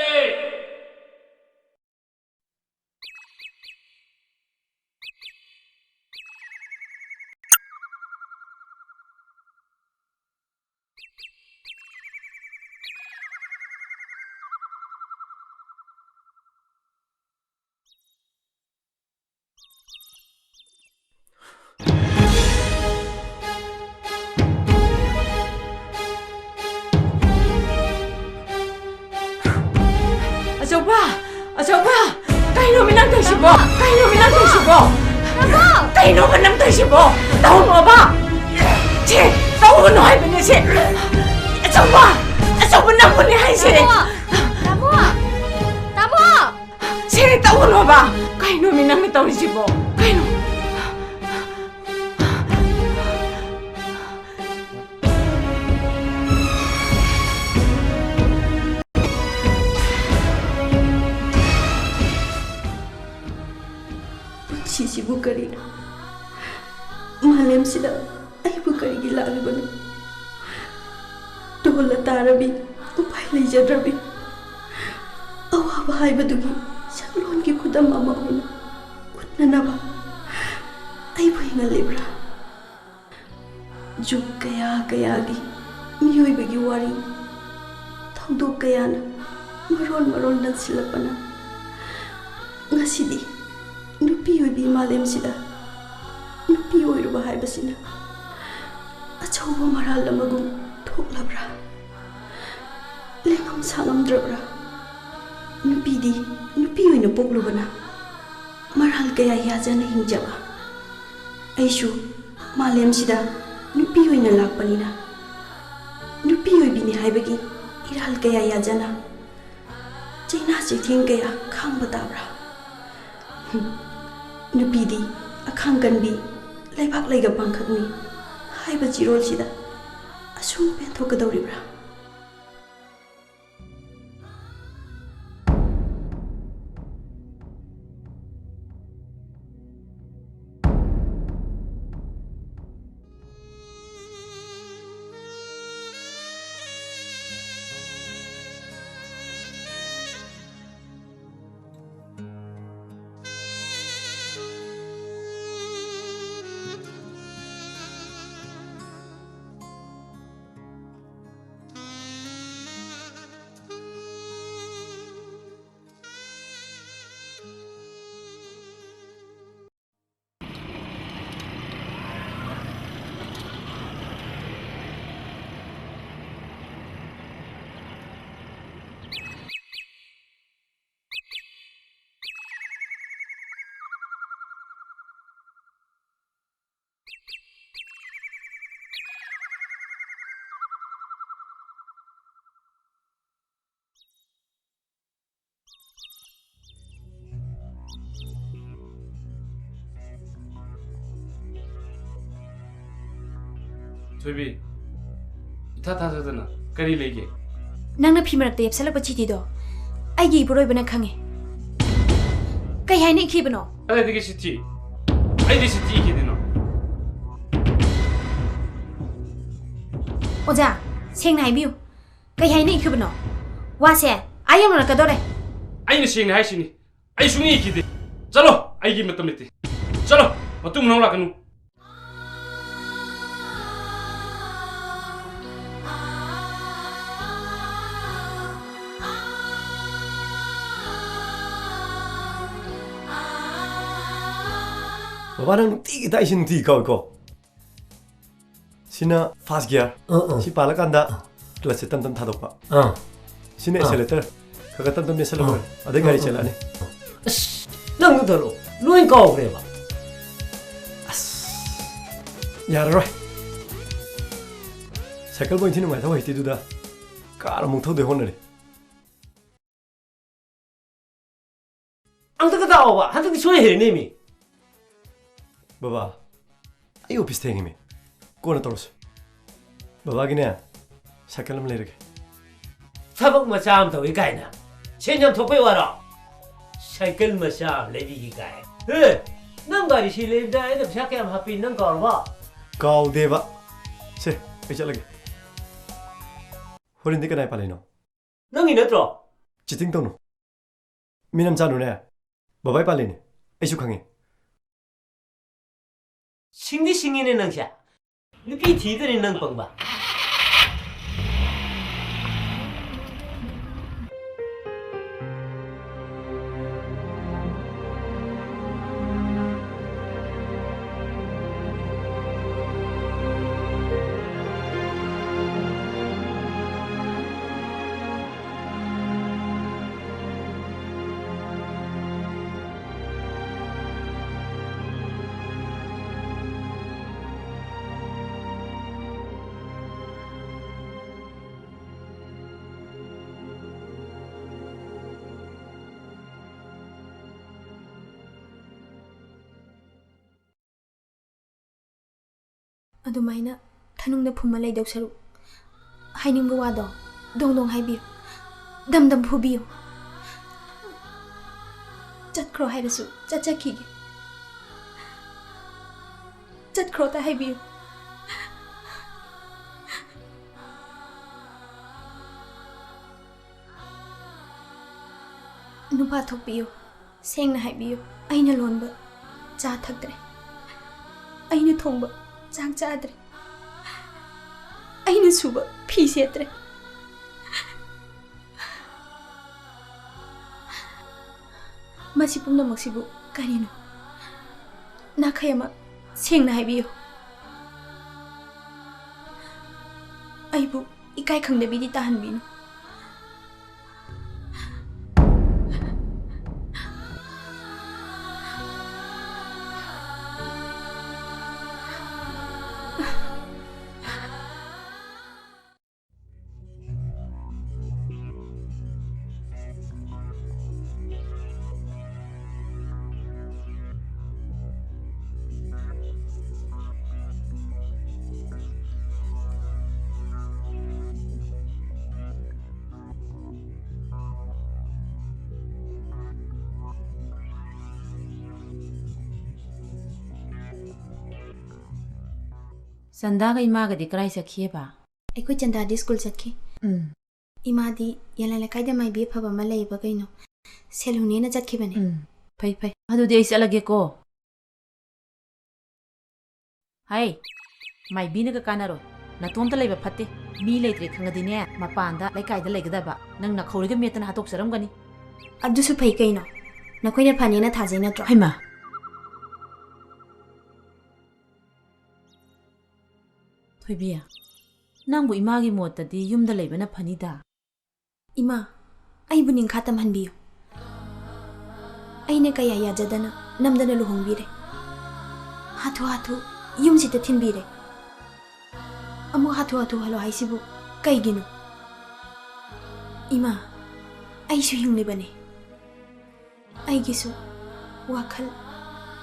ꯑꯆꯧꯕ! ꯑꯆꯧꯕ! ꯀꯩꯅꯣꯃꯤ ꯅꯪ ꯇꯧꯏꯁꯤꯕꯣ? ꯀꯩꯅꯣꯃꯤ ꯅꯪ ꯇꯧꯏꯁꯤꯕꯣ? ꯇꯥꯃꯣ! ꯀꯩꯅꯣꯕ ꯅꯪ ꯇꯧꯏꯁꯤꯕꯣ? ꯇꯧꯅꯣꯕ! ꯁꯦ, ꯇꯧꯒꯅꯨ ꯍꯥꯏꯕꯅꯦ ꯁꯦ! ꯑꯆꯧꯕ! ꯑꯆꯧꯕ ꯅꯪꯕꯨꯅꯦ ꯍꯥꯏꯁꯦ! ꯇꯥꯃꯣ! ꯇꯥꯃꯣ! ꯇꯥꯃꯣ! ꯁꯦ, ꯇꯧꯒꯅꯣꯕ! ꯀꯩꯅꯣꯃꯤ ꯅꯪꯅ ꯇꯧꯔꯤꯁꯤꯕꯣ? ꯀꯩꯅꯣ? ꯄꯨꯟꯁꯤꯁꯤꯕꯨ ꯀꯔꯤꯅꯣ? ꯃꯥꯂꯦꯝꯁꯤꯗ ꯑꯩꯕꯨ ꯀꯔꯤꯒꯤ ꯂꯥꯛꯂꯤꯕꯅꯣ? ꯇꯣꯜꯂ ꯇꯥꯔꯕꯤ, ꯎꯄꯥꯏ ꯂꯩꯖꯗ꯭ꯔꯕꯤ, ꯑꯋꯥꯕ ꯍꯥꯏꯕꯗꯨꯒꯤ ꯁꯛꯂꯣꯟꯒꯤ ꯈꯨꯗꯝ ꯑꯃ ꯑꯣꯏꯅ ꯎꯠꯅꯅꯕ ꯑꯩꯕꯨ ꯍꯤꯡꯍꯜꯂꯤꯕ꯭ꯔꯥ? ꯖꯨꯒ ꯀꯌꯥ ꯀꯌꯥꯒꯤ ꯃꯤꯑꯣꯏꯕꯒꯤ ꯋꯥꯔꯤ, ꯊꯧꯗꯣꯛ ꯀꯌꯥꯅ ꯃꯔꯣꯟ ꯃꯔꯣꯟ ꯂꯟꯁꯤꯜꯂꯛꯄꯅ ꯉꯁꯤꯗꯤ ꯅꯨꯄꯤ ꯑꯣꯏꯕꯤ ꯃꯥꯂꯦꯝꯁꯤꯗ ꯅꯨꯄꯤ ꯑꯣꯏꯔꯨꯕ ꯍꯥꯏꯕꯁꯤꯅ ꯑꯆꯧꯕ ꯃꯔꯥꯜ ꯑꯃꯒꯨꯝ ꯊꯣꯛꯂꯕ꯭ꯔꯥ? ꯂꯦꯡꯉꯝ ꯁꯥꯉꯝꯗ꯭ꯔꯕ꯭ꯔꯥ? ꯅꯨꯄꯤꯗꯤ ꯅꯨꯄꯤ ꯑꯣꯏꯅ ꯄꯣꯛꯂꯨꯕꯅ ꯃꯔꯥꯜ ꯀꯌꯥ ꯌꯥꯖꯅ ꯍꯤꯡꯖꯕ꯫ ꯑꯩꯁꯨ ꯃꯥꯂꯦꯝꯁꯤꯗ ꯅꯨꯄꯤ ꯑꯣꯏꯅ ꯂꯥꯛꯄꯅꯤꯅ, ꯅꯨꯄꯤ ꯑꯣꯏꯕꯤꯅꯤ ꯍꯥꯏꯕꯒꯤ ꯏꯔꯥꯜ ꯀꯌꯥ ꯌꯥꯖꯅ ꯆꯩꯅꯥ ꯆꯩꯊꯦꯡ ꯀꯌꯥ ꯈꯥꯡꯕ ꯇꯥꯕ꯭ꯔꯥ? ꯍꯨꯝ, ꯅꯨꯄꯤꯗꯤ ꯑꯈꯥꯡ ꯀꯟꯕꯤ, ꯂꯩꯕꯥꯛ ꯂꯩꯒ ꯄꯥꯡꯈꯛꯅꯤ ꯍꯥꯏꯕ ꯆꯤꯔꯣꯜꯁꯤꯗ ꯑꯁꯨꯝ ꯄꯦꯟꯊꯣꯛꯀꯗꯧꯔꯤꯕ꯭ꯔꯥ? ꯊꯣꯏꯕꯤ, ꯏꯊꯥ ꯊꯥꯖꯗꯅ ꯀꯔꯤ ꯂꯩꯒꯦ? ꯅꯪꯅ ꯐꯤ ꯃꯔꯛꯇ ꯌꯦꯞꯁꯜꯂꯛꯄ ꯆꯤꯊꯤꯗꯣ ꯑꯩꯒꯤ ꯏꯄꯨꯔꯣꯏꯕꯅ ꯈꯪꯉꯦ꯫ ꯀꯩ ꯍꯥꯏꯅ ꯏꯈꯤꯕꯅꯣ? ꯀꯗꯥꯏꯗꯒꯤ ꯆꯤꯊꯤ? ꯑꯩꯗꯤ ꯆꯤꯊꯤ ꯏꯈꯤꯗꯦꯅ꯫ ꯑꯣꯖꯥ, ꯁꯦꯡꯅ ꯍꯥꯏꯕꯤꯌꯨ, ꯀꯩ ꯍꯥꯏꯅ ꯏꯈꯤꯕꯅꯣ? ꯋꯥꯁꯦ ꯑꯥ ꯌꯧꯅꯔꯛꯀꯗꯧꯔꯦ꯫ ꯑꯩꯅ ꯁꯦꯡꯅ ꯍꯥꯏꯁꯤꯅꯤ, ꯑꯩ ꯁꯨꯡꯏ ꯏꯈꯤꯗꯦ꯫ ꯆꯠꯂꯣ, ꯑꯩꯒꯤ ꯃꯇꯝ ꯂꯩꯇꯦ꯫ ꯆꯠꯂꯣ, ꯃꯇꯨꯡ ꯃꯅꯥꯎ ꯂꯥꯛꯀꯅꯨ꯫ ꯕꯕꯥ, ꯅꯪ ꯅꯨꯡꯇꯤꯒꯤ ꯇꯥꯛꯏꯁꯤ ꯅꯨꯡꯇꯤꯒꯤ ꯀꯥꯎꯏꯀꯣ꯫ ꯁꯤꯅ first gear꯫ ꯑꯥ, ꯑꯥ꯫ ꯁꯤ ꯄꯥꯜꯂꯀꯥꯟꯗ clutchꯁꯦ ꯇꯞ ꯇꯞ ꯊꯥꯗꯣꯛꯄ꯫ ꯑꯥ꯫ ꯁꯤꯅ ꯑꯥ꯫ Accelerator꯫ ꯈꯔ ꯈꯔ ꯇꯞ ꯇꯞ ꯅꯦꯠꯁꯜꯂꯣ꯫ ꯑꯥ꯫ ꯑꯗꯩ ꯒꯥꯔꯤ ꯑꯥ, ꯑꯥ꯫ ꯆꯦꯜꯂꯛꯑꯅꯤ꯫ ꯑꯁ, ꯅꯪ ꯅꯠꯇꯔꯣ? ꯂꯣꯏ ꯀꯥꯎꯈ꯭ꯔꯦꯕ꯫ ꯑꯁ, ꯌꯥꯔꯔꯣꯏ꯫ ꯁꯥꯏꯀꯜꯕꯨ ꯏꯟꯊꯤ ꯅꯨꯡꯉꯥꯏ ꯊꯧ ꯍꯩꯇꯦꯗꯨꯗ car ꯑꯃꯨꯛ ꯊꯧꯗꯣꯏ ꯍꯣꯠꯅꯔꯤ꯫ ꯑꯝꯇꯒ ꯇꯥꯛꯑꯣꯕ, ꯍꯟꯗꯛꯇꯤ ꯁꯣꯏ ꯍꯩꯔꯅꯦꯃꯤ꯫ ꯕꯕꯥ, ꯑꯩ office ꯊꯦꯡꯉꯤꯃꯤ꯫ ꯀꯣꯟꯅ ꯇꯧꯔꯁꯤ꯫ ꯕꯕꯥꯒꯤꯅꯦ, ꯁꯥꯏꯀꯜ ꯑꯃ ꯂꯩꯔꯒꯦ꯫ ꯊꯕꯛ ꯃꯆꯥ ꯑꯃ ꯇꯧꯏ ꯀꯥꯏꯅ ꯁꯦꯟ ꯌꯥꯝ ꯊꯣꯛꯄꯩ ꯋꯥꯔꯣ? ꯁꯥꯏꯀꯜ ꯃꯆꯥ ꯑꯃ ꯂꯩꯕꯤꯒꯦ ꯀꯥꯏ꯫ ꯍꯦ, ꯅꯪ ꯒꯥꯔꯤ ꯁꯤ ꯂꯩꯕꯗ ꯑꯩꯅ ꯄꯩꯁꯥ ꯀꯌꯥꯝ ꯍꯥꯞꯄꯤ ꯅꯪ ꯀꯥꯎꯔꯕ? ꯀꯥꯎꯗꯦꯕ꯫ ꯁꯦ, ꯑꯩ ꯆꯠꯂꯒꯦ꯫ ꯍꯣꯔꯦꯟꯗꯤ ꯀꯅꯥꯏ ꯄꯥꯜꯂꯤꯅꯣ? ꯅꯪꯒꯤ ꯅꯠꯇ꯭ꯔꯣ? Cheating ꯇꯧꯅꯨ꯫ ꯃꯤꯅꯝ ꯆꯥꯅꯨꯅꯦ꯫ ꯕꯕꯥꯏ ꯄꯥꯜꯂꯤꯅꯦ꯫ ꯑꯩꯁꯨ ꯈꯪꯉꯤ꯫ ꯁꯤꯡꯗꯤ ꯁꯤꯡꯉꯤꯅꯦ ꯅꯪꯁꯦ꯫ ꯅꯨꯄꯤ ꯊꯤꯗꯅꯤ ꯅꯪ ꯄꯪꯕ꯫ ꯑꯗꯨꯃꯥꯏꯅ ꯊꯅꯨꯡꯗ ꯐꯨꯝꯃ ꯂꯩꯗꯧ ꯁꯔꯨꯛ, ꯍꯥꯏꯅꯤꯡꯕ ꯋꯥꯗꯣ ꯗꯣꯡ ꯗꯣꯡ ꯍꯥꯏꯕꯤꯌꯨ, ꯗꯝ ꯗꯝ ꯐꯨꯕꯤꯌꯨ꯫ ꯆꯠꯈ꯭ꯔꯣ ꯍꯥꯏꯔꯁꯨ ꯆꯠꯆꯈꯤꯒꯦ꯫ ꯆꯠꯈ꯭ꯔꯣꯇ ꯍꯥꯏꯕꯤꯌꯨ꯫ ꯅꯨꯄꯥ ꯊꯣꯛꯄꯤꯌꯨ꯫ ꯁꯦꯡꯅ ꯍꯥꯏꯕꯤꯌꯨ, ꯑꯩꯅ ꯂꯣꯟꯕ ꯆꯥ ꯊꯛꯇ꯭ꯔꯦ, ꯑꯩꯅ ꯊꯣꯡꯕ ꯆꯥꯛ ꯆꯥꯗ꯭ꯔꯦ, ꯑꯩꯅ ꯁꯨꯕ ꯐꯤ ꯁꯦꯠꯇ꯭ꯔꯦ꯫ ꯃꯁꯤ ꯄꯨꯝꯅꯃꯛꯁꯤꯕꯨ ꯀꯔꯤꯅꯣ? ꯅꯥꯈꯩ ꯑꯃ ꯁꯦꯡꯅ ꯍꯥꯏꯕꯤꯌꯨ꯫ ꯑꯩꯕꯨ ꯏꯀꯥꯏ ꯈꯪꯗꯕꯤꯗꯤ ꯇꯥꯍꯟꯕꯤꯅꯨ꯫ ꯆꯟꯗꯥꯒ ꯏꯃꯥꯒꯗꯤ ꯀꯔꯥꯏ ꯆꯠꯈꯤꯑꯕ? ꯑꯩꯈꯣꯏ ꯆꯟꯗꯥꯗꯤ ꯁ꯭ꯀꯨꯜ ꯆꯠꯈꯤ꯫ ꯎꯝ꯫ ꯏꯃꯥꯗꯤ ꯌꯥꯂꯥ ꯂꯩꯀꯥꯏꯗ ꯃꯥꯏꯕꯤ ꯑꯐꯕ ꯑꯃ ꯂꯩꯕ ꯀꯩꯅꯣ, ꯁꯦꯜ ꯍꯨꯟꯅꯦꯅ ꯆꯠꯈꯤꯕꯅꯦ꯫ ꯎꯝ, ꯐꯩ, ꯐꯩ꯫ ꯑꯗꯨꯗꯤ ꯑꯩ ꯆꯠꯂꯒꯦꯀꯣ꯫ ꯍꯥꯏ, ꯃꯥꯏꯕꯤꯅꯒ ꯀꯥꯟꯅꯔꯣꯏ꯫ ꯅꯇꯣꯝꯇ ꯂꯩꯕ ꯐꯠꯇꯦ꯫ ꯃꯤ ꯂꯩꯇ꯭ꯔꯦ ꯈꯪꯉꯗꯤꯅꯦ, ꯃꯄꯥꯟꯗ ꯂꯩꯀꯥꯏꯗ ꯂꯩꯒꯗꯕ꯫ ꯅꯪ ꯅꯈꯧꯔꯤꯒ ꯃꯦꯠꯇꯅ ꯍꯥꯠꯇꯣꯛꯆꯔꯝꯒꯅꯤ꯫ ꯑꯗꯨꯁꯨ ꯐꯩ ꯀꯩꯅꯣ꯫ ꯅꯈꯣꯏꯅ ꯐꯅꯦꯅ ꯊꯥꯖꯩ ꯅꯠꯇ꯭ꯔꯣ? ꯍꯩꯃꯥ! ꯊꯣꯏꯕꯤ, ꯅꯪꯕꯨ ꯏꯃꯥꯒꯤ ꯃꯣꯠꯇꯗꯤ ꯌꯨꯝꯗ ꯂꯩꯕꯅ ꯐꯅꯤꯗ꯫ ꯏꯃꯥ, ꯑꯩꯕꯨ ꯅꯤꯡꯈꯥ ꯇꯝꯍꯟꯕꯤꯌꯨ꯫ ꯑꯩꯅ ꯀꯌꯥ ꯌꯥꯖꯗꯅ ꯅꯝꯗꯅ ꯂꯨꯍꯣꯡꯕꯤꯔꯦ꯫ ꯍꯥꯊꯨ ꯍꯥꯊꯨ ꯌꯨꯝꯁꯤꯗ ꯊꯤꯟꯕꯤꯔꯦ꯫ ꯑꯃꯨꯛ ꯍꯥꯊꯨ ꯍꯥꯊꯨ ꯍꯜꯂꯣ ꯍꯥꯏꯁꯤꯕꯨ ꯀꯩꯒꯤꯅꯣ? ꯏꯃꯥ, ꯑꯩꯁꯨ ꯍꯤꯡꯂꯤꯕꯅꯦ꯫ ꯑꯩꯒꯤꯁꯨ ꯋꯥꯈꯜ,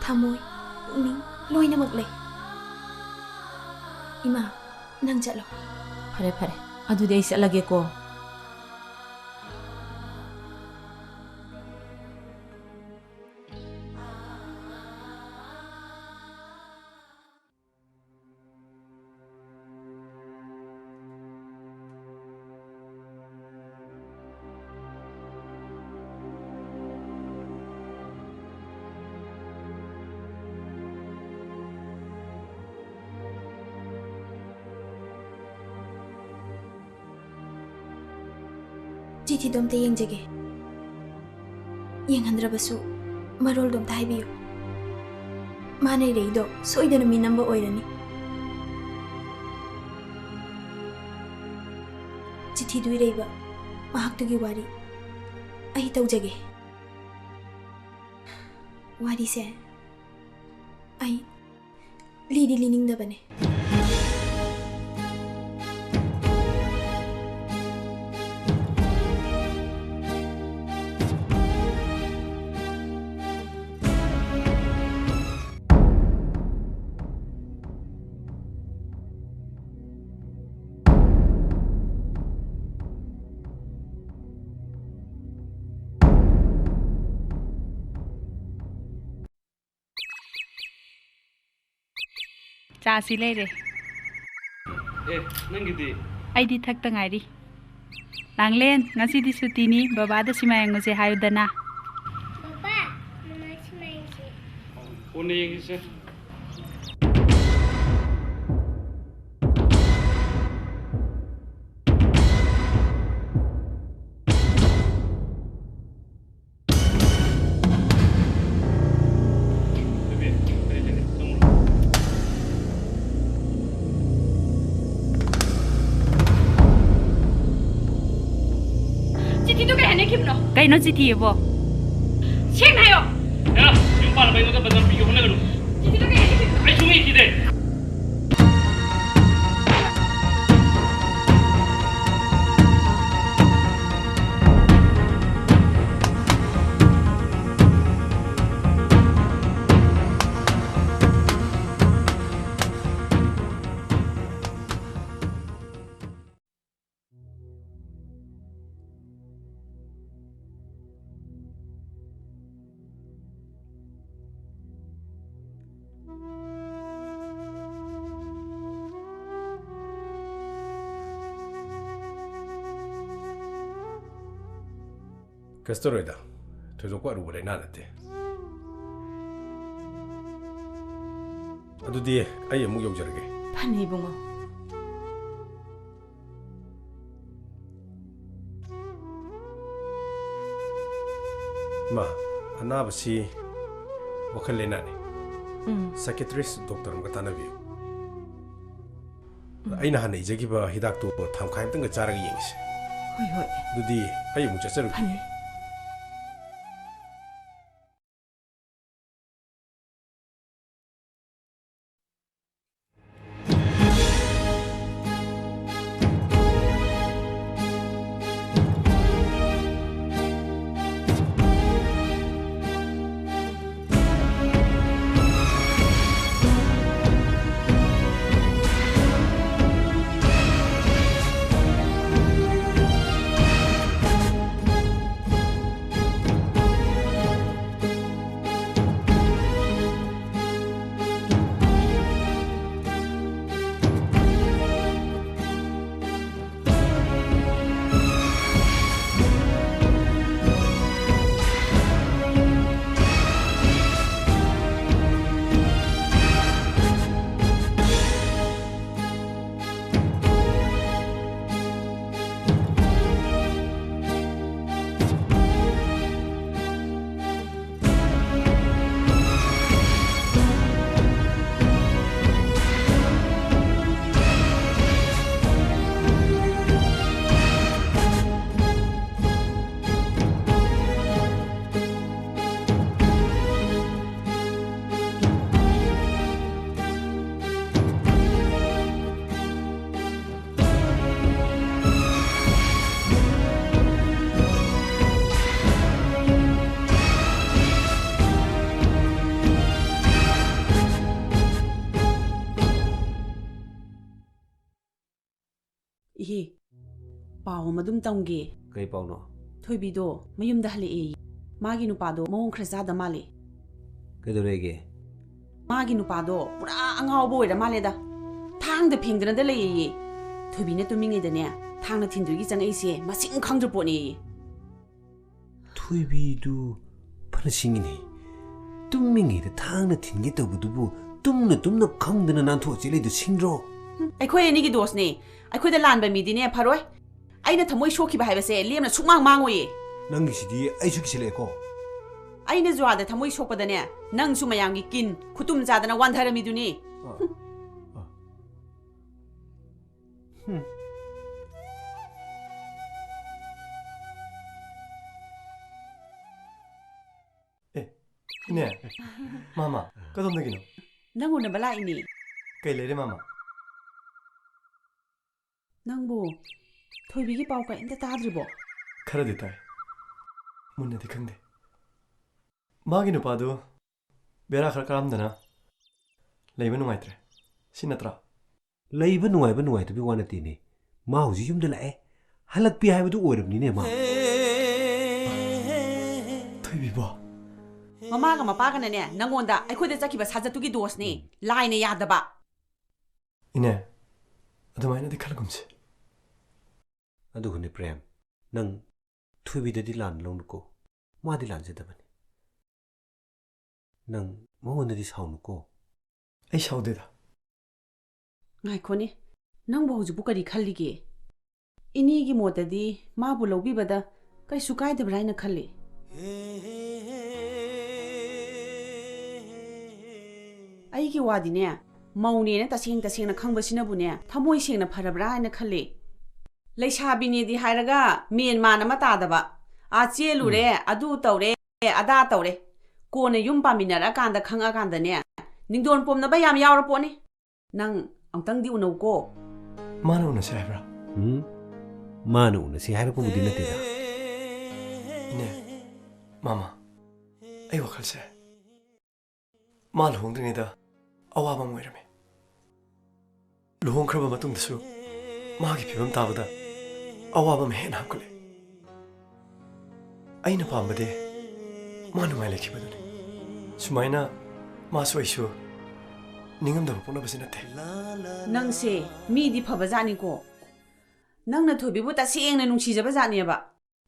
ꯊꯃꯣꯏ, ꯄꯨꯛꯅꯤꯡ ꯂꯣꯏꯅꯃꯛ ꯂꯩ꯫ ꯏꯃꯥ, ꯅꯪ ꯆꯠꯂꯣ꯫ ꯐꯔꯦ, ꯐꯔꯦ꯫ ꯑꯗꯨꯗꯤ ꯑꯩ ꯆꯠꯂꯒꯦꯀꯣ꯫ ꯆꯤꯊꯤꯗꯣ ꯑꯝꯇ ꯌꯦꯡꯖꯒꯦ꯫ ꯌꯦꯡꯍꯟꯗ꯭ꯔꯕꯁꯨ ꯃꯔꯣꯜꯗꯣ ꯑꯝꯇ ꯍꯥꯏꯕꯤꯌꯨ꯫ ꯃꯥꯅ ꯏꯔꯛꯏꯗꯣ ꯁꯣꯏꯗꯅ ꯃꯤ ꯅꯝꯕ ꯑꯣꯏꯔꯅꯤ꯫ ꯆꯤꯊꯤꯗꯨ ꯏꯔꯛꯏꯕ ꯃꯍꯥꯛꯇꯨꯒꯤ ꯋꯥꯔꯤ ꯑꯩ ꯇꯧꯖꯒꯦ꯫ ꯋꯥꯔꯤꯁꯦ ꯑꯩ ꯂꯤꯗꯤ ꯂꯤꯅꯤꯡꯗꯕꯅꯦ꯫ ꯆꯥꯁꯤ ꯂꯩꯔꯦ꯫ ꯑꯦ, ꯅꯪꯒꯤꯗꯤ? ꯑꯩꯗꯤ ꯊꯛꯇ ꯉꯥꯏꯔꯤ꯫ ꯂꯥꯡꯂꯦꯟ, ꯉꯁꯤꯗꯤ ꯁꯨꯇꯤꯅꯤ, ꯕꯕꯥꯗ ꯁꯤꯃꯥ ꯌꯦꯡꯉꯨꯁꯦ ꯍꯥꯏꯌꯨꯗꯅ꯫ ꯕꯕꯥ, ꯃꯃꯥ ꯁꯤꯃꯥ ꯌꯦꯡꯁꯦ꯫ ꯀꯣꯟꯅ ꯌꯦꯡꯁꯤꯁꯦ꯫ ꯆꯤꯊꯤꯗꯨ ꯀꯩ ꯍꯥꯏꯅꯈꯤꯕꯅꯣ? ꯀꯩꯅꯣ ꯆꯤꯊꯤꯑꯕꯣ? ꯁꯦꯡꯅ ꯍꯥꯏꯌꯣ꯫ ꯍꯦꯔꯥ, ꯌꯨꯝ ꯄꯥꯜꯂꯕ ꯑꯩꯉꯣꯟꯗ ꯕꯗꯅꯥꯝ ꯄꯤꯒꯦ ꯍꯣꯠꯅꯒꯅꯨ꯫ ꯆꯤꯊꯤꯗꯨ ꯀꯩ ꯍꯥꯏꯅꯈꯤꯕꯅꯣ? ꯑꯩ ꯁꯨꯡꯏ ꯏꯗꯦ꯫ ꯀꯩꯁꯨ ꯇꯧꯔꯣꯏꯗ꯫ ꯊꯣꯏꯗꯣꯛꯄ ꯑꯔꯨꯕ ꯂꯥꯏꯅꯥ ꯅꯠꯇꯦ꯫ ꯑꯗꯨꯗꯤ ꯑꯩ ꯑꯃꯨꯛ ꯌꯧꯖꯔꯒꯦ꯫ ꯐꯅꯤ, ꯏꯕꯨꯡꯉꯣ꯫ ꯏꯃꯥ, ꯑꯅꯥꯕꯁꯤ ꯋꯥꯈꯜ ꯂꯥꯏꯅꯥꯅꯤ꯫ ꯎꯝ꯫ Psychiatrist doctor ꯑꯃꯒ ꯇꯥꯟꯅꯕꯤꯌꯨ꯫ ꯎꯝ꯫ ꯑꯩꯅ ꯍꯥꯟꯅ ꯏꯖꯈꯤꯕ ꯍꯤꯗꯥꯛꯇꯨ ꯊꯥ ꯃꯈꯥꯏ ꯑꯃꯇꯪꯒ ꯆꯥꯔꯒ ꯌꯦꯡꯉꯁꯤ꯫ ꯍꯣꯏ, ꯍꯣꯏ꯫ ꯑꯗꯨꯗꯤ ꯑꯩ ꯑꯃꯨꯛ ꯆꯠꯆꯔꯨꯒꯦ꯫ ꯐꯅꯤ꯫ ꯏꯍꯦ, ꯄꯥꯎ ꯑꯃ ꯑꯗꯨꯝ ꯇꯝꯒꯦ꯫ ꯀꯩ ꯄꯥꯎꯅꯣ? ꯊꯣꯏꯕꯤꯗꯣ ꯃꯌꯨꯝꯗ ꯍꯜꯂꯛꯑꯦ꯫ ꯃꯥꯒꯤ ꯅꯨꯄꯥꯗꯣ ꯃꯑꯣꯡ ꯈꯔ ꯆꯥꯗ ꯃꯥꯜꯂꯦ꯫ ꯀꯩꯗꯧꯔꯦꯒꯦ? ꯃꯥꯒꯤ ꯅꯨꯄꯥꯗꯣ ꯄꯨꯔꯥ ꯑꯉꯥꯎꯕ ꯑꯣꯏꯔ ꯃꯥꯜꯂꯦꯗ꯫ ꯊꯥꯡꯗ ꯐꯦꯡꯗꯅꯗ ꯂꯩꯌꯦꯌꯦ꯫ ꯊꯣꯏꯕꯤꯅ ꯇꯨꯝꯃꯤꯉꯩꯗꯅꯦ, ꯊꯥꯡꯅ ꯊꯤꯟꯗꯣꯏꯒꯤ ꯆꯪꯉꯛꯏꯁꯦ ꯃꯁꯤꯡ ꯈꯪꯗ꯭ꯔ ꯄꯣꯠꯅꯦꯌꯦ꯫ ꯊꯣꯏꯕꯤꯗꯨ ꯐꯅ ꯁꯤꯡꯉꯤꯅꯦ꯫ ꯇꯨꯝꯃꯤꯉꯩꯗ ꯊꯥꯡꯅ ꯊꯤꯟꯒꯦ ꯇꯧꯕꯗꯨꯕꯨ ꯇꯨꯝꯅ ꯇꯨꯝꯅ ꯈꯪꯗꯅ ꯅꯥꯟꯊꯣꯛꯑ ꯆꯦꯜꯂꯤꯗꯨ ꯁꯤꯡꯗ꯭ꯔꯣ? ꯍꯨꯝ, ꯑꯩꯈꯣꯏ ꯑꯅꯤꯒꯤ ꯗꯣꯁꯅꯦ꯫ ꯑꯩꯈꯣꯏꯗ ꯂꯥꯟꯕ ꯃꯤꯗꯤꯅꯦ ꯐꯔꯣꯏ꯫ ꯑꯩꯅ ꯊꯃꯣꯏ ꯁꯣꯛꯈꯤꯕ ꯍꯥꯏꯕꯁꯦ ꯂꯦꯝꯅ ꯁꯨꯛꯃꯥꯡ ꯃꯥꯡꯉꯣꯏꯌꯦ꯫ ꯅꯪꯒꯤꯁꯤꯗꯤ ꯑꯩꯁꯨ ꯀꯤꯁꯤꯜꯂꯛꯑꯦꯀꯣ꯫ ꯑꯩꯅ ꯖꯨꯋꯥꯗ ꯊꯃꯣꯏ ꯁꯣꯛꯄꯗꯅꯦ, ꯅꯪꯁꯨ ꯃꯌꯥꯝꯒꯤ ꯀꯤꯟ ꯈꯨꯇꯨꯝ ꯆꯥꯗꯅ ꯋꯥꯟꯊꯔꯝꯃꯤꯗꯨꯅꯤ꯫ ꯑ, ꯑ꯫ ꯍꯨꯝ꯫ ꯑꯦ, ꯏꯅꯦ, ꯃꯥꯃ, ꯀꯗꯣꯝꯗꯒꯤꯅꯣ? ꯅꯪ ꯎꯅꯕ ꯂꯥꯛꯏꯅꯦ꯫ ꯀꯩ ꯂꯩꯔꯦ ꯃꯥꯃ? ꯅꯪꯕꯨ ꯊꯣꯏꯕꯤꯒꯤ ꯄꯥꯎ ꯀꯔꯤꯝꯇ ꯇꯥꯗ꯭ꯔꯤꯕꯣ? ꯈꯔꯗꯤ ꯇꯥꯏ, ꯃꯨꯟꯅꯗꯤ ꯈꯪꯗꯦ꯫ ꯃꯥꯒꯤ ꯅꯨꯄꯥꯗꯨ ꯕꯦꯔꯥ ꯈꯔ ꯀꯥꯔꯝꯗꯅ ꯂꯩꯕ ꯅꯨꯡꯉꯥꯏꯇ꯭ꯔꯦ, ꯁꯤ ꯅꯠꯇ꯭ꯔꯥ? ꯂꯩꯕ ꯅꯨꯡꯉꯥꯏꯕ ꯅꯨꯡꯉꯥꯏꯇꯕꯒꯤ ꯋꯥ ꯅꯠꯇꯦꯅꯦ꯫ ꯃꯥ ꯍꯧꯖꯤꯛ ꯌꯨꯝꯗ ꯂꯥꯛꯑꯦ꯫ ꯍꯜꯂꯛꯄꯤ ꯍꯥꯏꯕꯗꯨ ꯑꯣꯏꯔꯕꯅꯤꯅꯦ ꯃꯥ꯫ ꯊꯣꯏꯕꯤꯕꯣ꯫ ꯃꯃꯥꯒ ꯃꯄꯥꯒꯅꯅꯦ, ꯅꯪꯉꯣꯟꯗ ꯑꯩꯈꯣꯏꯗ ꯆꯠꯈꯤꯕ ꯁꯥꯖꯠꯇꯨꯒꯤ ꯗꯣꯁꯅꯤ꯫ ꯂꯥꯏꯅ ꯌꯥꯗꯕ꯫ ꯏꯅꯦ, ꯑꯗꯨꯃꯥꯏꯅꯗꯤ ꯈꯜꯂꯒꯨꯝꯁꯤ꯫ ꯑꯗꯨꯒꯅꯦ ꯄ꯭ꯔꯦꯝ, ꯅꯪ ꯊꯣꯏꯕꯤꯗꯗꯤ ꯂꯥꯟꯅ ꯂꯧꯅꯨꯀꯣ꯫ ꯃꯥꯗꯤ ꯂꯥꯟꯖꯗꯕꯅꯤ꯫ ꯅꯪ ꯃꯉꯣꯟꯗꯗꯤ ꯁꯥꯎꯅꯨꯀꯣ꯫ ꯑꯩ ꯁꯥꯎꯗꯦꯗ꯫ ꯉꯥꯏꯈꯣꯅꯦ, ꯅꯪꯕꯨ ꯍꯧꯖꯤꯛꯄꯨ ꯀꯔꯤ ꯈꯜꯂꯤꯒꯦ? ꯏꯅꯦꯒꯤ ꯃꯣꯠꯇꯗꯤ ꯃꯥꯕꯨ ꯂꯧꯕꯤꯕꯗ ꯀꯩꯁꯨ ꯀꯥꯏꯗꯕ꯭ꯔꯥ ꯍꯥꯏꯅ ꯈꯜꯂꯤ꯫ ꯑꯩꯒꯤ ꯋꯥꯗꯤꯅꯦ, ꯃꯧꯅꯦꯅ ꯇꯁꯦꯡ ꯇꯁꯦꯡꯅ ꯈꯪꯕꯁꯤꯅꯕꯨꯅꯦ, ꯊꯃꯣꯏ ꯁꯦꯡꯅ ꯐꯔꯕ꯭ꯔꯥ ꯍꯥꯏꯅ ꯈꯜꯂꯤ꯫ ꯂꯩꯁꯥꯕꯤꯅꯦꯗꯤ ꯍꯥꯏꯔꯒ ꯃꯦꯟ ꯃꯥꯟ ꯑꯃ ꯇꯥꯗꯕ, ꯑꯥ ꯆꯦꯜꯂꯨꯔꯦ, ꯑꯗꯨ ꯇꯧꯔꯦ, ꯑꯗꯥ ꯇꯧꯔꯦ, ꯀꯣꯟꯅ ꯌꯨꯝ ꯄꯥꯟꯃꯤꯟꯅꯔꯛꯑꯀꯥꯟꯗ ꯈꯪꯉꯛꯑꯀꯥꯟꯗꯅꯦ, ꯅꯤꯡꯗꯣꯟ ꯄꯣꯝꯅꯕ ꯌꯥꯝ ꯌꯥꯎꯔ ꯄꯣꯠꯅꯤ꯫ ꯅꯪ ꯑꯃꯨꯛꯇꯪꯗꯤ ꯎꯅꯧꯀꯣ꯫ ꯃꯥꯅ ꯎꯅꯁꯦ ꯍꯥꯏꯕ꯭ꯔꯥ? ꯎꯝ? ꯃꯥꯅ ꯎꯅꯁꯤ ꯍꯥꯏꯔꯛꯄꯕꯨꯗꯤ ꯅꯠꯇꯦꯗ꯫ ꯏꯅꯦ, ꯃꯥꯃ, ꯑꯩ ꯋꯥꯈꯜꯁꯦ ꯃꯥ ꯂꯨꯍꯣꯡꯗ꯭ꯔꯤꯉꯩꯗ ꯑꯋꯥꯕ ꯑꯃ ꯑꯣꯏꯔꯝꯃꯤ꯫ ꯂꯨꯍꯣꯡꯈ꯭ꯔꯕ ꯃꯇꯨꯡꯗꯁꯨ ꯃꯥꯒꯤ ꯐꯤꯕꯝ ꯇꯥꯕꯗ ꯑꯋꯥꯕ ꯑꯃ ꯍꯦꯟꯅ ꯍꯥꯞꯀꯠꯂꯦ꯫ ꯑꯩꯅ ꯄꯥꯝꯕꯗꯤ ꯃꯥ ꯅꯨꯡꯉꯥꯏ ꯂꯩꯈꯤꯕꯗꯨꯅꯤ꯫ ꯁꯨꯃꯥꯏꯅ ꯃꯥꯁꯨ ꯑꯩꯁꯨ ꯅꯤꯡꯉꯝꯗꯕ ꯄꯣꯛꯅꯕꯁꯤ ꯅꯠꯇꯦ꯫ ꯅꯪꯁꯦ ꯃꯤꯗꯤ ꯐꯕꯖꯥꯠꯅꯤꯀꯣ꯫ ꯅꯪꯅ ꯊꯣꯏꯕꯤꯕꯨ ꯇꯁꯦꯡꯅ ꯅꯨꯡꯁꯤꯖꯕ ꯖꯥꯠꯅꯦꯕ꯫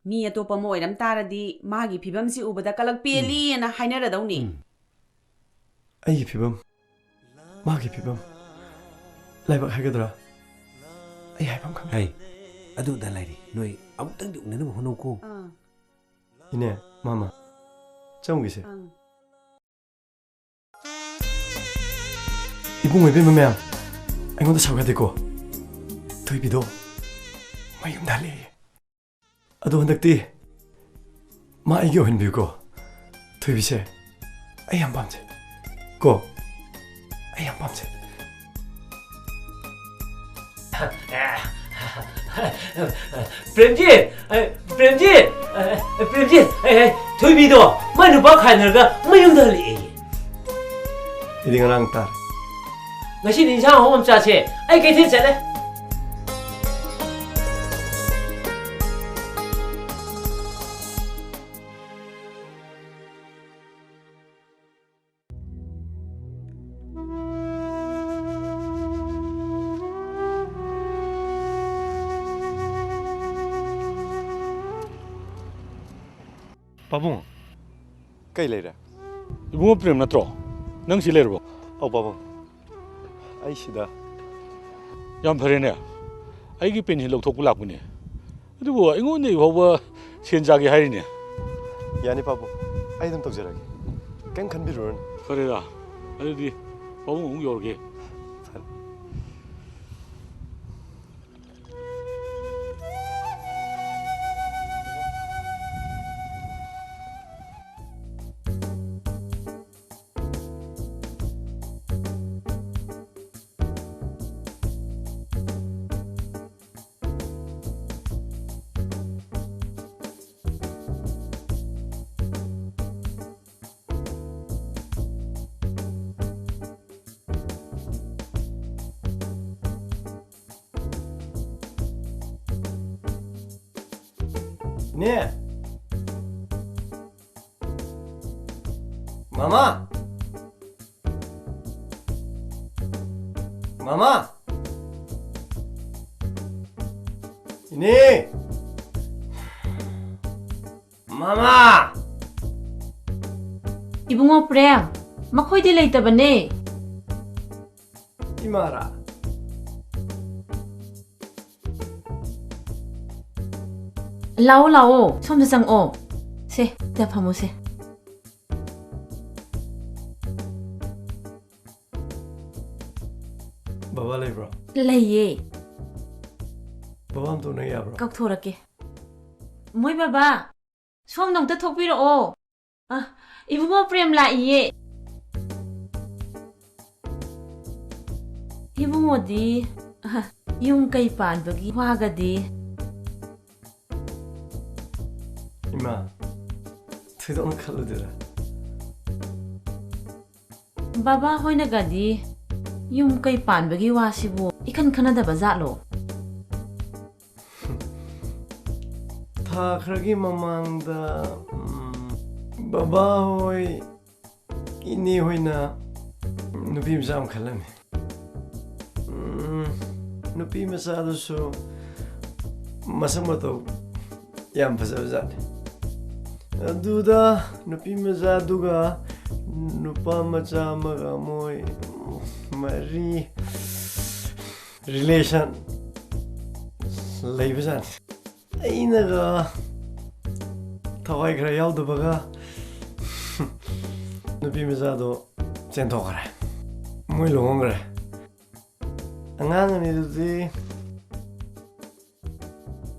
ꯃꯤ ꯑꯇꯣꯞꯄ ꯑꯃ ꯑꯣꯏꯔꯝ ꯇꯥꯔꯗꯤ ꯃꯥꯒꯤ ꯐꯤꯕꯝꯁꯤ ꯎꯕꯗ ꯀꯂꯛ ꯄꯦꯜꯂꯤꯅ ꯍꯥꯏꯅꯔꯗꯧꯅꯤ꯫ ꯎꯝ꯫ ꯑꯩꯒꯤ ꯐꯤꯕꯝ, ꯃꯥꯒꯤ ꯐꯤꯕꯝ, ꯂꯥꯏꯕꯛ ꯍꯥꯏꯒꯗ꯭ꯔꯥ? ꯑꯩ ꯍꯥꯏꯐꯝ ꯈꯪꯗꯦ꯫ ꯍꯩ, ꯑꯗꯨꯗ ꯂꯩꯔꯤ꯫ ꯅꯣꯏ ꯑꯃꯨꯛꯇꯪꯗꯤ ꯎꯅꯅꯕ ꯍꯣꯠꯅꯧꯀꯣ꯫ ꯑꯥ꯫ ꯏꯅꯦ, ꯃꯥꯃ, ꯆꯪꯉꯨꯒꯦꯁꯦ꯫ ꯑꯪ꯫ ꯏꯕꯨꯡ ꯑꯣꯏꯕ ꯃꯌꯥꯝ, ꯑꯩꯉꯣꯟꯗ ꯁꯥꯎ ꯌꯥꯗꯦꯀꯣ꯫ ꯊꯣꯏꯕꯤꯗꯣ ꯃꯌꯨꯝꯗ ꯍꯜꯂꯛꯑꯦ꯫ ꯑꯗꯣ ꯍꯟꯗꯛꯇꯤ ꯃꯥ ꯑꯩꯒꯤ ꯑꯣꯏꯍꯟꯕꯤꯌꯨꯀꯣ꯫ ꯊꯣꯏꯕꯤꯁꯦ ꯑꯩ ꯌꯥꯝ ꯄꯥꯝꯖꯩ ꯀꯣ꯫ ꯑꯩ ꯌꯥꯝ ꯄꯥꯝꯖꯩ꯫ ꯄ꯭ꯔꯦꯝꯖꯤꯠ! ꯑꯦ, ꯄ꯭ꯔꯦꯝꯖꯤꯠ! ꯑꯦ, ꯄ꯭ꯔꯦꯝꯖꯤꯠ! ꯑꯦ, ꯑꯦ, ꯊꯣꯏꯕꯤꯗꯣ ꯃꯥꯏ ꯅꯨꯄꯥ ꯈꯥꯏꯅꯔꯒ ꯃꯌꯨꯝꯗ ꯍꯜꯂꯛꯑꯦ꯫ ꯑꯩꯗꯤ ꯉꯔꯥꯡ ꯇꯥꯔꯦ꯫ ꯉꯁꯤꯗꯤ ꯏꯟꯁꯥꯡ ꯑꯍꯥꯎꯕ ꯑꯃ ꯆꯥꯁꯦ꯫ ꯑꯩ ꯀꯩꯊꯦꯜ ꯆꯠꯂꯦ꯫ ꯄꯥꯕꯨꯡ꯫ ꯀꯩ ꯂꯩꯔꯦ? ꯏꯕꯨꯡꯉꯣ ꯄ꯭ꯔꯦꯝ ꯅꯠꯇ꯭ꯔꯣ? ꯅꯪ ꯁꯤ ꯂꯩꯔꯕꯣ? ꯑꯧ, ꯄꯥꯕꯨꯡ꯫ ꯑꯩ ꯁꯤꯗ꯫ ꯌꯥꯝ ꯐꯔꯦꯅꯦ꯫ ꯑꯩꯒꯤ ꯄꯦꯟꯁꯤꯟ ꯂꯧꯊꯣꯛꯄ ꯂꯥꯛꯄꯅꯦ꯫ ꯑꯗꯨꯕꯨ ꯑꯩꯉꯣꯟꯗꯒꯤ ꯐꯥꯎꯕ ꯁꯦꯟ ꯆꯥꯒꯦ ꯍꯥꯏꯔꯤꯅꯦ꯫ ꯌꯥꯅꯤ ꯄꯥꯕꯨꯡ, ꯑꯩ ꯑꯗꯨꯝ ꯇꯧꯖꯔꯒꯦ, ꯀꯩꯝ ꯈꯟꯕꯤꯔꯨꯔꯅꯨ꯫ ꯐꯔꯦꯗ, ꯑꯗꯨꯗꯤ ꯄꯥꯕꯨꯡ ꯑꯃꯨꯛ ꯌꯧꯔꯒꯦ꯫ ꯐꯔꯦ꯫ ꯏꯅꯦ! ꯃꯃꯥ! ꯃꯃꯥ! ꯏꯅꯦ! ꯃꯃꯥ! ꯏꯕꯨꯡꯉꯣ ꯄ꯭ꯔꯦꯝ, ꯃꯈꯣꯏꯗꯤ ꯂꯩꯇꯕꯅꯦ꯫ ꯏꯃꯥꯔꯥ? ꯂꯥꯛꯑꯣ, ꯂꯥꯛꯑꯣ, ꯁꯣꯝꯗ ꯆꯪꯉꯛꯑꯣ꯫ ꯁꯦ, ꯁꯤꯗ ꯐꯝꯃꯣ, ꯁꯦ꯫ ꯕꯕꯥ ꯂꯩꯕ꯭ꯔꯣ? ꯂꯩꯌꯦ꯫ ꯕꯕꯥ ꯑꯝꯇ ꯎꯅ ꯌꯥꯕ꯭ꯔꯣ? ꯀꯧꯊꯣꯔꯛꯀꯦ꯫ ꯃꯣꯏ ꯕꯕꯥ, ꯁꯣꯝꯗ ꯑꯝꯇ ꯊꯣꯛꯄꯤꯔꯛꯑꯣ꯫ ꯑ, ꯏꯕꯨꯡꯉꯣ ꯄ꯭ꯔꯦꯝ ꯂꯥꯛꯏꯌꯦ꯫ ꯏꯕꯨꯡꯉꯣꯗꯤ, ꯑ, ꯌꯨꯝ ꯀꯩ ꯄꯥꯟꯕꯒꯤ ꯋꯥꯒꯗꯤ? ꯏꯃꯥ, ꯊꯣꯏꯗꯣꯛꯅ ꯈꯜꯂꯨꯗꯦꯗ꯫ ꯕꯕꯥ ꯍꯣꯏꯅꯒꯗꯤ ꯌꯨꯝ ꯀꯩ ꯄꯥꯟꯕꯒꯤ ꯋꯥꯁꯤꯕꯨ ꯏꯈꯟ ꯈꯟꯅꯗꯕ ꯖꯥꯠꯂꯣ? ꯊꯥ ꯈꯔꯒꯤ ꯃꯃꯥꯡꯗ, ꯎꯝ, ꯕꯕꯥ ꯍꯣꯏ, ꯏꯅꯦ ꯍꯣꯏꯅ ꯅꯨꯄꯤ ꯃꯆꯥ ꯑꯃ ꯈꯜꯂꯝꯃꯤ꯫ ꯎꯝ, ꯅꯨꯄꯤ ꯃꯆꯥꯗꯨꯁꯨ ꯃꯁꯛ ꯃꯇꯧ ꯌꯥꯝ ꯐꯖꯕꯖꯥꯠꯅꯤ꯫ ꯑꯗꯨꯗ ꯅꯨꯄꯤ ꯃꯆꯥꯗꯨꯒ ꯅꯨꯄꯥ ꯃꯆꯥ ꯑꯃꯒ ꯃꯣꯏ ꯃꯔꯤ relation ꯂꯩꯕꯖꯥꯠꯅꯤ꯫ ꯑꯩꯅꯒ ꯊꯋꯥꯏ ꯈꯔ ꯌꯥꯎꯗꯕꯒ ꯅꯨꯄꯤ ꯃꯆꯥꯗꯣ ꯆꯦꯟꯊꯣꯛꯈ꯭ꯔꯦ꯫ ꯃꯣꯏ ꯂꯨꯍꯣꯡꯈ꯭ꯔꯦ꯫ ꯑꯉꯥꯡ ꯑꯅꯤꯗꯨꯗꯤ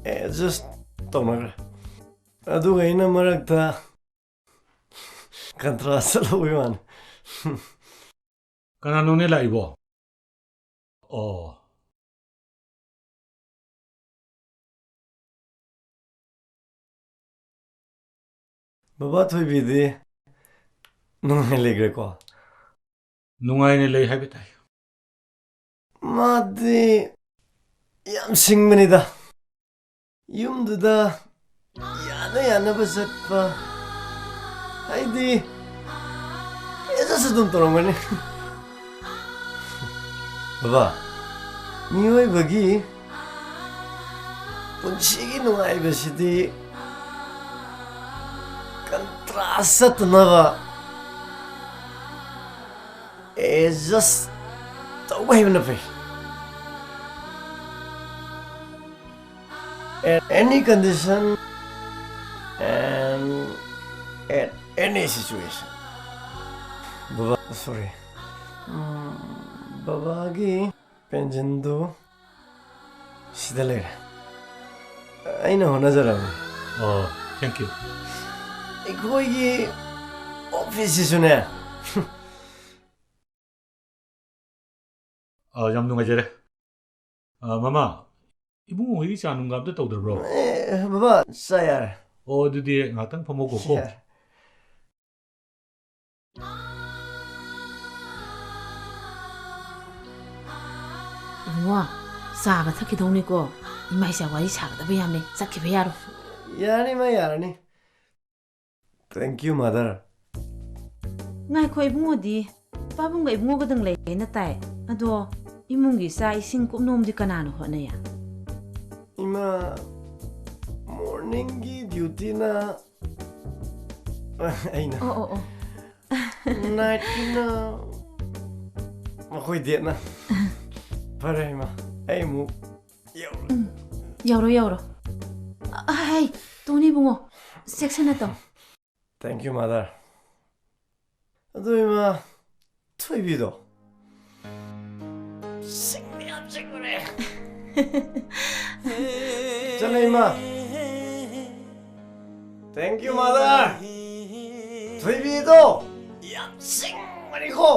adjust ꯇꯧꯅꯈ꯭ꯔꯦ꯫ ꯑꯗꯨꯒ ꯑꯩꯅ ꯃꯔꯛꯇ contrast ꯆꯠꯍꯧꯕꯩ ꯋꯥꯅꯤ꯫ ꯀꯅꯥꯅꯣꯅꯦ ꯂꯥꯛꯏꯕꯣ? ꯑꯣ꯫ ꯕꯕꯥ ꯊꯣꯏꯕꯤꯗꯤ ꯅꯨꯡꯉꯥꯏ ꯂꯩꯈ꯭ꯔꯦꯀꯣ? ꯅꯨꯡꯉꯥꯏꯅ ꯂꯩ ꯍꯥꯏꯕ ꯇꯥꯏ꯫ ꯃꯥꯗꯤ ꯌꯥꯝ ꯁꯤꯡꯕꯅꯤꯗ꯫ ꯌꯨꯝꯗꯨꯗ ꯌꯥꯅ ꯌꯥꯅꯕ ꯆꯠꯄ ꯍꯥꯏꯗꯤ adjust ꯑꯗꯨꯝ ꯇꯧꯔꯝꯒꯅꯤ꯫ ꯕꯕꯥ, ꯃꯤꯑꯣꯏꯕꯒꯤ ꯄꯨꯟꯁꯤꯒꯤ ꯅꯨꯡꯉꯥꯏꯕꯁꯤꯗꯤ contrast ꯆꯠꯇꯅꯕ adjust ꯇꯧꯕ ꯍꯩꯕꯅ ꯐꯩ꯫ At any condition and at any situation. ꯕꯕꯥ, sorry. ꯎꯝ, ꯕꯕꯥꯒꯤ ꯄꯦꯟꯁꯤꯟꯗꯨ ꯁꯤꯗ ꯂꯩꯔꯦ꯫ ꯑꯩꯅ ꯍꯣꯠꯅꯖꯔꯕꯅꯤ꯫ ꯑꯣ, thank you. ꯑꯩꯈꯣꯏꯒꯤ ꯑꯣꯐꯤꯁꯁꯤꯁꯨꯅꯦ꯫ ꯑ, ꯌꯥꯝ ꯅꯨꯡꯉꯥꯏꯖꯔꯦ꯫ ꯑ, ꯃꯃꯥ, ꯏꯕꯨꯡꯉꯣ ꯍꯣꯏꯒꯤ ꯆꯥ ꯅꯨꯡꯒ ꯑꯝꯇ ꯇꯧꯗ꯭ꯔꯕ꯭ꯔꯣ? ꯑꯦ, ꯕꯕꯥ, ꯆꯥ ꯌꯥꯔꯦ꯫ ꯑꯣ, ꯑꯗꯨꯗꯤ ꯉꯥꯏꯍꯥꯛꯇꯪ ꯐꯝꯃꯣꯀꯣ ꯀꯣ꯫ ꯌꯥꯔꯦ꯫ ꯏꯕꯨꯡꯉꯣ, ꯆꯥꯒ ꯊꯛꯈꯤꯗꯧꯅꯤꯀꯣ꯫ ꯏꯃꯥ ꯏꯆꯥ ꯋꯥꯔꯤ ꯁꯥꯒꯗꯕ ꯌꯥꯝꯃꯦ, ꯆꯠꯈꯤꯕ ꯌꯥꯔꯣꯏ꯫ ꯌꯥꯔꯅꯤ, ꯏꯃꯥ, ꯌꯥꯔꯅꯤ꯫ Thank you, mother. ꯉꯥꯏꯈꯣ ꯏꯕꯨꯡꯉꯣꯗꯤ, ꯄꯥꯕꯨꯡꯒ ꯏꯕꯨꯡꯉꯣꯒꯗꯪ ꯂꯩꯌꯦꯅ ꯇꯥꯏ꯫ ꯑꯗꯣ ꯏꯃꯨꯡꯒꯤ ꯆꯥꯛ ꯏꯁꯤꯡ ꯀꯨꯞꯅꯣꯝꯗꯤ ꯀꯅꯥꯅ ꯍꯣꯠꯅꯩ? ꯏꯃꯥ, ꯃꯣꯔꯅꯤꯡꯒꯤ ꯗ꯭ꯌꯨꯇꯤꯅ ꯑꯩꯅ, ꯑꯣ ꯑꯣ ꯑꯣ꯫ ꯅꯥꯏꯠꯀꯤꯅ ꯃꯈꯣꯏ ꯗꯦꯠꯅ꯫ ꯐꯔꯦ ꯏꯃꯥ, ꯑꯩ ꯑꯃꯨꯛ ꯌꯧꯔꯦ꯫ ꯌꯧꯔꯣ ꯌꯧꯔꯣ꯫ ꯑ, ꯍꯩ, ꯇꯣꯅꯤ ꯏꯕꯨꯡꯉꯣ, ꯆꯦꯛꯁꯤꯟꯅ ꯇꯧ꯫ Thank you, mother. ꯑꯗꯨ ꯏꯃꯥ, ꯊꯣꯏꯕꯤꯗꯣ ꯁꯤꯡꯗꯤ ꯌꯥꯝ ꯁꯤꯡꯕꯅꯦ꯫ ꯆꯠꯂꯦ ꯏꯃꯥ꯫ Thank you, mother. ꯊꯣꯏꯕꯤꯗꯣ ꯌꯥꯝ ꯁꯤꯡꯕꯅꯤꯀꯣ꯫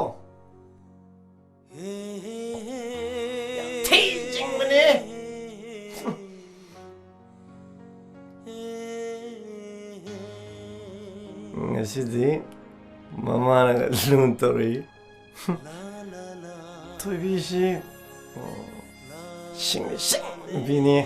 ꯌꯥꯝ ꯊꯤ ꯆꯤꯡꯕꯅꯦ꯫ ꯉꯁꯤꯗꯤ ꯃꯃꯥꯅꯒ ꯂꯨꯅ ꯇꯧꯔꯛꯏ꯫ ꯊꯣꯏꯕꯤꯁꯤ ꯁꯤꯡ ꯁꯤꯡ ꯅꯨꯄꯤꯅꯤ꯫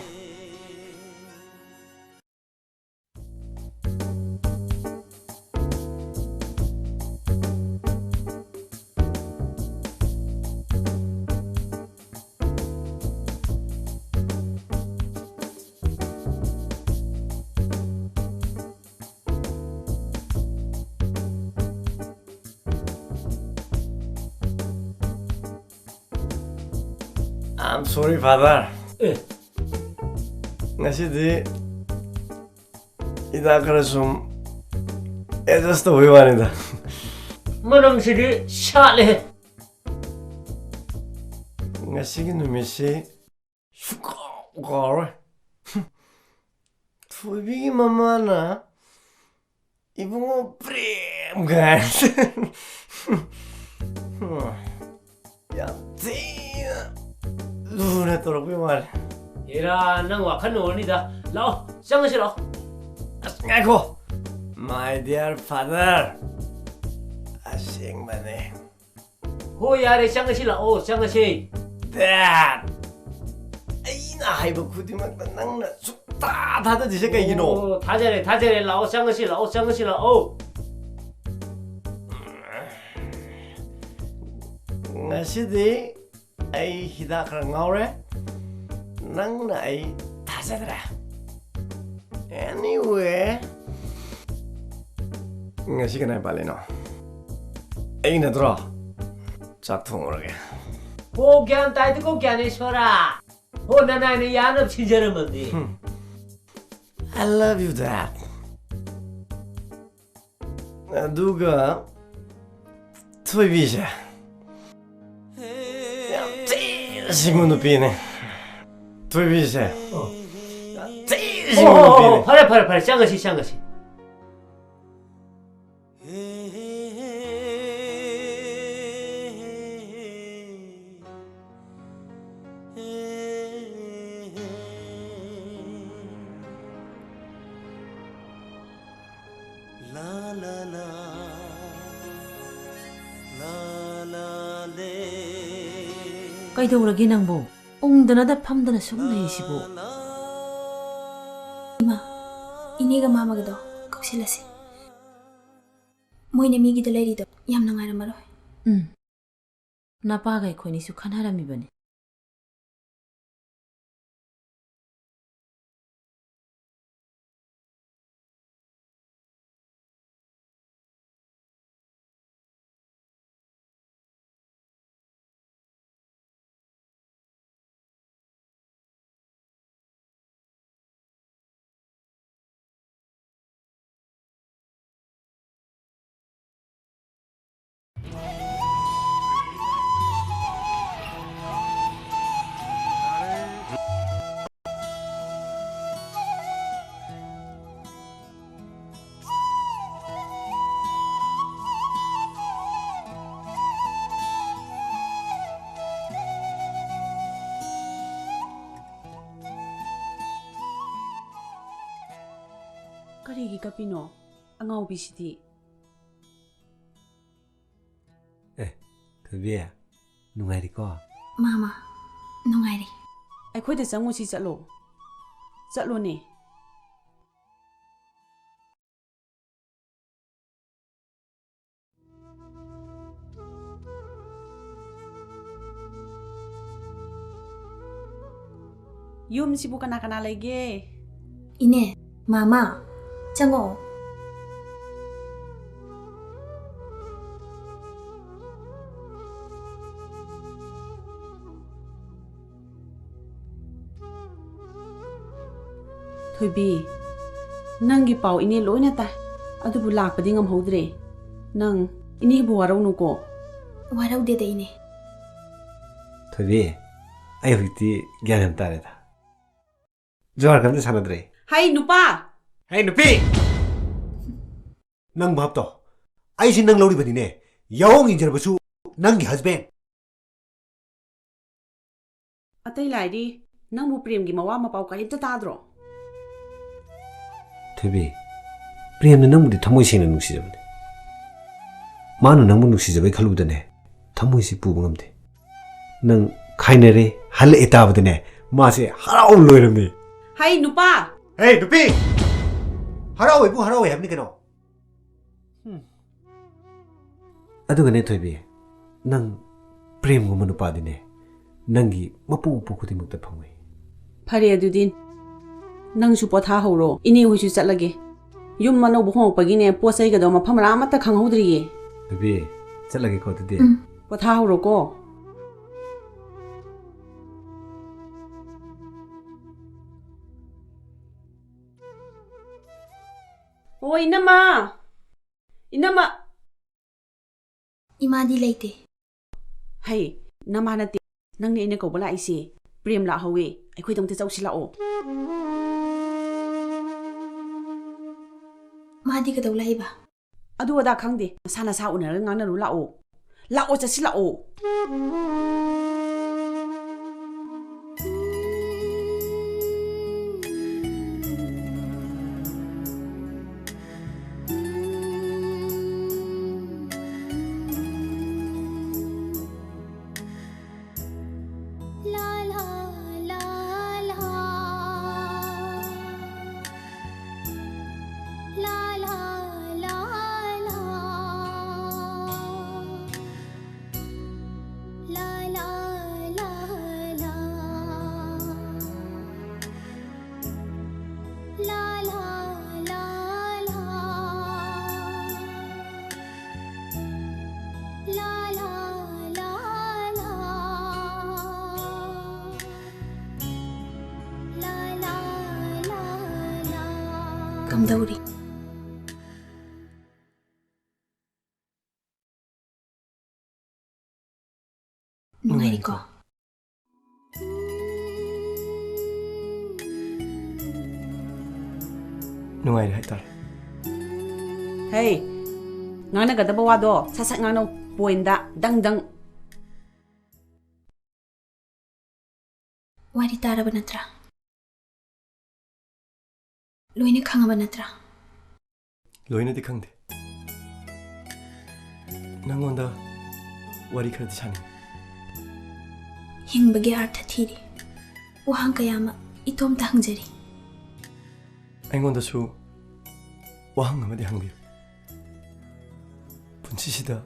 I'm sorry, father. ꯑꯦ꯫ ꯉꯁꯤꯗꯤ ꯍꯤꯗꯥꯛ ꯈꯔ ꯁꯨꯝ adjust ꯇꯧꯕꯩ ꯋꯥꯅꯤꯗ꯫ ꯃꯅꯝꯁꯤꯗꯤ ꯁꯥꯠꯂꯦ꯫ ꯉꯁꯤꯒꯤ ꯅꯨꯃꯤꯠꯁꯤ ꯁꯨꯀꯥꯎ ꯀꯥꯎꯔꯣꯏ꯫ ꯊꯣꯏꯕꯤꯒꯤ ꯃꯃꯥꯅ "ꯏꯕꯨꯡꯉꯣ ꯄ꯭ꯔꯦꯝ" ꯀꯥꯏ ꯌꯥꯝ ꯊꯤꯅ ꯂꯨꯅ ꯇꯧꯔꯛꯄꯩ ꯋꯥꯅꯤ꯫ ꯍꯦꯔꯥ, ꯅꯪ ꯋꯥꯈꯜ ꯑꯣꯏꯔꯅꯤꯗ꯫ ꯂꯥꯛꯑꯣ, ꯆꯪꯉꯁꯤ ꯂꯥꯛꯑꯣ꯫ ꯑꯁ, ꯉꯥꯏꯈꯣ꯫ My dear father, ꯑꯁꯦꯡꯕꯅꯦ꯫ ꯍꯣꯏ, ꯌꯥꯔꯦ, ꯆꯪꯉꯁꯤ ꯂꯥꯛꯑꯣ, ꯆꯪꯉꯁꯤ꯫ Dad, ꯑꯩꯅ ꯍꯥꯏꯕ ꯈꯨꯗꯤꯡꯃꯛꯇ ꯅꯪꯅ ꯁꯨꯛꯊꯥ ꯊꯥꯖꯗ꯭ꯔꯤꯁꯦ ꯀꯩꯒꯤꯅꯣ? ꯑꯣ, ꯊꯥꯖꯔꯦ, ꯊꯥꯖꯔꯦ꯫ ꯂꯥꯛꯑꯣ, ꯆꯪꯉꯁꯤ ꯂꯥꯛꯑꯣ, ꯆꯪꯉꯁꯤ ꯂꯥꯛꯑꯣ꯫ ꯉꯁꯤꯗꯤ ꯑꯩ ꯍꯤꯗꯥꯛ ꯈꯔ ꯉꯥꯎꯔꯦ꯫ ꯅꯪꯅ ꯑꯩ ꯊꯥꯖꯗ꯭ꯔꯦ꯫ Anyway, ꯉꯁꯤ ꯀꯅꯥꯏ ꯄꯥꯜꯂꯤꯅꯣ? ꯑꯩ ꯅꯠꯇ꯭ꯔꯣ? ꯆꯥꯛ ꯊꯣꯡꯉꯨꯔꯒꯦ꯫ ꯍꯣ, ꯒ꯭ꯌꯥꯟ ꯇꯥꯏꯗꯀꯣ, ꯒ꯭ꯌꯥꯅꯦꯁꯣꯔꯥ꯫ ꯍꯣ, ꯅꯅꯥꯏꯅ ꯌꯥꯅꯕ ꯁꯤꯟꯖꯔꯝꯃꯕꯅꯤ꯫ ꯍꯝ꯫ I love you, Dad. ꯑꯗꯨꯒ ꯊꯣꯏꯕꯤꯁꯦ ꯌꯥꯝ ꯊꯤꯅ ꯁꯤꯡꯕ ꯅꯨꯄꯤꯅꯦ꯫ ꯊꯣꯏꯕꯤꯁꯦ ꯑꯣ꯫ ꯌꯥꯝ ꯊꯤꯅ ꯁꯤꯡꯕ ꯑꯣ, ꯑꯣ, ꯅꯨꯄꯤꯅꯦ꯫ ꯑꯣ, ꯐꯔꯦ, ꯐꯔꯦ, ꯐꯔꯦ, ꯆꯪꯉꯁꯤ, ꯆꯪꯉꯁꯤ꯫ ꯀꯩꯗꯧꯔꯒꯦ ꯅꯪꯕꯨ? ꯎꯪꯗꯅꯗ ꯐꯝꯗꯅ ꯁꯨꯝ ꯂꯩꯔꯤꯁꯤꯕꯨ? ꯏꯃꯥ, ꯏꯅꯦꯒ ꯃꯥꯃꯒꯗꯣ ꯀꯧꯁꯤꯜꯂꯁꯤ꯫ ꯃꯣꯏꯅ ꯃꯤꯒꯤꯗ ꯂꯩꯔꯤꯗꯣ ꯌꯥꯝ ꯅꯨꯡꯉꯥꯏꯔꯝꯃꯔꯣꯏ꯫ ꯎꯝ꯫ ꯅꯄꯥꯒ ꯑꯩꯈꯣꯏꯅꯤꯁꯨ ꯈꯟꯅꯔꯝꯃꯤꯕꯅꯤ꯫ ꯀꯞꯄꯤꯅꯣ? ꯑꯉꯥꯎꯕꯤꯁꯤꯗꯤ꯫ ꯑꯦ, ꯊꯣꯏꯕꯤ, ꯅꯨꯡꯉꯥꯏꯔꯤꯀꯣ? ꯃꯥꯃ, ꯅꯨꯡꯉꯥꯏꯔꯤ꯫ ꯑꯩꯈꯣꯏꯗ ꯆꯪꯉꯨꯁꯤ, ꯆꯠꯂꯣ꯫ ꯆꯠꯂꯣꯅꯦ꯫ ꯌꯨꯝꯁꯤꯕꯨ ꯀꯅꯥ ꯀꯅꯥ ꯂꯩꯒꯦ? ꯏꯅꯦ, ꯃꯥꯃ, ꯆꯪꯉꯛꯑꯣ꯫ ꯊꯣꯏꯕꯤ, ꯅꯪꯒꯤ ꯄꯥꯎ ꯏꯅꯦ ꯂꯣꯏꯅ ꯇꯥꯏ, ꯑꯗꯨꯕꯨ ꯂꯥꯛꯄꯗꯤ ꯉꯝꯍꯧꯗ꯭ꯔꯦ꯫ ꯅꯪ ꯏꯅꯦꯕꯨ ꯋꯥꯔꯧꯅꯨꯀꯣ꯫ ꯋꯥꯔꯧꯗꯦꯗ, ꯏꯅꯦ꯫ ꯊꯣꯏꯕꯤ, ꯑꯩ ꯍꯧꯖꯤꯛꯇꯤ ꯒ꯭ꯌꯥꯟ ꯌꯥꯝ ꯇꯥꯔꯦꯗ꯫ ꯖꯨꯋꯥꯔ ꯀꯝꯇ ꯁꯥꯟꯅꯗ꯭ꯔꯦ꯫ ꯍꯩ ꯅꯨꯄꯥ! ꯍꯩ ꯅꯨꯄꯤ! ꯅꯪ ꯚꯥꯞ ꯇꯧ꯫ ꯑꯩꯁꯤ ꯅꯪ ꯂꯧꯔꯤꯕꯅꯤꯅꯦ꯫ ꯌꯥꯑꯣꯡ ꯏꯟꯖꯔꯕꯁꯨ ꯅꯪꯒꯤ husband꯫ ꯑꯇꯩ ꯂꯥꯏꯔꯤ, ꯅꯪꯕꯨ ꯄ꯭ꯔꯦꯝꯒꯤ ꯃꯋꯥ ꯃꯄꯥꯎ ꯀꯔꯤꯝꯇ ꯇꯥꯗ꯭ꯔꯣ? ꯊꯣꯏꯕꯤ, ꯄ꯭ꯔꯦꯝꯅ ꯅꯪꯕꯨꯗꯤ ꯊꯃꯣꯏ ꯁꯦꯡꯅ ꯅꯨꯡꯁꯤꯖꯕꯅꯤ꯫ ꯃꯥꯅ ꯅꯪꯕꯨ ꯅꯨꯡꯁꯤꯖꯕꯩ ꯈꯜꯂꯨꯕꯗꯅꯦ, ꯊꯃꯣꯏꯁꯤ ꯄꯨꯕ ꯉꯝꯗꯦ꯫ ꯅꯪ ꯈꯥꯏꯅꯔꯦ, ꯍꯜꯂꯛꯑꯦ ꯇꯥꯕꯗꯅꯦ, ꯃꯥꯁꯦ ꯍꯔꯥꯎ ꯂꯣꯏꯔꯝꯃꯤ꯫ ꯍꯩ ꯅꯨꯄꯥ! ꯍꯦ ꯅꯨꯄꯤ! ꯍꯔꯥꯎꯋꯦꯕꯨ ꯍꯔꯥꯎꯋꯦ ꯍꯥꯏꯕꯅꯤ ꯀꯩꯅꯣ꯫ ꯍꯨꯝ꯫ ꯑꯗꯨꯒꯅꯦ ꯊꯣꯏꯕꯤ, ꯅꯪ ꯄ꯭ꯔꯦꯝꯒꯨꯝꯕ ꯅꯨꯄꯥꯗꯤꯅꯦ, ꯅꯪꯒꯤ ꯃꯄꯨ ꯎꯄꯨ ꯈꯨꯗꯤꯡꯃꯛꯇ ꯐꯪꯉꯣꯏ꯫ ꯐꯔꯦ ꯑꯗꯨꯗꯤ, ꯅꯪꯁꯨ ꯄꯣꯊꯥꯍꯧꯔꯣ, ꯏꯅꯦ ꯍꯣꯏꯁꯨ ꯆꯠꯂꯒꯦ꯫ ꯌꯨꯝ ꯑꯅꯧꯕ ꯍꯣꯡꯉꯛꯄꯒꯤꯅꯦ, ꯄꯣꯠ ꯆꯩꯒꯗꯣ ꯃꯐꯝ ꯃꯔꯥꯡ ꯑꯃꯠꯇ ꯈꯪꯍꯧꯗ꯭ꯔꯤꯌꯦ꯫ ꯊꯣꯏꯕꯤ, ꯆꯠꯂꯒꯦꯀꯣ ꯑꯗꯨꯗꯤ꯫ ꯎꯝ꯫ ꯄꯣꯊꯥꯍꯧꯔꯣꯀꯣ꯫ ꯑꯣ, ꯏꯅꯝꯃ! ꯏꯅꯝꯃ! ꯏꯃꯥꯗꯤ ꯂꯩꯇꯦ꯫ ꯍꯩ, ꯅꯃꯥ ꯅꯠꯇꯦ꯫ ꯅꯪꯅꯦ ꯑꯩꯅ ꯀꯧꯕ ꯂꯥꯛꯏꯁꯦ꯫ ꯄ꯭ꯔꯦꯝ ꯂꯥꯛꯍꯧꯋꯦ꯫ ꯑꯩꯈꯣꯏꯗ ꯑꯝꯇ ꯆꯧꯁꯤ ꯂꯥꯛꯑꯣ꯫ ꯃꯥꯗꯤ ꯀꯩꯗꯧ ꯂꯥꯛꯏꯕ? ꯑꯗꯨ ꯑꯗꯥ ꯈꯪꯗꯦ꯫ ꯅꯁꯥ ꯅꯁꯥ ꯎꯅꯔꯒ ꯉꯥꯡꯅꯔꯨ ꯂꯥꯛꯑꯣ꯫ ꯂꯥꯛꯑꯣ, ꯆꯠꯁꯤ ꯂꯥꯛꯑꯣ꯫ ꯗꯧꯔꯤ꯫ ꯅꯨꯡꯉꯥꯏꯔꯤꯀꯣ? ꯅꯨꯡꯉꯥꯏꯔꯤ ꯍꯥꯏꯇꯥꯔꯦ꯫ ꯍꯦ, ꯉꯥꯡꯅꯒꯗꯕ ꯋꯥꯗꯣ ꯁꯠ ꯁꯠ ꯉꯥꯡꯅꯧ, ꯄꯣꯏꯟꯗ ꯗꯪ ꯗꯪ꯫ ꯋꯥꯔꯤ ꯇꯥꯔꯕ ꯅꯠꯇ꯭ꯔꯥ? ꯂꯣꯏꯅ ꯈꯪꯉꯕ ꯅꯠꯇ꯭ꯔꯥ? ꯂꯣꯏꯅꯗꯤ ꯈꯪꯗꯦ꯫ ꯅꯪꯉꯣꯟꯗ ꯋꯥꯔꯤ ꯈꯔꯗꯤ ꯁꯥꯅꯤꯡꯉꯤ꯫ ꯍꯤꯡꯕꯒꯤ ꯑꯥꯔꯊ ꯊꯤꯔꯤ꯫ ꯋꯥꯍꯪ ꯀꯌꯥ ꯑꯃ ꯏꯇꯣꯝꯇ ꯍꯪꯖꯔꯤ꯫ ꯑꯩꯉꯣꯟꯗꯁꯨ ꯋꯥꯍꯪ ꯑꯃꯗꯤ ꯍꯪꯕꯤꯌꯨ꯫ ꯄꯨꯟꯁꯤꯁꯤꯗ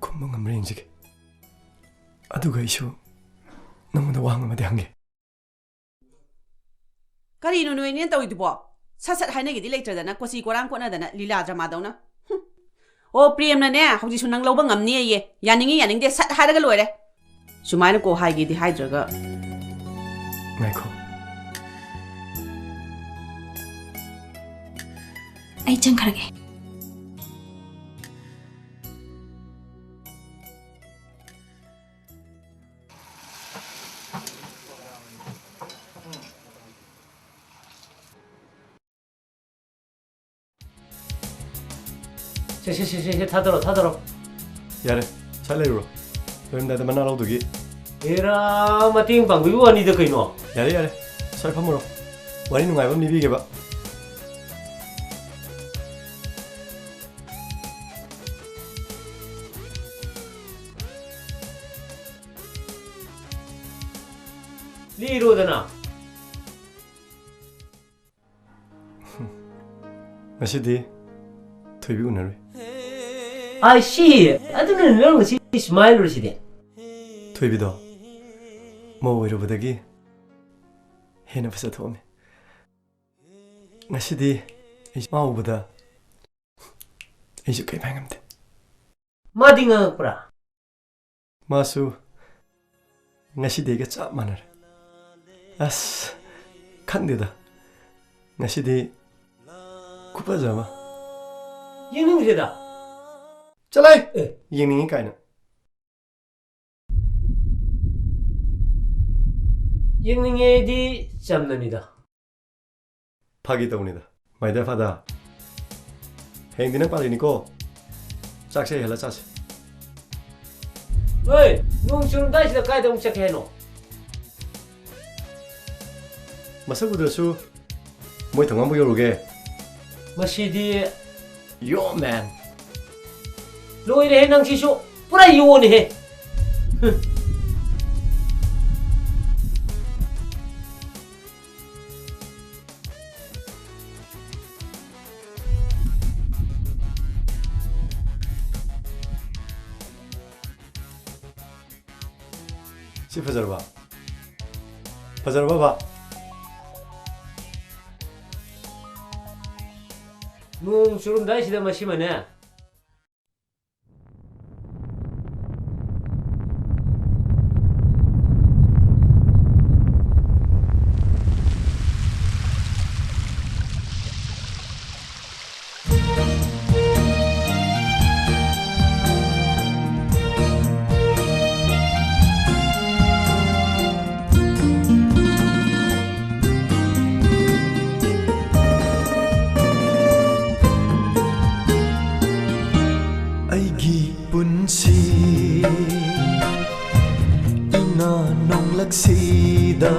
ꯈꯨꯝꯕ ꯉꯝꯕ꯭ꯔꯥ ꯌꯦꯡꯖꯒꯦ꯫ ꯑꯗꯨꯒ ꯑꯩꯁꯨ ꯅꯪꯉꯣꯟꯗ ꯋꯥꯍꯪ ꯑꯃꯗꯤ ꯍꯪꯒꯦ꯫ ꯀꯔꯤꯅꯣ ꯅꯣꯏ ꯑꯅꯤꯅ ꯇꯧꯔꯤꯗꯨꯕꯣ? ꯁꯠ ꯁꯠ ꯍꯥꯏꯅꯒꯦꯗꯤ ꯂꯩꯇ꯭ꯔꯗꯅ ꯀꯣꯆꯤ ꯀꯣꯔꯥꯡ ꯀꯣꯠꯅꯗꯅ ꯂꯤꯂꯥ ꯗ꯭ꯔꯃꯥꯗꯧꯅ꯫ ꯍꯨꯝ꯫ ꯑꯣ, ꯄ꯭ꯔꯦꯝꯅꯅꯦ ꯍꯧꯖꯤꯛꯁꯨ ꯅꯪ ꯂꯧꯕ ꯉꯝꯅꯤ ꯑꯌꯦ꯫ ꯌꯥꯅꯤꯡꯉꯤ ꯌꯥꯅꯤꯡꯗꯦ ꯁꯠ ꯍꯥꯏꯔꯒ ꯂꯣꯏꯔꯦ꯫ ꯁꯨꯃꯥꯏꯅ ꯀꯣ ꯍꯥꯏꯒꯦꯗꯤ ꯍꯥꯏꯗ꯭ꯔꯒ꯫ ꯉꯥꯏꯈꯣ꯫ ꯑꯩ ꯆꯪꯈ꯭ꯔꯒꯦ꯫ ꯁꯦ, ꯁꯦ, ꯁꯦ, ꯁꯦ, ꯁꯦ, ꯊꯥꯗꯔꯣ, ꯊꯥꯗꯔꯣ꯫ ꯌꯥꯔꯦ, ꯁꯠ ꯂꯩꯔꯨꯔꯣ꯫ ꯂꯣꯏꯔꯝꯗꯥꯏꯗ ꯃꯅꯥ ꯂꯧꯗꯨꯒꯤ꯫ ꯑꯦꯔꯥ, ꯃꯇꯦꯡ ꯄꯥꯡꯕꯤꯕ ꯋꯥꯅꯤꯗ ꯀꯩꯅꯣ꯫ ꯌꯥꯔꯦ, ꯌꯥꯔꯦ, ꯁ꯭ꯋꯥꯏ ꯐꯝꯃꯨꯔꯣ꯫ ꯋꯥꯔꯤ ꯅꯨꯡꯉꯥꯏꯕ ꯑꯃ ꯂꯤꯕꯤꯒꯦꯕ꯫ ꯂꯤꯔꯣꯗꯅ꯫ ꯉꯁꯤꯗꯤ ꯊꯣꯏꯕꯤ ꯎꯅꯔꯨꯏ꯫ I C! ꯑꯗꯨꯅ ꯅꯪ ꯉꯁꯤ ꯁꯨꯃꯥꯏꯅ ꯂꯨꯔꯤꯁꯤꯗꯤ? ꯊꯣꯏꯕꯤꯗꯣ ꯃꯧ ꯑꯣꯏꯔꯨꯕꯗꯒꯤ ꯍꯦꯟꯅ ꯐꯖ ꯊꯣꯛꯑꯝꯃꯦ꯫ ꯉꯁꯤꯗꯤ ꯑꯩ ꯃꯥ ꯎꯕꯗ ꯑꯩꯁꯨ ꯀꯩꯝ ꯍꯥꯏ ꯉꯝꯗꯦ꯫ ꯃꯥꯗꯤ ꯉꯥꯡꯉꯛꯄ꯭ꯔꯥ? ꯃꯥꯁꯨ ꯉꯁꯤꯗꯤ ꯑꯩꯒ ꯆꯞ ꯃꯥꯟꯅꯔꯦ꯫ ꯑꯁ, ꯈꯪꯗꯦꯗ꯫ ꯉꯁꯤꯗꯤ ꯈꯨꯐꯖ ꯑꯃ꯫ ꯌꯦꯡꯅꯤꯡꯗꯦꯗ꯫ ꯆꯠꯂꯣꯍꯦ! ꯑꯦ꯫ ꯌꯦꯡꯅꯤꯡꯉꯤ ꯀꯥꯏꯅ꯫ ꯌꯦꯡꯅꯤꯡꯉꯦꯗꯤ ꯆꯝꯅꯅꯤꯗ꯫ ꯐꯥꯒꯤ ꯇꯧꯅꯤꯗ꯫ My dear father, ꯍꯌꯦꯡꯗꯤ ꯅꯪ ꯄꯥꯜꯂꯤꯅꯤꯀꯣ꯫ ꯆꯥꯛꯁꯦ ꯍꯦꯜꯂ ꯆꯥꯁꯦ꯫ ꯍꯣꯏ, ꯅꯣꯡ ꯆꯨꯔꯝꯗꯥꯏꯁꯤꯗ ꯀꯥꯏꯗ ꯑꯃꯨꯛ ꯆꯠꯀꯦ ꯍꯥꯏꯅꯣ? ꯃꯁꯛ ꯎꯗ꯭ꯔꯁꯨ ꯃꯣꯏ ꯊꯣꯡꯒꯥꯟꯕꯨ ꯌꯧꯔꯨꯒꯦ꯫ ꯃꯁꯤꯗꯤ Yo, man. ꯂꯣꯏꯔꯦꯍꯦ ꯅꯪꯁꯤꯁꯨ, ꯄꯨꯔꯥ ꯌꯣꯅꯤꯍꯦ꯫ ꯁꯤ ꯐꯖꯔꯕ? ꯐꯖꯔꯕ ꯕꯥ? ꯅꯣꯡ ꯆꯨꯔꯝꯗꯥꯏꯁꯤꯗ ꯃꯁꯤꯃꯅꯦ꯫ ꯑꯩꯒꯤ ꯄꯨꯟꯁꯤ ꯏꯉꯥ ꯅꯣꯡꯂꯛꯁꯤꯗ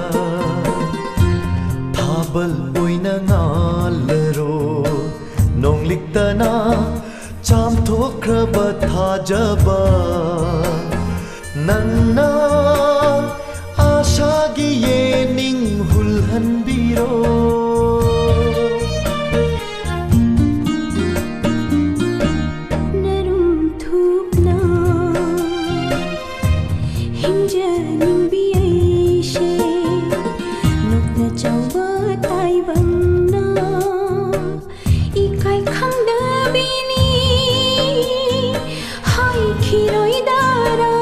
ꯊꯥꯕꯜ ꯑꯣꯏꯅ ꯉꯥꯜꯂꯔꯣ, ꯅꯣꯡꯂꯤꯛꯇꯅ ꯆꯥꯝꯊꯣꯛꯈ꯭ꯔꯕ ꯊꯥꯖꯕ ꯅꯪꯅ ꯑꯥꯁꯥꯒꯤ ꯌꯦꯅꯤꯡ ꯍꯨꯜꯍꯟꯕꯤꯔꯣ꯫ ꯅꯔꯨꯝ ꯊꯨꯞꯅ ꯍꯤꯡꯖꯅꯤꯡꯕꯤ ꯑꯩꯁꯦ ꯅꯣꯛꯅ ꯆꯥꯎꯕ ꯇꯥꯏꯕꯪꯅ ꯏꯀꯥꯏ ꯈꯪꯗꯕꯤꯅꯤ ꯍꯥꯏꯈꯤꯔꯣꯏꯗꯔꯥ?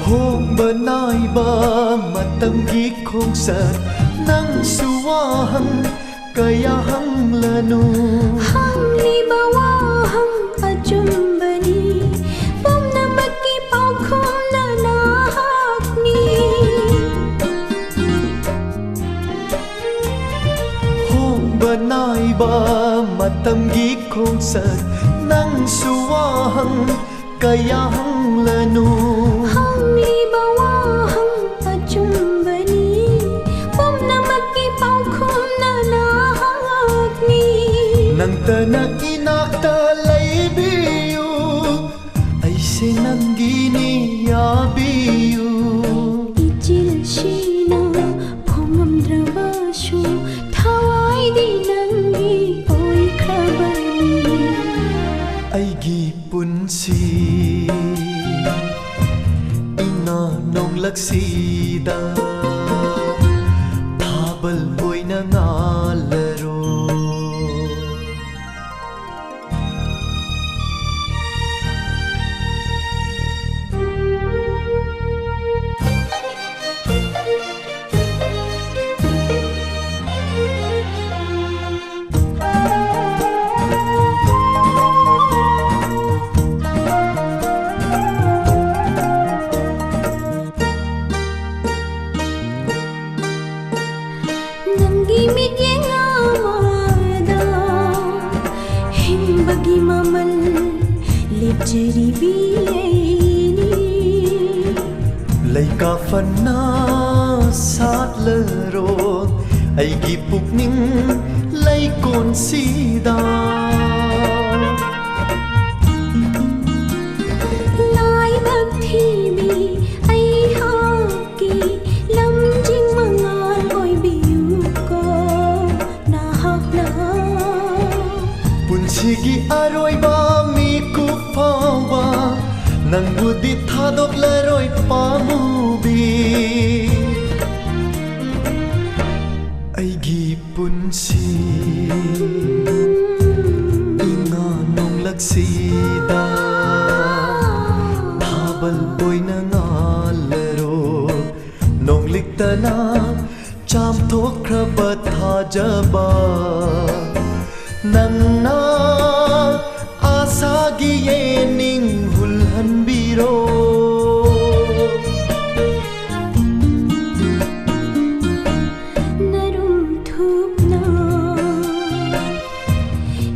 ꯍꯣꯡꯕ ꯅꯥꯏꯕ ꯃꯇꯝꯒꯤ ꯈꯣꯡꯆꯠ, ꯅꯪꯁꯨ ꯋꯥꯍꯪ ꯀꯌꯥ ꯍꯪꯂꯅꯨ꯫ ꯍꯪꯂꯤꯕ ꯋꯥꯍꯪ ꯑꯆꯨꯝꯕꯅꯤ, ꯄꯨꯝꯅꯃꯛꯀꯤ ꯄꯥꯎꯈꯨꯝꯅ ꯅꯍꯥꯛꯅꯤ꯫ ꯍꯣꯡꯕ ꯅꯥꯏꯕ ꯃꯇꯝꯒꯤ ꯈꯣꯡꯆꯠ, ꯅꯪꯁꯨ ꯋꯥꯍꯪ ꯀꯌꯥ ꯍꯪꯂꯅꯨ꯫ ꯍꯪꯂꯤꯕ ꯋꯥꯍꯪ ꯑꯆꯨꯝꯕꯅꯤ, ꯄꯨꯝꯅꯃꯛꯀꯤ ꯄꯥꯎꯈꯨꯝꯅ ꯅꯍꯥꯛꯅꯤ꯫ ꯅꯪꯇꯅ ꯏꯅꯥꯛꯇ ꯂꯩꯕꯤꯌꯨ, ꯑꯩꯁꯦ ꯅꯪꯒꯤꯅꯤ ꯌꯥꯕꯤꯌꯨ꯫ ꯏꯆꯤꯜꯁꯤꯅ ꯐꯣꯡꯉꯝꯗ꯭ꯔꯕꯁꯨ ꯊꯋꯥꯏꯗꯤ ꯅꯪꯒꯤ ꯑꯣꯏꯈ꯭ꯔꯕꯅꯤ꯫ ꯑꯩꯒꯤ ꯄꯨꯟꯁꯤ ꯏꯉꯥ ꯅꯣꯡꯂꯛꯁꯤꯗ ꯊꯥꯕꯜ ꯑꯣꯏꯅ ꯉꯥꯜꯂꯔꯣ꯫ ꯅꯪꯒꯤ ꯃꯤꯠꯌꯦꯡ ꯑꯃꯗ ꯍꯤꯡꯕꯒꯤ ꯃꯃꯜ ꯂꯦꯞꯆꯔꯤꯕꯤ ꯑꯩꯅꯤ꯫ ꯂꯩꯀꯥ ꯐꯅ ꯁꯥꯠꯂꯔꯣ ꯑꯩꯒꯤ ꯄꯨꯛꯅꯤꯡ ꯂꯩꯀꯣꯜꯁꯤꯗ꯫ ꯂꯥꯏꯕꯛ ꯊꯤꯕꯤ ꯑꯩꯍꯥꯛꯀꯤ ꯂꯝꯖꯤꯡ ꯃꯉꯥ ꯅꯪꯕꯨꯗꯤ ꯊꯥꯗꯣꯛꯂꯔꯣꯏ ꯄꯥꯝꯃꯨꯕꯤ꯫ ꯑꯩꯒꯤ ꯄꯨꯟꯁꯤ ꯏꯉꯥ ꯅꯣꯡꯂꯛꯁꯤꯗ ꯊꯥꯕꯜ ꯑꯣꯏꯅ ꯉꯥꯜꯂꯔꯣ꯫ ꯅꯣꯡꯂꯤꯛꯇꯅ ꯆꯥꯝꯊꯣꯛꯈ꯭ꯔꯕ ꯊꯥꯖꯕ ꯅꯪꯅ ꯑꯥꯁꯥꯒꯤ ꯌꯦꯅꯤꯡ ꯍꯨꯜꯍꯟꯕꯤꯔꯣ꯫ ꯅꯔꯨꯝ ꯊꯨꯞꯅ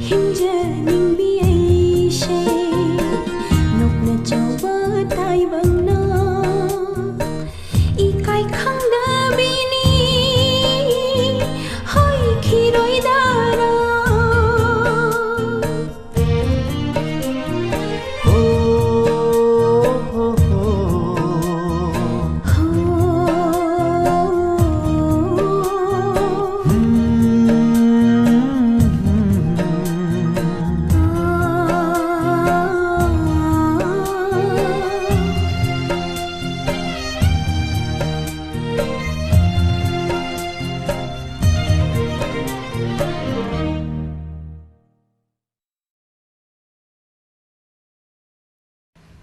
ꯍꯤꯡꯖꯅꯤꯡꯕꯤ ꯑꯩꯁꯦ ꯅꯣꯛꯅ ꯆꯥꯎꯕ ꯇꯥꯏꯕꯪꯅ ꯏꯀꯥꯏ ꯈꯪꯗꯕꯤꯅꯤ ꯍꯣꯏꯈꯤꯔꯣꯏꯗꯔꯥ꯫ ꯍꯣ, ꯍꯣ, ꯍꯣ꯫ ꯍꯣ꯫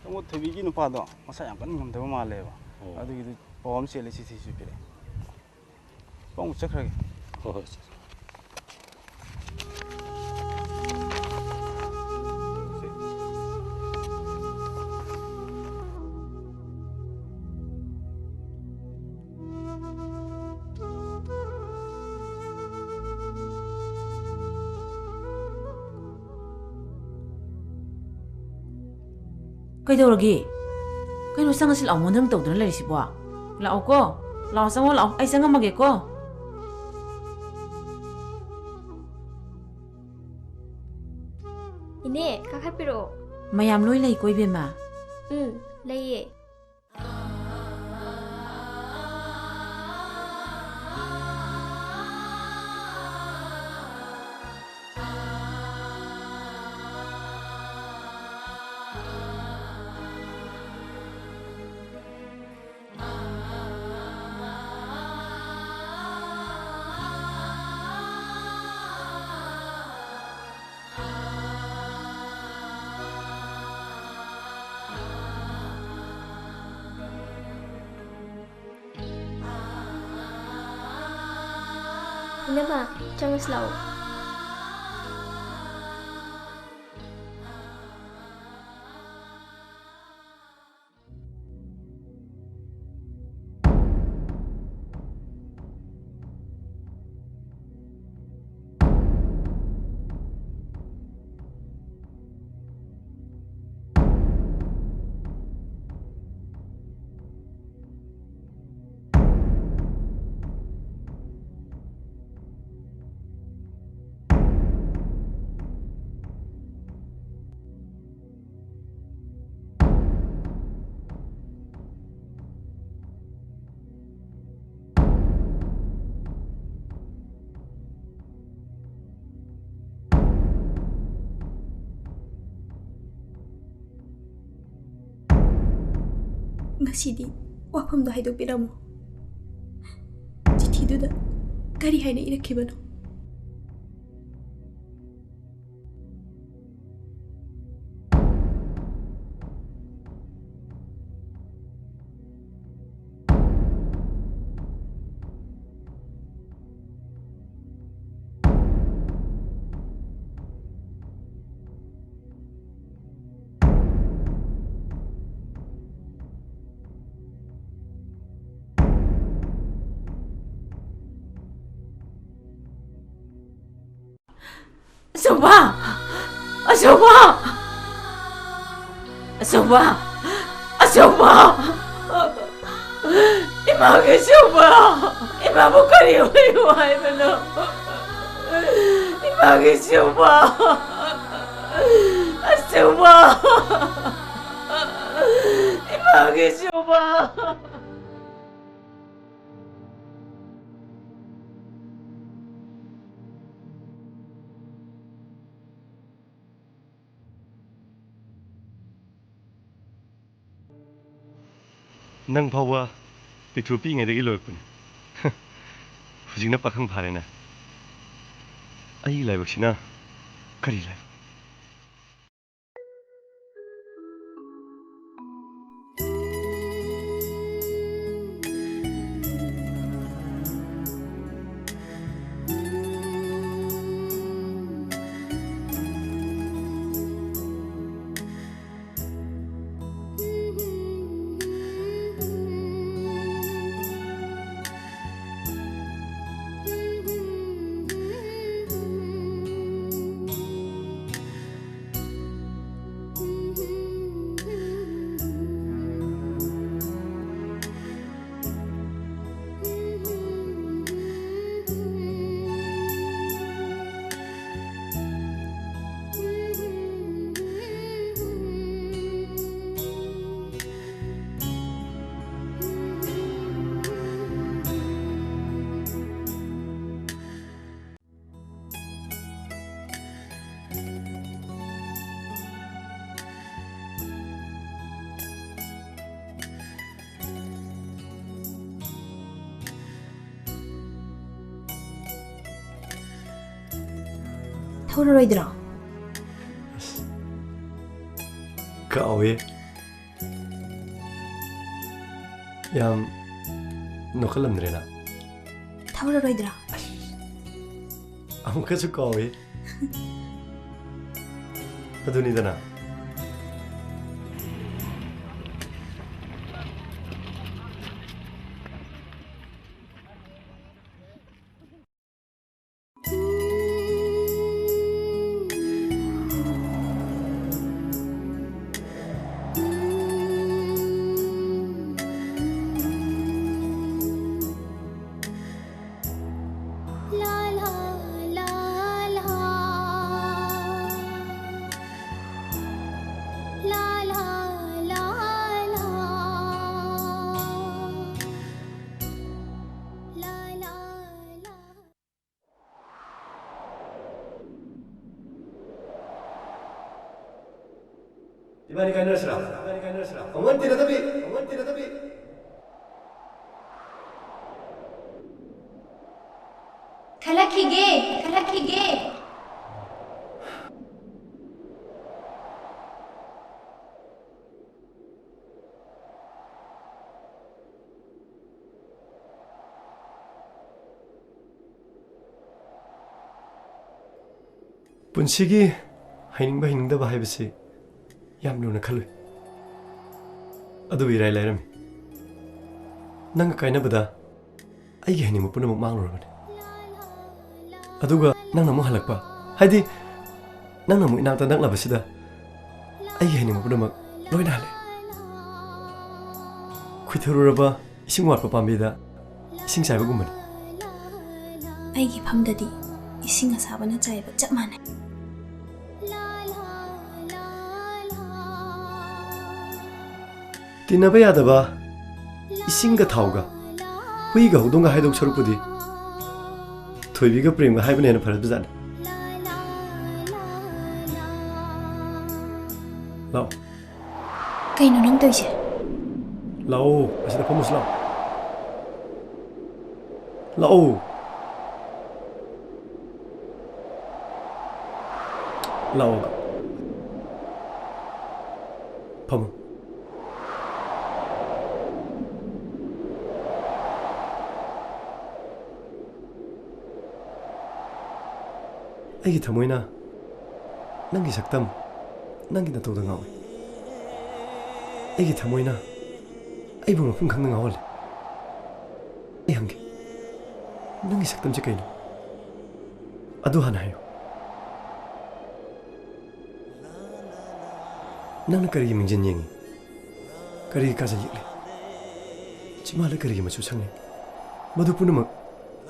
ꯇꯥꯃꯣ, ꯊꯣꯏꯕꯤꯒꯤ ꯅꯨꯄꯥꯗꯣ ꯃꯁꯥ ꯌꯥꯝ ꯀꯟꯅ ꯉꯝꯗꯕ ꯃꯥꯜꯂꯦꯕ꯫ ꯑꯣ꯫ ꯑꯗꯨꯒꯤꯗꯨ ꯄꯥꯎ ꯑꯃ ꯆꯦꯜꯂꯦ, ꯁꯤ ꯊꯤꯁꯨ ꯄꯤꯔꯛꯑꯦ꯫ ꯄꯥꯎ ꯑꯃꯨꯛ ꯆꯠꯈ꯭ꯔꯒꯦ꯫ ꯍꯣꯏ, ꯍꯣꯏ, ꯆꯠ-, ꯀꯩꯗꯧꯔꯒꯦ? ꯀꯩꯅꯣ, ꯆꯪꯉꯁꯤ ꯂꯥꯛꯑꯣ, ꯃꯣꯟꯗ꯭ꯔꯪ ꯇꯧꯗꯅ ꯂꯩꯔꯤꯁꯤꯕꯣ? ꯂꯥꯛꯑꯣꯀꯣ, ꯂꯥꯛꯑꯣ, ꯆꯪꯉꯣ, ꯂꯥꯛꯑꯣ, ꯑꯩ ꯆꯪꯉꯝꯃꯒꯦꯀꯣ꯫ ꯏꯅꯦ, ꯀꯥꯈꯠꯄꯤꯔꯛꯑꯣ꯫ ꯃꯌꯥꯝ ꯂꯣꯏ ꯂꯩꯀꯣ, ꯏꯕꯦꯝꯃ? ꯎꯝ, ꯂꯩꯌꯦ꯫ ꯏꯅꯝꯃ, ꯆꯪꯉꯁꯤ ꯂꯥꯛꯑꯣ꯫ ꯉꯁꯤꯗꯤ ꯋꯥꯐꯝꯗꯣ ꯍꯥꯏꯗꯣꯛꯄꯤꯔꯝꯃꯣ꯫ ꯆꯤꯊꯤꯗꯨꯗ ꯀꯔꯤ ꯍꯥꯏꯅ ꯏꯔꯛꯈꯤꯕꯅꯣ? ꯑꯆꯧꯕ! ꯑꯆꯧꯕ! ꯑꯆꯧꯕ! ꯑꯆꯧꯕ! ꯏꯃꯥꯒꯤ ꯑꯆꯧꯕ! ꯏꯃꯥꯕꯨ ꯀꯔꯤ ꯑꯣꯏꯌꯨ ꯍꯥꯏꯕꯅꯣ? ꯏꯃꯥꯒꯤ ꯑꯆꯧꯕ! ꯑꯆꯧꯕ! ꯏꯃꯥꯒꯤ ꯑꯆꯧꯕ! ꯅꯪ ꯐꯥꯎꯕ ꯄꯤꯛꯇ꯭ꯔꯨ ꯄꯤꯛꯏꯉꯩꯗꯒꯤ ꯂꯣꯏꯔꯛꯄꯅꯤ꯫ ꯍꯧꯖꯤꯛꯅ ꯄꯥꯈꯪ ꯐꯥꯔꯦꯅꯦ꯫ ꯑꯩꯒꯤ ꯂꯥꯏꯕꯛꯁꯤꯅ ꯀꯔꯤ ꯂꯥꯏꯕꯛ? ꯊꯧꯔꯔꯣꯏꯗ꯭ꯔꯣ? ꯑꯁ, ꯀꯥꯎꯋꯦ꯫ ꯌꯥꯝ ꯅꯣꯛꯈꯠꯂꯝꯗ꯭ꯔꯦꯅ꯫ ꯊꯧꯔꯔꯣꯏꯗ꯭ꯔꯣ? ꯑꯁ, ꯑꯃꯨꯛꯀꯁꯨ ꯀꯥꯎꯋꯦ꯫ ꯑꯗꯨꯅꯤꯗꯅ꯫ ꯏꯕꯥꯅꯤ ꯀꯥꯏꯅꯔꯁꯤꯔꯥ? ꯏꯕꯥꯅꯤ ꯀꯥꯏꯅꯔꯁꯤꯔꯥ? ꯑꯃꯨꯛ ꯍꯟꯅ ꯇꯤꯟꯅꯗꯕꯤ, ꯑꯃꯨꯛ ꯍꯟꯅ ꯇꯤꯟꯅꯗꯕꯤ꯫ ꯈꯜꯂꯛꯈꯤꯒꯦ, ꯈꯜꯂꯛꯈꯤꯒꯦ꯫ ꯄꯨꯟꯁꯤꯒꯤ ꯍꯩꯅꯤꯡꯕ ꯍꯩꯅꯤꯡꯗꯕ ꯍꯥꯏꯕꯁꯤ ꯌꯥꯝ ꯂꯨꯅ ꯈꯜꯂꯨꯏ꯫ ꯑꯗꯨꯕꯨ ꯏꯔꯥꯏ ꯂꯥꯏꯔꯝꯃꯤ꯫ ꯅꯪꯒ ꯀꯥꯏꯅꯕꯗ ꯑꯩꯒꯤ ꯍꯩꯅꯤꯡꯕ ꯄꯨꯝꯅꯃꯛ ꯃꯥꯡꯂꯨꯔꯕꯅꯤ꯫ ꯑꯗꯨꯒ ꯅꯪꯅ ꯑꯃꯨꯛ ꯍꯜꯂꯛꯄ, ꯍꯥꯏꯗꯤ ꯅꯪꯅ ꯑꯃꯨꯛ ꯏꯅꯥꯛꯇ ꯅꯛꯂꯕꯁꯤꯗ ꯑꯩꯒꯤ ꯍꯩꯅꯤꯡꯕ ꯄꯨꯝꯅꯃꯛ ꯂꯣꯏꯅ ꯍꯜꯂꯦ꯫ ꯈꯨꯏꯊꯔꯨꯔꯕ ꯏꯁꯤꯡ ꯋꯥꯠꯄ ꯄꯥꯝꯕꯤꯗ ꯏꯁꯤꯡ ꯆꯥꯏꯕꯒꯨꯝꯕꯅꯤ꯫ ꯑꯩꯒꯤ ꯐꯝꯗꯗꯤ ꯏꯁꯤꯡ ꯑꯁꯥꯕꯅ ꯆꯥꯏꯕ ꯆꯞ ꯃꯥꯟꯅꯩ꯫ ꯇꯤꯟꯅꯕ ꯌꯥꯗꯕ ꯏꯁꯤꯡꯒ ꯊꯥꯎꯒ, ꯍꯨꯏꯒ ꯍꯧꯗꯣꯡꯒ ꯍꯥꯏꯗꯧ ꯁꯔꯨꯛꯄꯨꯗꯤ ꯊꯣꯏꯕꯤꯒ ꯄ꯭ꯔꯦꯝꯒ ꯍꯥꯏꯕꯅ ꯍꯦꯟꯅ ꯐꯔꯕꯖꯥꯠꯅꯤ꯫ ꯂꯥꯛꯑꯣ꯫ ꯀꯩꯅꯣ ꯅꯪ ꯇꯧꯔꯤꯁꯦ? ꯂꯥꯛꯑꯣ, ꯑꯁꯤꯗ ꯐꯝꯃꯨꯁꯤ ꯂꯥꯛꯑꯣ꯫ ꯂꯥꯛꯑꯣ꯫ ꯂꯥꯛꯑꯣ꯫ ꯐꯝꯃꯣ꯫ ꯑꯩꯒꯤ ꯊꯃꯣꯏꯅ ꯅꯪꯒꯤ ꯁꯛꯇꯝ, ꯅꯪꯒꯤ ꯅꯇꯧꯗ ꯉꯥꯎꯏ꯫ ꯑꯩꯒꯤ ꯊꯃꯣꯏꯅ ꯑꯩꯕꯨ ꯃꯐꯝ ꯈꯪꯅ ꯉꯥꯎꯍꯜꯂꯤ꯫ ꯑꯩ ꯍꯪꯒꯦ, ꯅꯪꯒꯤ ꯁꯛꯇꯝꯁꯦ ꯀꯩꯅꯣ? ꯑꯗꯨ ꯍꯥꯟꯅ ꯍꯥꯏꯌꯨ꯫ ꯅꯪꯅ ꯀꯔꯤꯒꯤ ꯃꯤꯡꯖꯦꯜ ꯌꯦꯡꯉꯤ? ꯀꯔꯤꯒꯤ ꯀꯥꯖꯜ ꯌꯦꯛꯂꯤ? ꯆꯤꯝꯕꯥꯜꯗ ꯀꯔꯤꯒꯤ ꯃꯆꯨ ꯁꯪꯂꯤ? ꯃꯗꯨ ꯄꯨꯝꯅꯃꯛ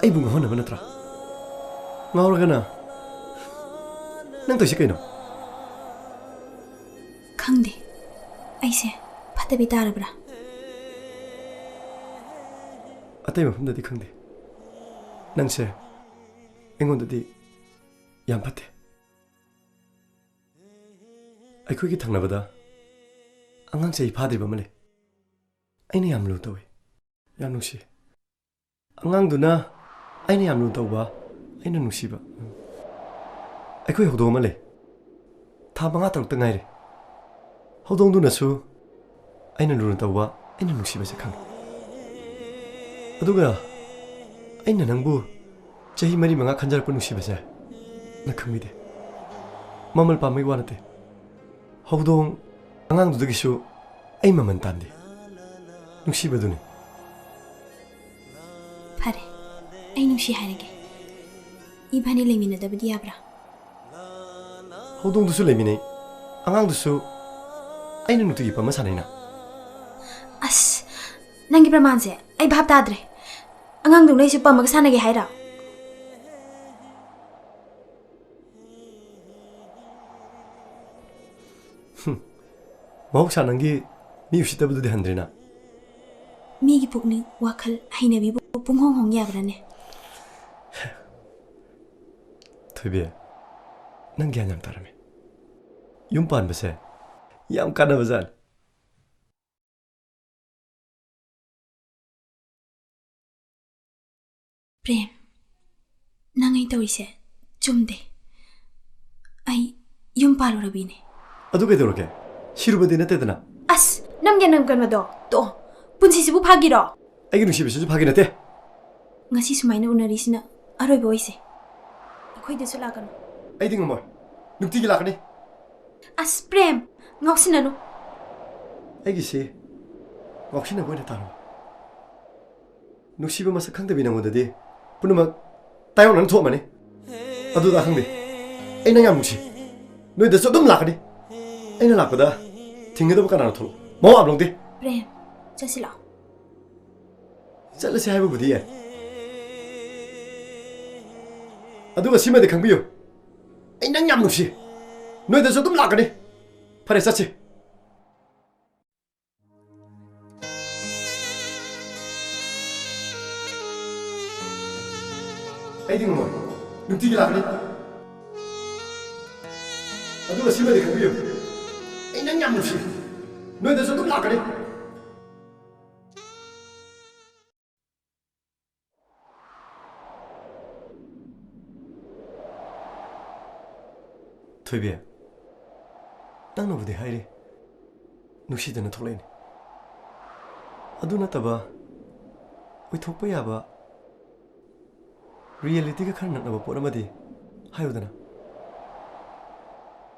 ꯑꯩꯕꯨ ꯉꯥꯎꯍꯟꯅꯕ ꯅꯠꯇ꯭ꯔꯥ? ꯉꯥꯎꯔꯒꯅ ꯅꯪ ꯇꯧꯏꯁꯦ ꯀꯩꯅꯣ? ꯈꯪꯗꯦ, ꯑꯩꯁꯦ ꯐꯠꯇꯕꯤ ꯇꯥꯔꯕ꯭ꯔꯥ? ꯑꯇꯩ ꯃꯐꯝꯗꯗꯤ ꯈꯪꯗꯦ, ꯅꯪꯁꯦ ꯑꯩꯉꯣꯟꯗꯗꯤ ꯌꯥꯝ ꯐꯠꯇꯦ꯫ ꯑꯩꯈꯣꯏꯒꯤ ꯊꯪꯅꯕꯗ ꯑꯉꯥꯡ ꯆꯍꯤ ꯐꯥꯗ꯭ꯔꯤꯕ ꯑꯃ ꯂꯩ꯫ ꯑꯩꯅ ꯌꯥꯝ ꯂꯨ ꯇꯧꯏ, ꯌꯥꯝ ꯅꯨꯡꯁꯤ꯫ ꯑꯉꯥꯡꯗꯨꯅ ꯑꯩꯅ ꯌꯥꯝ ꯂꯨ ꯇꯧꯕ, ꯑꯩꯅ ꯅꯨꯡꯁꯤꯕ꯫ ꯑꯩꯈꯣꯏ ꯍꯧꯗꯣꯡ ꯑꯃ ꯂꯩ, ꯊꯥ ꯃꯉꯥ ꯇꯔꯨꯛꯇ ꯉꯥꯏꯔꯤ꯫ ꯍꯧꯗꯣꯡꯗꯨꯅꯁꯨ ꯑꯩꯅ ꯂꯨꯅ ꯇꯧꯕ, ꯑꯩꯅ ꯅꯨꯡꯁꯤꯕꯁꯦ ꯈꯪꯏ꯫ ꯑꯗꯨꯒ ꯑꯩꯅ ꯅꯪꯕꯨ ꯆꯍꯤ ꯃꯔꯤ ꯃꯉꯥ ꯈꯟꯖꯔꯛꯄ ꯅꯨꯡꯁꯤꯕꯁꯦ ꯅꯪ ꯈꯪꯕꯤꯗꯦ꯫ ꯃꯃꯜ ꯄꯥꯝꯕꯒꯤ ꯋꯥ ꯅꯠꯇꯦ, ꯍꯧꯗꯣꯡ ꯑꯉꯥꯡꯗꯨꯗꯒꯤꯁꯨ ꯑꯩ ꯃꯃꯜ ꯇꯥꯟꯗꯦ꯫ ꯅꯨꯡꯁꯤꯕꯗꯨꯅꯤ꯫ ꯐꯔꯦ, ꯑꯩ ꯅꯨꯡꯁꯤ ꯍꯥꯏꯔꯒꯦ꯫ ꯏꯕꯥꯅꯤ ꯂꯩꯃꯤꯟꯅꯗꯕꯗꯤ ꯌꯥꯕ꯭ꯔꯥ? ꯍꯧꯗꯣꯡꯗꯨꯁꯨ ꯂꯩꯃꯤꯟꯅꯩ, ꯑꯉꯥꯡꯗꯨꯁꯨ ꯑꯩꯅ ꯅꯨꯡꯇꯤꯒꯤ ꯄꯝꯃ ꯁꯥꯟꯅꯩꯅ꯫ ꯑꯁ, ꯅꯪꯒꯤ ꯄ꯭ꯔꯃꯥꯟꯁꯦ ꯑꯩ ꯚꯥꯞ ꯇꯥꯗ꯭ꯔꯦ꯫ ꯑꯉꯥꯡꯗꯨꯅ ꯑꯩꯁꯨ ꯄꯝꯃꯒ ꯁꯥꯟꯅꯒꯦ ꯍꯥꯏꯔꯣ? ꯍꯨꯝ, ꯃꯍꯧꯁꯥ ꯅꯪꯒꯤ ꯃꯤ ꯎꯁꯤꯠꯇꯕꯗꯨꯗꯤ ꯍꯟꯗ꯭ꯔꯦꯅ꯫ ꯃꯤꯒꯤ ꯄꯨꯛꯅꯤꯡ, ꯋꯥꯈꯜ, ꯍꯩꯅꯕꯤꯕꯨ ꯄꯨꯡꯍꯣꯡ ꯍꯣꯡ ꯌꯥꯕ꯭ꯔꯥꯅꯦ? ꯊꯣꯏꯕꯤ, ꯅꯪ ꯒ꯭ꯌꯥꯟ ꯌꯥꯝ ꯇꯥꯔꯝꯃꯦ꯫ ꯌꯨꯝ ꯄꯥꯟꯕꯁꯦ ꯌꯥꯝ ꯀꯥꯟꯅꯕꯖꯥꯠꯅꯤ꯫ ꯄ꯭ꯔꯦꯝ, ꯅꯪ ꯑꯩ ꯇꯧꯔꯤꯁꯦ ꯆꯨꯝꯗꯦ꯫ ꯑꯩ ꯌꯨꯝ ꯄꯥꯜꯂꯨꯔꯕꯤꯅꯦ꯫ ꯑꯗꯨ ꯀꯩꯗꯧꯔꯒꯦ? ꯁꯤꯔꯨꯕꯗꯤ ꯅꯠꯇꯦꯗꯅ꯫ ꯑꯁ, ꯅꯝꯒꯦ ꯅꯝꯒꯟꯕꯗꯣ ꯇꯣꯛꯑꯣ꯫ ꯄꯨꯟꯁꯤꯁꯤꯕꯨ ꯐꯥꯒꯤꯔꯣ? ꯑꯩꯒꯤ ꯅꯨꯡꯁꯤꯕꯁꯤꯁꯨ ꯐꯥꯒꯤ ꯅꯠꯇꯦ꯫ ꯉꯁꯤ ꯁꯨꯃꯥꯏꯅ ꯎꯅꯔꯤꯁꯤꯅ ꯑꯔꯣꯏꯕ ꯑꯣꯏꯁꯦ꯫ ꯑꯩꯈꯣꯏꯗꯁꯨ ꯂꯥꯛꯀꯅꯨ꯫ ꯑꯩꯗꯤ ꯉꯝꯃꯣꯏ꯫ ꯅꯨꯡꯇꯤꯒꯤ ꯂꯥꯛꯀꯅꯤ꯫ ꯑꯁ ꯄ꯭ꯔꯦꯝ, ꯉꯥꯎꯁꯤꯟꯅꯅꯨ꯫ ꯑꯩꯒꯤꯁꯤ ꯉꯥꯎꯁꯤꯟꯅꯕ ꯑꯣꯏꯅ ꯇꯥꯔꯕ? ꯅꯨꯡꯁꯤꯕ ꯃꯁꯛ ꯈꯪꯗꯕꯤ ꯅꯉꯣꯟꯗꯗꯤ ꯄꯨꯝꯅꯃꯛ ꯇꯥꯏꯌꯣꯟꯅꯅ ꯊꯣꯛꯑꯝꯃꯅꯤ꯫ ꯑꯗꯨꯗ ꯈꯪꯗꯦ꯫ ꯑꯩ ꯅꯪ ꯌꯥꯝ ꯅꯨꯡꯁꯤ꯫ ꯅꯣꯏꯗꯁꯨ ꯑꯗꯨꯝ ꯂꯥꯛꯀꯅꯤ꯫ ꯑꯩꯅ ꯂꯥꯛꯄꯗ ꯊꯤꯡꯒꯗꯕ ꯀꯅꯥꯅꯣ? ꯊꯣꯛꯂꯛꯑꯣ꯫ ꯃꯋꯥ ꯑꯃ ꯂꯧꯗꯦ꯫ ꯄ꯭ꯔꯦꯝ, ꯆꯠꯁꯤ ꯂꯥꯛꯑꯣ꯫ ꯆꯠꯂꯁꯤ ꯍꯥꯏꯕꯕꯨꯗꯤ ꯌꯥꯏ꯫ ꯑꯗꯨꯒ ꯁꯤꯃꯗꯤ ꯈꯪꯕꯤꯌꯨ꯫ ꯑꯩ ꯅꯪ ꯌꯥꯝ ꯅꯨꯡꯁꯤ꯫ ꯅꯣꯏꯗꯁꯨ ꯑꯗꯨꯝ ꯂꯥꯛꯀꯅꯤ꯫ ꯐꯔꯦ, ꯆꯠꯁꯤ꯫ ꯑꯩꯗꯤ ꯉꯝꯃꯣꯏ꯫ ꯅꯨꯡꯇꯤꯒꯤ ꯂꯥꯛꯀꯅꯤ꯫ ꯑꯗꯨꯒ ꯁꯤꯃꯗꯤ ꯈꯪꯕꯤꯌꯨ꯫ ꯑꯩ ꯅꯪ ꯌꯥꯝ ꯅꯨꯡꯁꯤ꯫ ꯅꯣꯏꯗꯁꯨ ꯑꯗꯨꯝ ꯂꯥꯛꯀꯅꯤ꯫ ꯊꯣꯏꯕꯤ, ꯅꯪꯅꯕꯨꯗꯤ ꯍꯥꯏꯔꯤ, ꯅꯨꯡꯁꯤꯗꯅ ꯊꯣꯛꯂꯛꯏꯅꯤ꯫ ꯑꯗꯨ ꯅꯠꯇꯕ ꯑꯣꯏꯊꯣꯛꯄ ꯌꯥꯕ, ꯔꯤꯌꯦꯂꯤꯇꯤꯒ ꯈꯔ ꯅꯛꯅꯕ ꯄꯣꯠ ꯑꯃꯗꯤ ꯍꯥꯏꯌꯨꯗꯅ꯫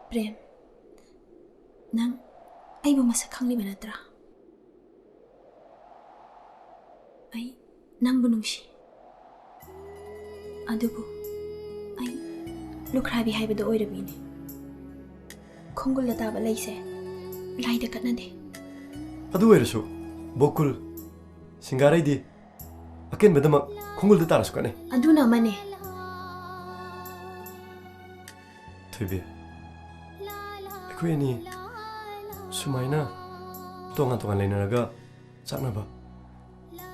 ꯄ꯭ꯔꯦꯝ, ꯅꯪ ꯑꯩꯕꯨ ꯃꯁꯛ ꯈꯪꯂꯤꯕ ꯅꯠꯇ꯭ꯔꯥ? ꯑꯩ ꯅꯪꯕꯨ ꯅꯨꯡꯁꯤ꯫ ꯑꯗꯨꯕꯨ ꯑꯩ ꯂꯨꯈ꯭ꯔꯥꯕꯤ ꯍꯥꯏꯕꯗꯣ ꯑꯣꯏꯔꯕꯤꯅꯦ꯫ ꯈꯣꯡꯒꯨꯜꯗ ꯇꯥꯕ ꯂꯩꯁꯦ ꯂꯥꯏꯗ ꯀꯠꯅꯗꯦ꯫ ꯑꯗꯨ ꯑꯣꯏꯔꯁꯨ ꯕꯣꯀꯨꯜ, ꯁꯤꯡꯒꯥꯔꯩꯗꯤ ꯑꯀꯦꯟꯕꯗꯃꯛ ꯈꯣꯡꯒꯨꯜꯗ ꯇꯥꯔꯁꯨ ꯀꯠꯅꯩ꯫ ꯑꯗꯨꯅ ꯑꯃꯅꯦ꯫ ꯊꯣꯏꯕꯤ, ꯑꯩꯈꯣꯏ ꯑꯅꯤ ꯁꯨꯃꯥꯏꯅ ꯇꯣꯉꯥꯟ ꯇꯣꯉꯥꯟ ꯂꯩꯅꯔꯒ ꯆꯥꯛꯅꯕ,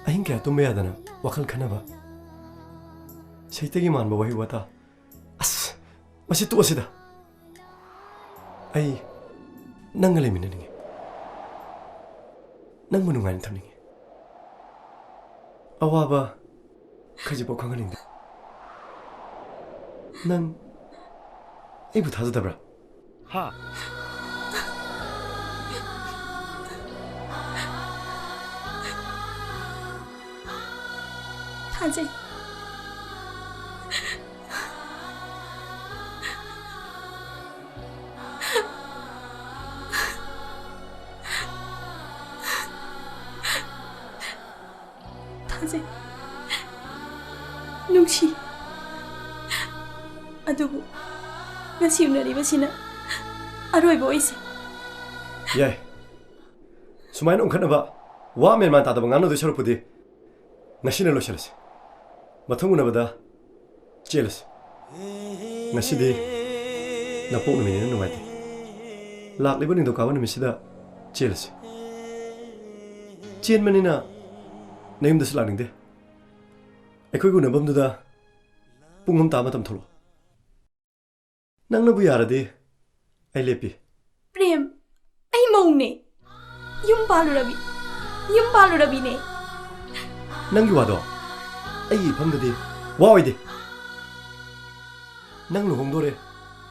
ꯑꯍꯤꯡ ꯀꯌꯥ ꯇꯨꯝꯕ ꯌꯥꯗꯅ ꯋꯥꯈꯜ ꯈꯟꯅꯕ, ꯁꯩꯇꯒꯤ ꯃꯥꯟꯕ ꯋꯥꯍꯩ ꯋꯥꯇꯥ, ꯑꯁ, ꯃꯁꯤ ꯇꯣꯛꯑꯁꯤꯗ꯫ ꯑꯩ ꯅꯪꯒ ꯂꯩꯃꯤꯟꯅꯅꯤꯡꯉꯤ꯫ ꯅꯪꯕꯨ ꯅꯨꯡꯉꯥꯏꯅ ꯊꯝꯅꯤꯡꯉꯤ꯫ ꯑꯋꯥꯕ ꯈꯖꯤꯛꯐꯥꯎ ꯈꯪꯍꯟꯅꯤꯡꯗꯦ꯫ ꯅꯪ ꯑꯩꯕꯨ ꯊꯥꯖꯗꯕ꯭ꯔꯥ? ꯍꯥ? ꯊꯥꯖꯩ꯫ ꯊꯥꯖꯩ꯫ ꯅꯨꯡꯁꯤ꯫ ꯑꯗꯨꯕꯨ ꯉꯁꯤ ꯎꯅꯔꯤꯕꯁꯤꯅ ꯑꯔꯣꯏꯕ ꯑꯣꯏꯁꯦ꯫ ꯌꯥꯏ꯫ ꯁꯨꯃꯥꯏꯅ ꯎꯪꯈꯠꯅꯕ ꯋꯥ ꯃꯦꯟꯃꯥꯟ ꯇꯥꯗꯕ ꯉꯥꯡꯅꯗꯣꯏ ꯁꯔꯨꯛꯄꯨꯗꯤ ꯉꯁꯤꯅ ꯂꯣꯏꯁꯤꯜꯂꯁꯤ꯫ ꯃꯊꯪ ꯎꯅꯕꯗ ꯆꯦꯜꯂꯁꯤ꯫ ꯉꯁꯤꯗꯤ ꯅꯄꯣꯛ ꯅꯨꯃꯤꯠꯅꯤꯅ ꯅꯨꯡꯉꯥꯏꯇꯦ꯫ ꯂꯥꯛꯂꯤꯕ ꯅꯤꯡꯊꯧꯀꯥꯕ ꯅꯨꯃꯤꯠꯁꯤꯗ ꯆꯦꯜꯂꯁꯤ꯫ ꯆꯦꯟꯕꯅꯤꯅ ꯅꯌꯨꯝꯗꯁꯨ ꯂꯥꯛꯅꯤꯡꯗꯦ꯫ ꯑꯩꯈꯣꯏꯒꯤ ꯎꯅꯐꯝꯗꯨꯗ ꯄꯨꯡ ꯑꯃ ꯇꯥ ꯃꯇꯝ ꯊꯣꯛꯂꯛꯑꯣ꯫ ꯅꯪꯅꯕꯨ ꯌꯥꯔꯗꯤ ꯑꯩ ꯂꯦꯞꯄꯤ꯫ ꯄ꯭ꯔꯦꯝ, ꯑꯩ ꯃꯧꯅꯦ꯫ ꯌꯨꯝ ꯄꯥꯜꯂꯨꯔꯕꯤ꯫ ꯌꯨꯝ ꯄꯥꯜꯂꯨꯔꯕꯤꯅꯦ꯫ ꯅꯪꯒꯤ ꯋꯥꯗꯣ ꯑꯩꯒꯤ ꯏꯐꯝꯗꯗꯤ ꯋꯥ ꯑꯣꯏꯗꯦ꯫ ꯅꯪ ꯂꯨꯍꯣꯡꯗꯣꯔꯦ,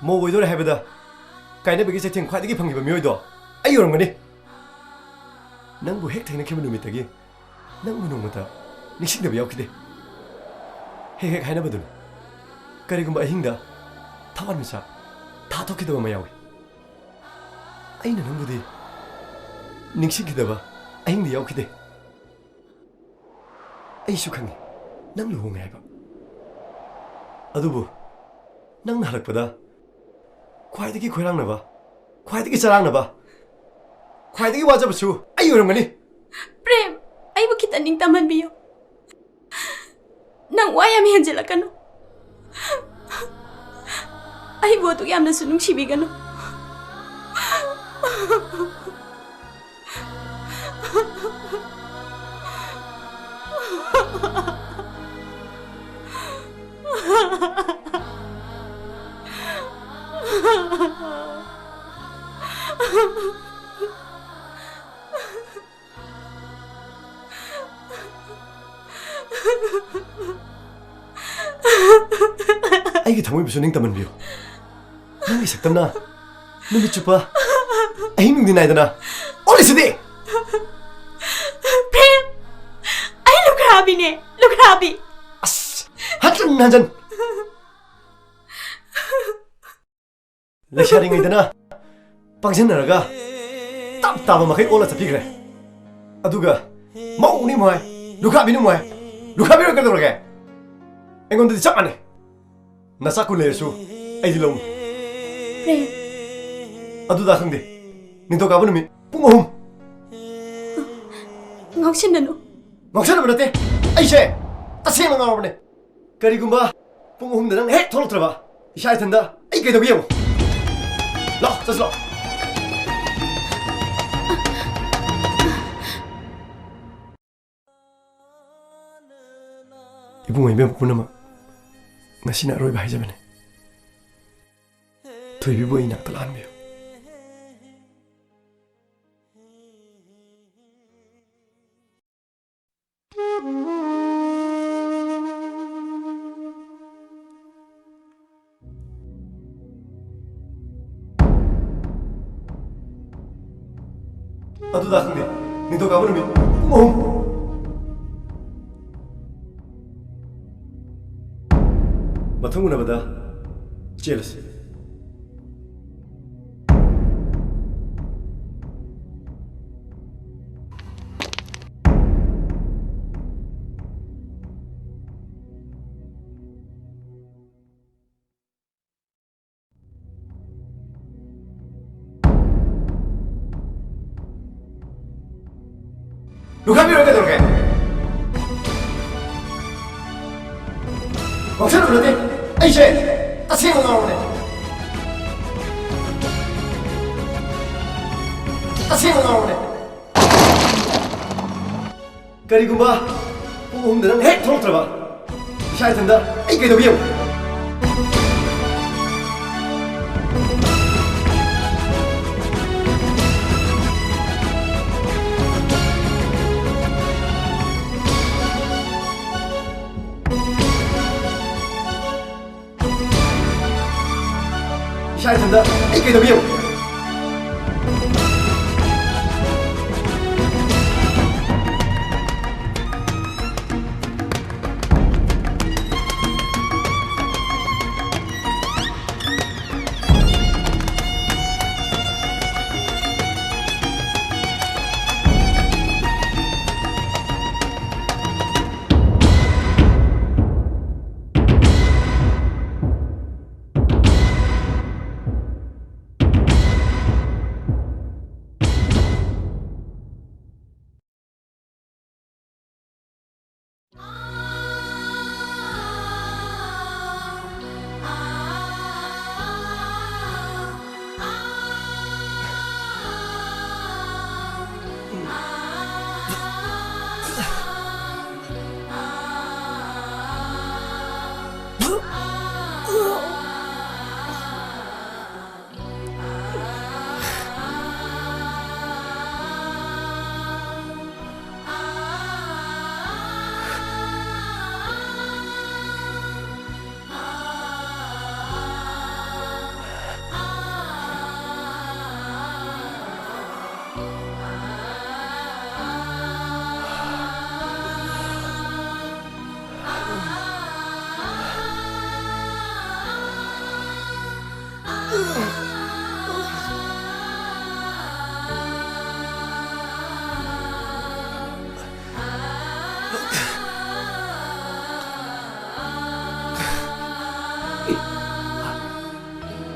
ꯃꯧ ꯑꯣꯏꯗꯣꯔꯦ ꯍꯥꯏꯕꯗ ꯀꯥꯏꯅꯕꯒꯤ ꯆꯩꯊꯦꯡ ꯈ꯭ꯋꯥꯏꯗꯒꯤ ꯐꯪꯈꯤꯕ ꯃꯤꯑꯣꯏꯗꯣ ꯑꯩ ꯑꯣꯏꯔꯝꯒꯅꯤ꯫ ꯅꯪꯕꯨ ꯍꯦꯛ ꯊꯦꯡꯅꯈꯤꯕ ꯅꯨꯃꯤꯠꯇꯒꯤ ꯅꯪꯕꯨ ꯅꯣꯡꯃꯇ ꯅꯤꯡꯁꯤꯡꯗꯕ ꯌꯥꯎꯈꯤꯗꯦ꯫ ꯍꯦꯛ ꯍꯦꯛ ꯍꯥꯏꯅꯕꯗꯨꯅꯤ, ꯀꯔꯤꯒꯨꯝꯕ ꯑꯍꯤꯡꯗ ꯊꯋꯥꯟꯃꯤꯆꯥꯛ ꯊꯥ ꯊꯣꯛꯈꯤꯗꯕ ꯑꯃ ꯌꯥꯎꯏ꯫ ꯑꯩꯅ ꯅꯪꯕꯨꯗꯤ ꯅꯤꯡꯁꯤꯡꯈꯤꯗꯕ ꯑꯍꯤꯡꯗꯤ ꯌꯥꯎꯈꯤꯗꯦ꯫ ꯑꯩꯁꯨ ꯈꯪꯉꯤ ꯅꯪ ꯂꯨꯍꯣꯡꯉꯦ ꯍꯥꯏꯕ꯫ ꯑꯗꯨꯕꯨ ꯅꯪꯅ ꯍꯜꯂꯛꯄꯗ ꯈ꯭ꯋꯥꯏꯗꯒꯤ ꯈꯣꯏꯔꯥꯡꯅꯕ, ꯈ꯭ꯋꯥꯏꯗꯒꯤ ꯆꯔꯥꯡꯅꯕ, ꯈ꯭ꯋꯥꯏꯗꯒꯤ ꯋꯥꯖꯕꯁꯨ ꯑꯩ ꯑꯣꯏꯔꯝꯒꯅꯤ꯫ ꯄ꯭ꯔꯦꯝ, ꯑꯩꯕꯨ ꯈꯤꯇ ꯅꯤꯡꯇꯝꯍꯟꯕꯤꯌꯨ꯫ ꯅꯪ ꯋꯥ ꯌꯥꯝ ꯍꯦꯟꯖꯤꯜꯂꯛꯀꯅꯨ꯫ ꯑꯩꯕꯨ ꯑꯗꯨꯛ ꯌꯥꯝꯅꯁꯨ ꯅꯨꯡꯁꯤꯕꯤꯒꯅꯨ꯫ ꯑꯩꯒꯤ ꯊꯃꯣꯏꯕꯨꯁꯨ ꯅꯤꯡꯇꯝꯍꯟꯕꯤꯌꯨ꯫ ꯅꯪꯒꯤ ꯁꯛꯇꯝꯅ ꯅꯨꯃꯤꯠ ꯆꯨꯞꯄ ꯑꯍꯤꯡ ꯅꯨꯡꯊꯤꯜ ꯅꯥꯏꯗꯅ ꯑꯣꯜꯂꯤꯁꯤꯗꯤ꯫ ꯄ꯭ꯔꯦꯝ, ꯑꯩ ꯂꯨꯈ꯭ꯔꯥꯕꯤꯅꯦ, ꯂꯨꯈ꯭ꯔꯥꯕꯤ꯫ ꯑꯁ, ꯍꯟꯖꯟ ꯍꯟꯖꯟ꯫ ꯂꯩꯁꯥꯔꯤꯉꯩꯗꯅ ꯄꯪꯁꯤꯟꯅꯔꯒ ꯇꯞ ꯇꯥꯕ ꯃꯈꯩ ꯑꯣꯜꯂ ꯆꯠꯄꯤꯈ꯭ꯔꯦ꯫ ꯑꯗꯨꯒ ꯃꯧꯅꯤ ꯑꯃꯨꯛ ꯍꯥꯏ, ꯂꯨꯈ꯭ꯔꯥꯕꯤꯅꯤ ꯑꯃꯨꯛ ꯍꯥꯏ꯫ ꯂꯨꯈ꯭ꯔꯥꯕꯤ ꯑꯣꯏꯔ ꯀꯩꯗꯧꯔꯒꯦ? ꯑꯩꯉꯣꯟꯗꯗꯤ ꯆꯞ ꯃꯥꯟꯅꯩ꯫ ꯅꯆꯥ ꯀꯨꯟ ꯂꯩꯔꯁꯨ ꯑꯩꯗꯤ ꯂꯧꯅꯤ꯫ ꯄ꯭ꯔꯦꯝ꯫ ꯑꯗꯨꯗ ꯈꯪꯗꯦ꯫ ꯅꯤꯡꯊꯧꯀꯥꯕ ꯅꯨꯃꯤꯠ ꯄꯨꯡ ꯑꯍꯨꯝ꯫ ꯉꯥꯎꯁꯤꯟꯅꯅꯨ꯫ ꯉꯥꯎꯁꯤꯟꯅꯕ ꯅꯠꯇꯦ꯫ ꯑꯩꯁꯦ ꯇꯁꯦꯡꯅ ꯉꯥꯎꯔꯕꯅꯦ꯫ ꯀꯔꯤꯒꯨꯝꯕ ꯄꯨꯡ ꯑꯍꯨꯝꯗ ꯅꯪ ꯍꯦꯛ ꯊꯣꯛꯂꯛꯇ꯭ꯔꯕ, ꯏꯁꯥ ꯏꯊꯟꯗ ꯑꯩ ꯀꯩꯗꯧꯒꯦ ꯌꯦꯡꯉꯣ꯫ ꯂꯥꯛꯑꯣ, ꯆꯠꯁꯤ ꯂꯥꯛꯑꯣ꯫ ꯏꯕꯨꯡ ꯏꯕꯦꯝ ꯄꯨꯝꯅꯃꯛ, ꯉꯁꯤꯅ ꯑꯔꯣꯏꯕ ꯍꯥꯏꯖꯕꯅꯤ꯫ ꯊꯣꯏꯕꯤꯕꯨ ꯑꯩ ꯏꯅꯥꯛꯇ ꯂꯥꯛꯍꯟꯕꯤꯌꯨ꯫ ꯑꯗꯨꯗ ꯈꯪꯗꯦ, ꯅꯤꯡꯊꯧꯀꯥꯕ ꯅꯨꯃꯤꯠ ꯄꯨꯡ ꯑꯍꯨꯝ꯫ ꯃꯊꯪ ꯎꯅꯕꯗ ꯆꯦꯜꯂꯁꯤ꯫ ꯂꯨꯈꯥꯕꯤꯔꯣ ꯀꯩꯗꯧꯔꯒꯦ? ꯉꯥꯎꯁꯟꯅꯕ ꯅꯠꯇꯦ, ꯑꯩꯁꯦ ꯇꯁꯦꯡꯅ ꯉꯥꯎꯔꯕꯅꯦ꯫ ꯇꯁꯦꯡꯅ ꯉꯥꯎꯔꯕꯅꯦ꯫ ꯀꯔꯤꯒꯨꯝꯕ ꯄꯨꯡ ꯑꯍꯨꯝꯗ ꯅꯪ ꯍꯦꯛ ꯊꯣꯛꯂꯛꯇ꯭ꯔꯕ, ꯏꯁꯥ ꯏꯊꯟꯗ ꯑꯩ ꯀꯩꯗꯧꯒꯦ ꯌꯦꯡꯉꯨ꯫ ꯏꯊꯟꯗ ꯑꯩ ꯀꯩꯗꯧꯕ ꯌꯦꯡꯉꯨ꯫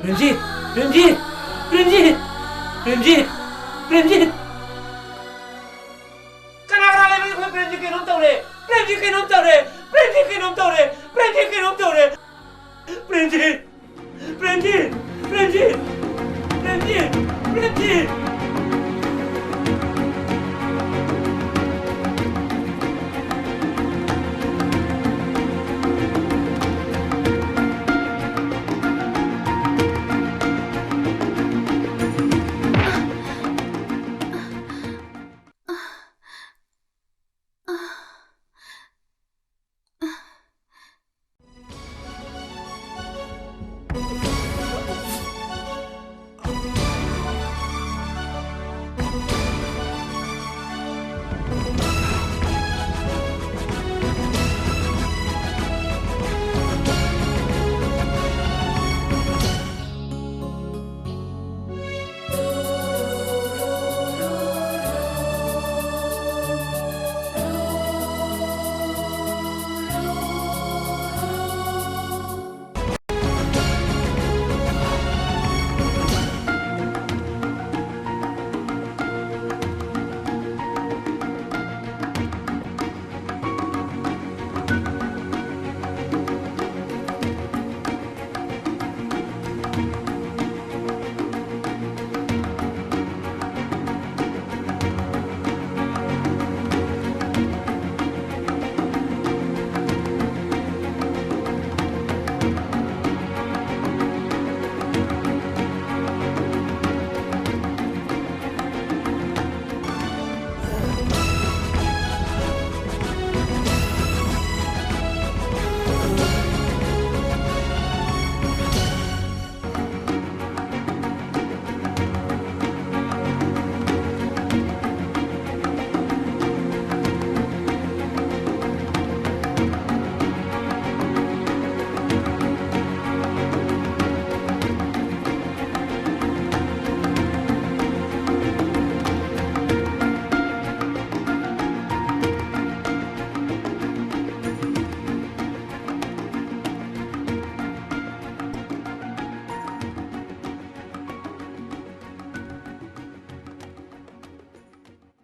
ꯄ꯭ꯔꯦꯝꯖꯤꯠ! ꯄ꯭ꯔꯦꯝꯖꯤꯠ! ꯄ꯭ꯔꯦꯝꯖꯤꯠ! ꯄ꯭ꯔꯦꯝꯖꯤꯠ! ꯄ꯭ꯔꯦꯝꯖꯤꯠ! ꯀꯅꯥ ꯀꯅꯥ ꯂꯩꯕꯅꯣ? ꯑꯩꯈꯣꯏ ꯄ꯭ꯔꯦꯝꯖꯤꯠ ꯀꯩꯅꯣꯝ ꯇꯧꯔꯦ! ꯄ꯭ꯔꯦꯝꯖꯤꯠ ꯀꯩꯅꯣꯝ ꯇꯧꯔꯦ! ꯄ꯭ꯔꯦꯝꯖꯤꯠ ꯀꯩꯅꯣꯝ ꯇꯧꯔꯦ! ꯄ꯭ꯔꯦꯝꯖꯤꯠ ꯀꯩꯅꯣꯝ ꯇꯧꯔꯦ! ꯄ꯭ꯔꯦꯝꯖꯤꯠ! ꯄ꯭ꯔꯦꯝꯖꯤꯠ! ꯄ꯭ꯔꯦꯝꯖꯤꯠ! ꯄ꯭ꯔꯦꯝꯖꯤꯠ! ꯄ꯭ꯔꯦꯝꯖꯤꯠ!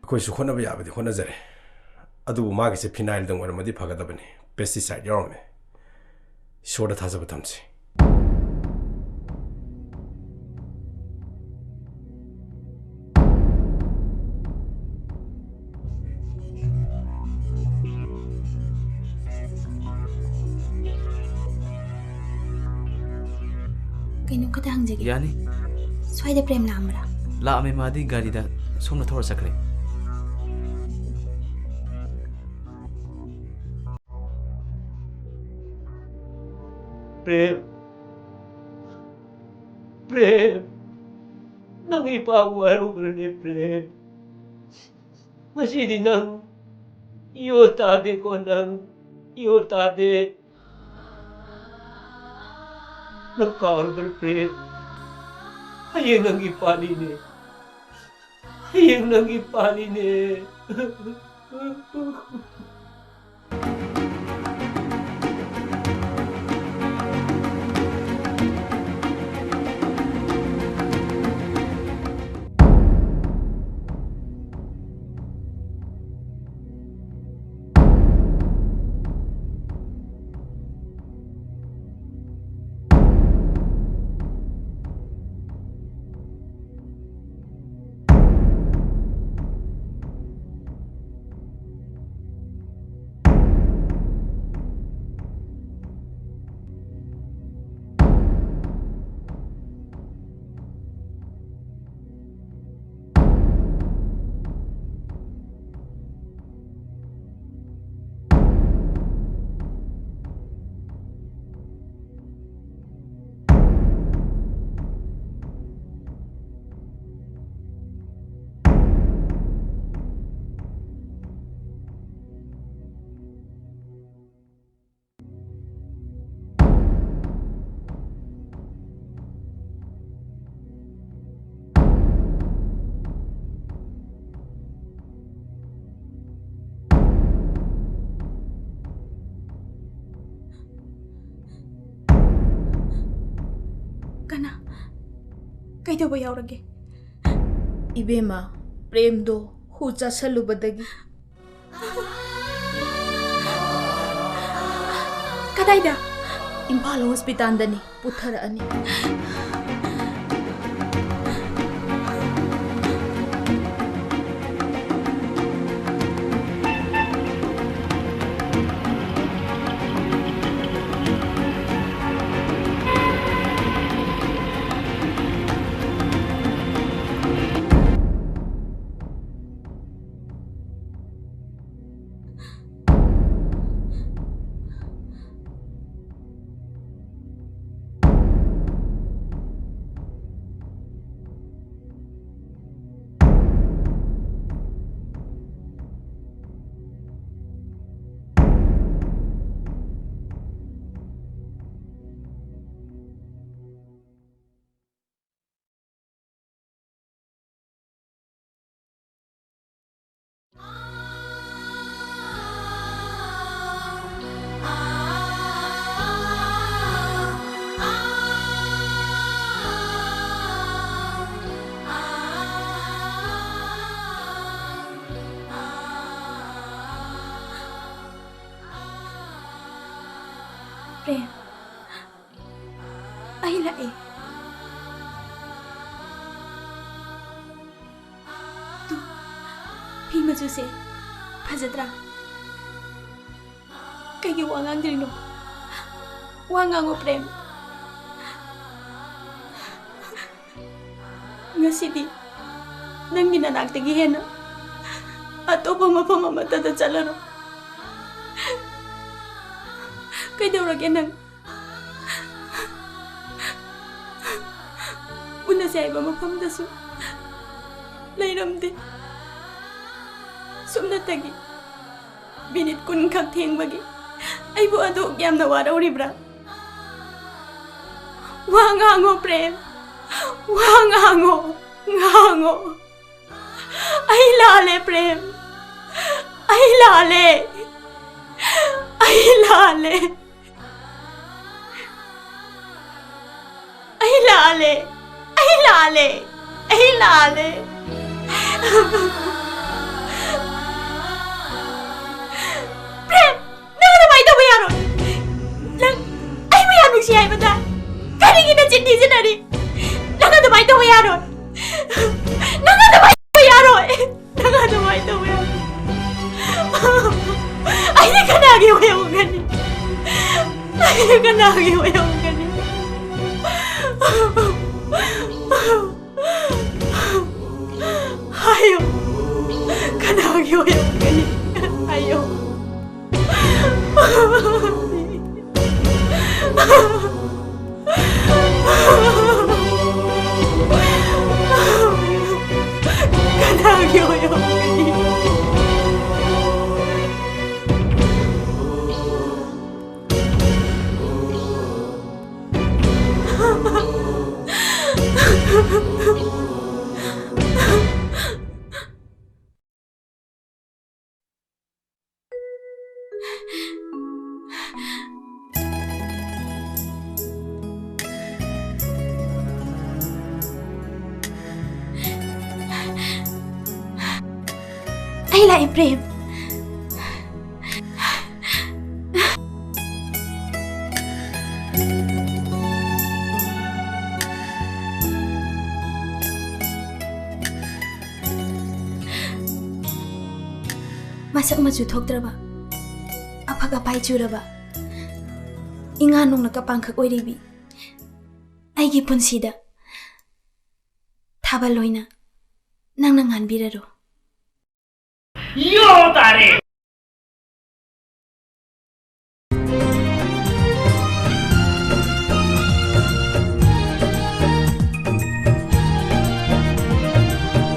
ꯑꯩꯈꯣꯏꯁꯨ ꯍꯣꯠꯅꯕ ꯌꯥꯕꯗꯤ ꯍꯣꯠꯅꯖꯔꯦ, ꯑꯗꯨꯕꯨ ꯃꯥꯒꯤꯁꯦ ꯐꯤꯅꯥꯏꯜꯗꯪ ꯑꯣꯏꯔꯝꯃꯗꯤ ꯐꯒꯗꯕꯅꯤ꯫ ꯄꯦꯁꯇꯤꯁꯥꯏꯗ ꯌꯥꯎꯔꯝꯃꯦ꯫ ꯏꯁꯣꯔꯗ ꯊꯥꯖꯕ ꯊꯝꯁꯤ꯫ ꯀꯩꯅꯣ ꯈꯛꯇ ꯍꯪꯖꯒꯦ꯫ ꯌꯥꯅꯤ꯫ ꯁ꯭ꯋꯥꯏꯗ ꯄ꯭ꯔꯦꯝ ꯂꯥꯛꯑꯝꯕ꯭ꯔꯥ? ꯂꯥꯛꯑꯝꯃꯦ, ꯃꯥꯗꯤ ꯒꯥꯔꯤꯗ ꯁꯣꯝꯅ ꯊꯧꯔ ꯆꯠꯈ꯭ꯔꯦ꯫ ꯄ꯭ꯔꯦꯝ, ꯄ꯭ꯔꯦꯝ, ꯅꯪ ꯏꯄꯥꯕꯨ ꯍꯥꯏꯔꯨꯕ꯭ꯔꯅꯦ ꯄ꯭ꯔꯦꯝ? ꯉꯁꯤꯗꯤ ꯅꯪ ꯌꯣ ꯇꯥꯗꯦꯀꯣ, ꯅꯪ ꯌꯣ ꯇꯥꯗꯦ꯫ ꯅꯪ ꯀꯥꯎꯔꯕ꯭ꯔ ꯄ꯭ꯔꯦꯝ? ꯍꯌꯦꯡ ꯅꯪꯒꯤ ꯄꯥꯂꯤꯅꯦ꯫ ꯍꯌꯦꯡ ꯅꯪꯒꯤ ꯄꯥꯂꯤꯅꯦ꯫ ꯀꯅꯥ? ꯀꯩꯗꯧꯕ ꯌꯥꯎꯔꯒꯦ? ꯏꯕꯦꯝꯃ, ꯄ꯭ꯔꯦꯝꯗꯣ ꯍꯨ ꯆꯥꯁꯜꯂꯨꯕꯗꯒꯤ꯫ ꯀꯗꯥꯏꯗ? ꯏꯝꯐꯥꯜ ꯍꯣꯁꯄꯤꯇꯥꯜꯗꯅꯤ꯫ ꯄꯨꯊꯔꯛꯑꯅꯤ꯫ ꯄ꯭ꯔꯦꯝ, ꯑꯩ ꯂꯥꯛꯑꯦ꯫ ꯇꯨ, ꯐꯤ ꯃꯆꯨꯁꯦ ꯐꯖꯗ꯭ꯔꯥ? ꯀꯩꯒꯤ ꯋꯥ ꯉꯥꯡꯗ꯭ꯔꯤꯅꯣ? ꯋꯥ ꯉꯥꯡꯉꯣ, ꯄ꯭ꯔꯦꯝ꯫ ꯉꯁꯤꯗꯤ ꯅꯪꯒꯤ ꯅꯅꯥꯛꯇꯒꯤ ꯍꯦꯟꯅ ꯑꯇꯣꯞꯄ ꯃꯐꯝ ꯑꯃꯠꯇꯗ ꯆꯠꯂꯔꯣꯏ꯫ ꯀꯩꯗꯧꯔꯒꯦ ꯅꯪ? ꯎꯅꯁꯦ ꯍꯥꯏꯕ ꯃꯐꯝꯗꯁꯨ ꯂꯩꯔꯝꯗꯦ꯫ ꯁꯨꯞꯅꯇꯒꯤ ꯃꯤꯅꯤꯠ ꯀꯨꯟ ꯈꯛ ꯊꯦꯡꯕꯒꯤ ꯑꯩꯕꯨ ꯑꯗꯨꯛ ꯌꯥꯝꯅ ꯋꯥꯔꯧꯔꯤꯕ꯭ꯔꯥ? ꯋꯥ ꯉꯥꯡꯉꯣ ꯄ꯭ꯔꯦꯝ, ꯋꯥ ꯉꯥꯡꯉꯣ, ꯉꯥꯡꯉꯣ꯫ ꯑꯩ ꯂꯥꯜꯂꯦ ꯄ꯭ꯔꯦꯝ, ꯑꯩ ꯂꯥꯜꯂꯦ, ꯑꯩ ꯂꯥꯜꯂꯦ꯫ ꯑꯩ ꯂꯥꯜꯂꯦ, ꯑꯩ ꯂꯥꯜꯂꯦ, ꯑꯩ ꯂꯥꯜꯂꯦ꯫ ꯍꯥꯏꯕꯗ ꯀꯔꯤꯒꯤ ꯅꯆꯤꯟ ꯊꯤꯖꯤꯟꯅꯔꯤ? ꯅꯪ ꯑꯗꯨꯃꯥꯏꯅ ꯇꯧꯕ ꯌꯥꯔꯣꯏ꯫ ꯅꯪ ꯑꯗꯨꯃꯥꯏꯅ ꯇꯧꯕ ꯌꯥꯔꯣꯏ꯫ ꯅꯪ ꯑꯗꯨꯃꯥꯏꯅ ꯇꯧꯕ ꯌꯥꯔꯣꯏ꯫ ꯑꯩꯗꯤ ꯀꯅꯥꯒꯤ ꯑꯣꯏꯍꯧꯒꯅꯤ? ꯑꯩꯗꯤ ꯀꯅꯥꯒꯤ ꯑꯣꯏꯍꯧꯒꯅꯤ? ꯍꯥꯏꯌꯣ꯫ ꯀꯅꯥꯒꯤ ꯑꯣꯏꯔꯝꯒꯅꯤ? ꯍꯥꯏꯌꯣ꯫ ꯀꯅꯥꯒꯤ ꯑꯣꯏꯔꯝꯒꯅꯤ? ꯑꯩ ꯂꯥꯛꯑꯦ, ꯄ꯭ꯔꯦꯝ꯫ ꯃꯁꯛ ꯃꯆꯨ ꯊꯣꯛꯇ꯭ꯔꯕ, ꯑꯐꯛ ꯑꯄꯥꯏ ꯆꯨꯔꯕ, ꯏꯉꯥ ꯅꯣꯡꯂꯛꯀ ꯄꯥꯡꯈꯛ ꯑꯣꯏꯔꯤꯕꯤ ꯑꯩꯒꯤ ꯄꯨꯟꯁꯤꯗ ꯊꯥꯕꯜ ꯑꯣꯏꯅ ꯅꯪꯅ ꯉꯥꯟꯕꯤꯔꯔꯣ꯫ ꯌꯣ ꯇꯥꯔꯦ꯫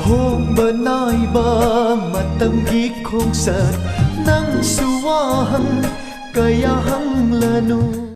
ꯍꯣꯡꯕ ꯅꯥꯏꯕ ꯃꯇꯝꯒꯤ ꯈꯣꯡꯆꯠ, ꯅꯪꯁꯨ ꯋꯥꯍꯪ ꯀꯌꯥ ꯍꯪꯂꯅꯨ꯫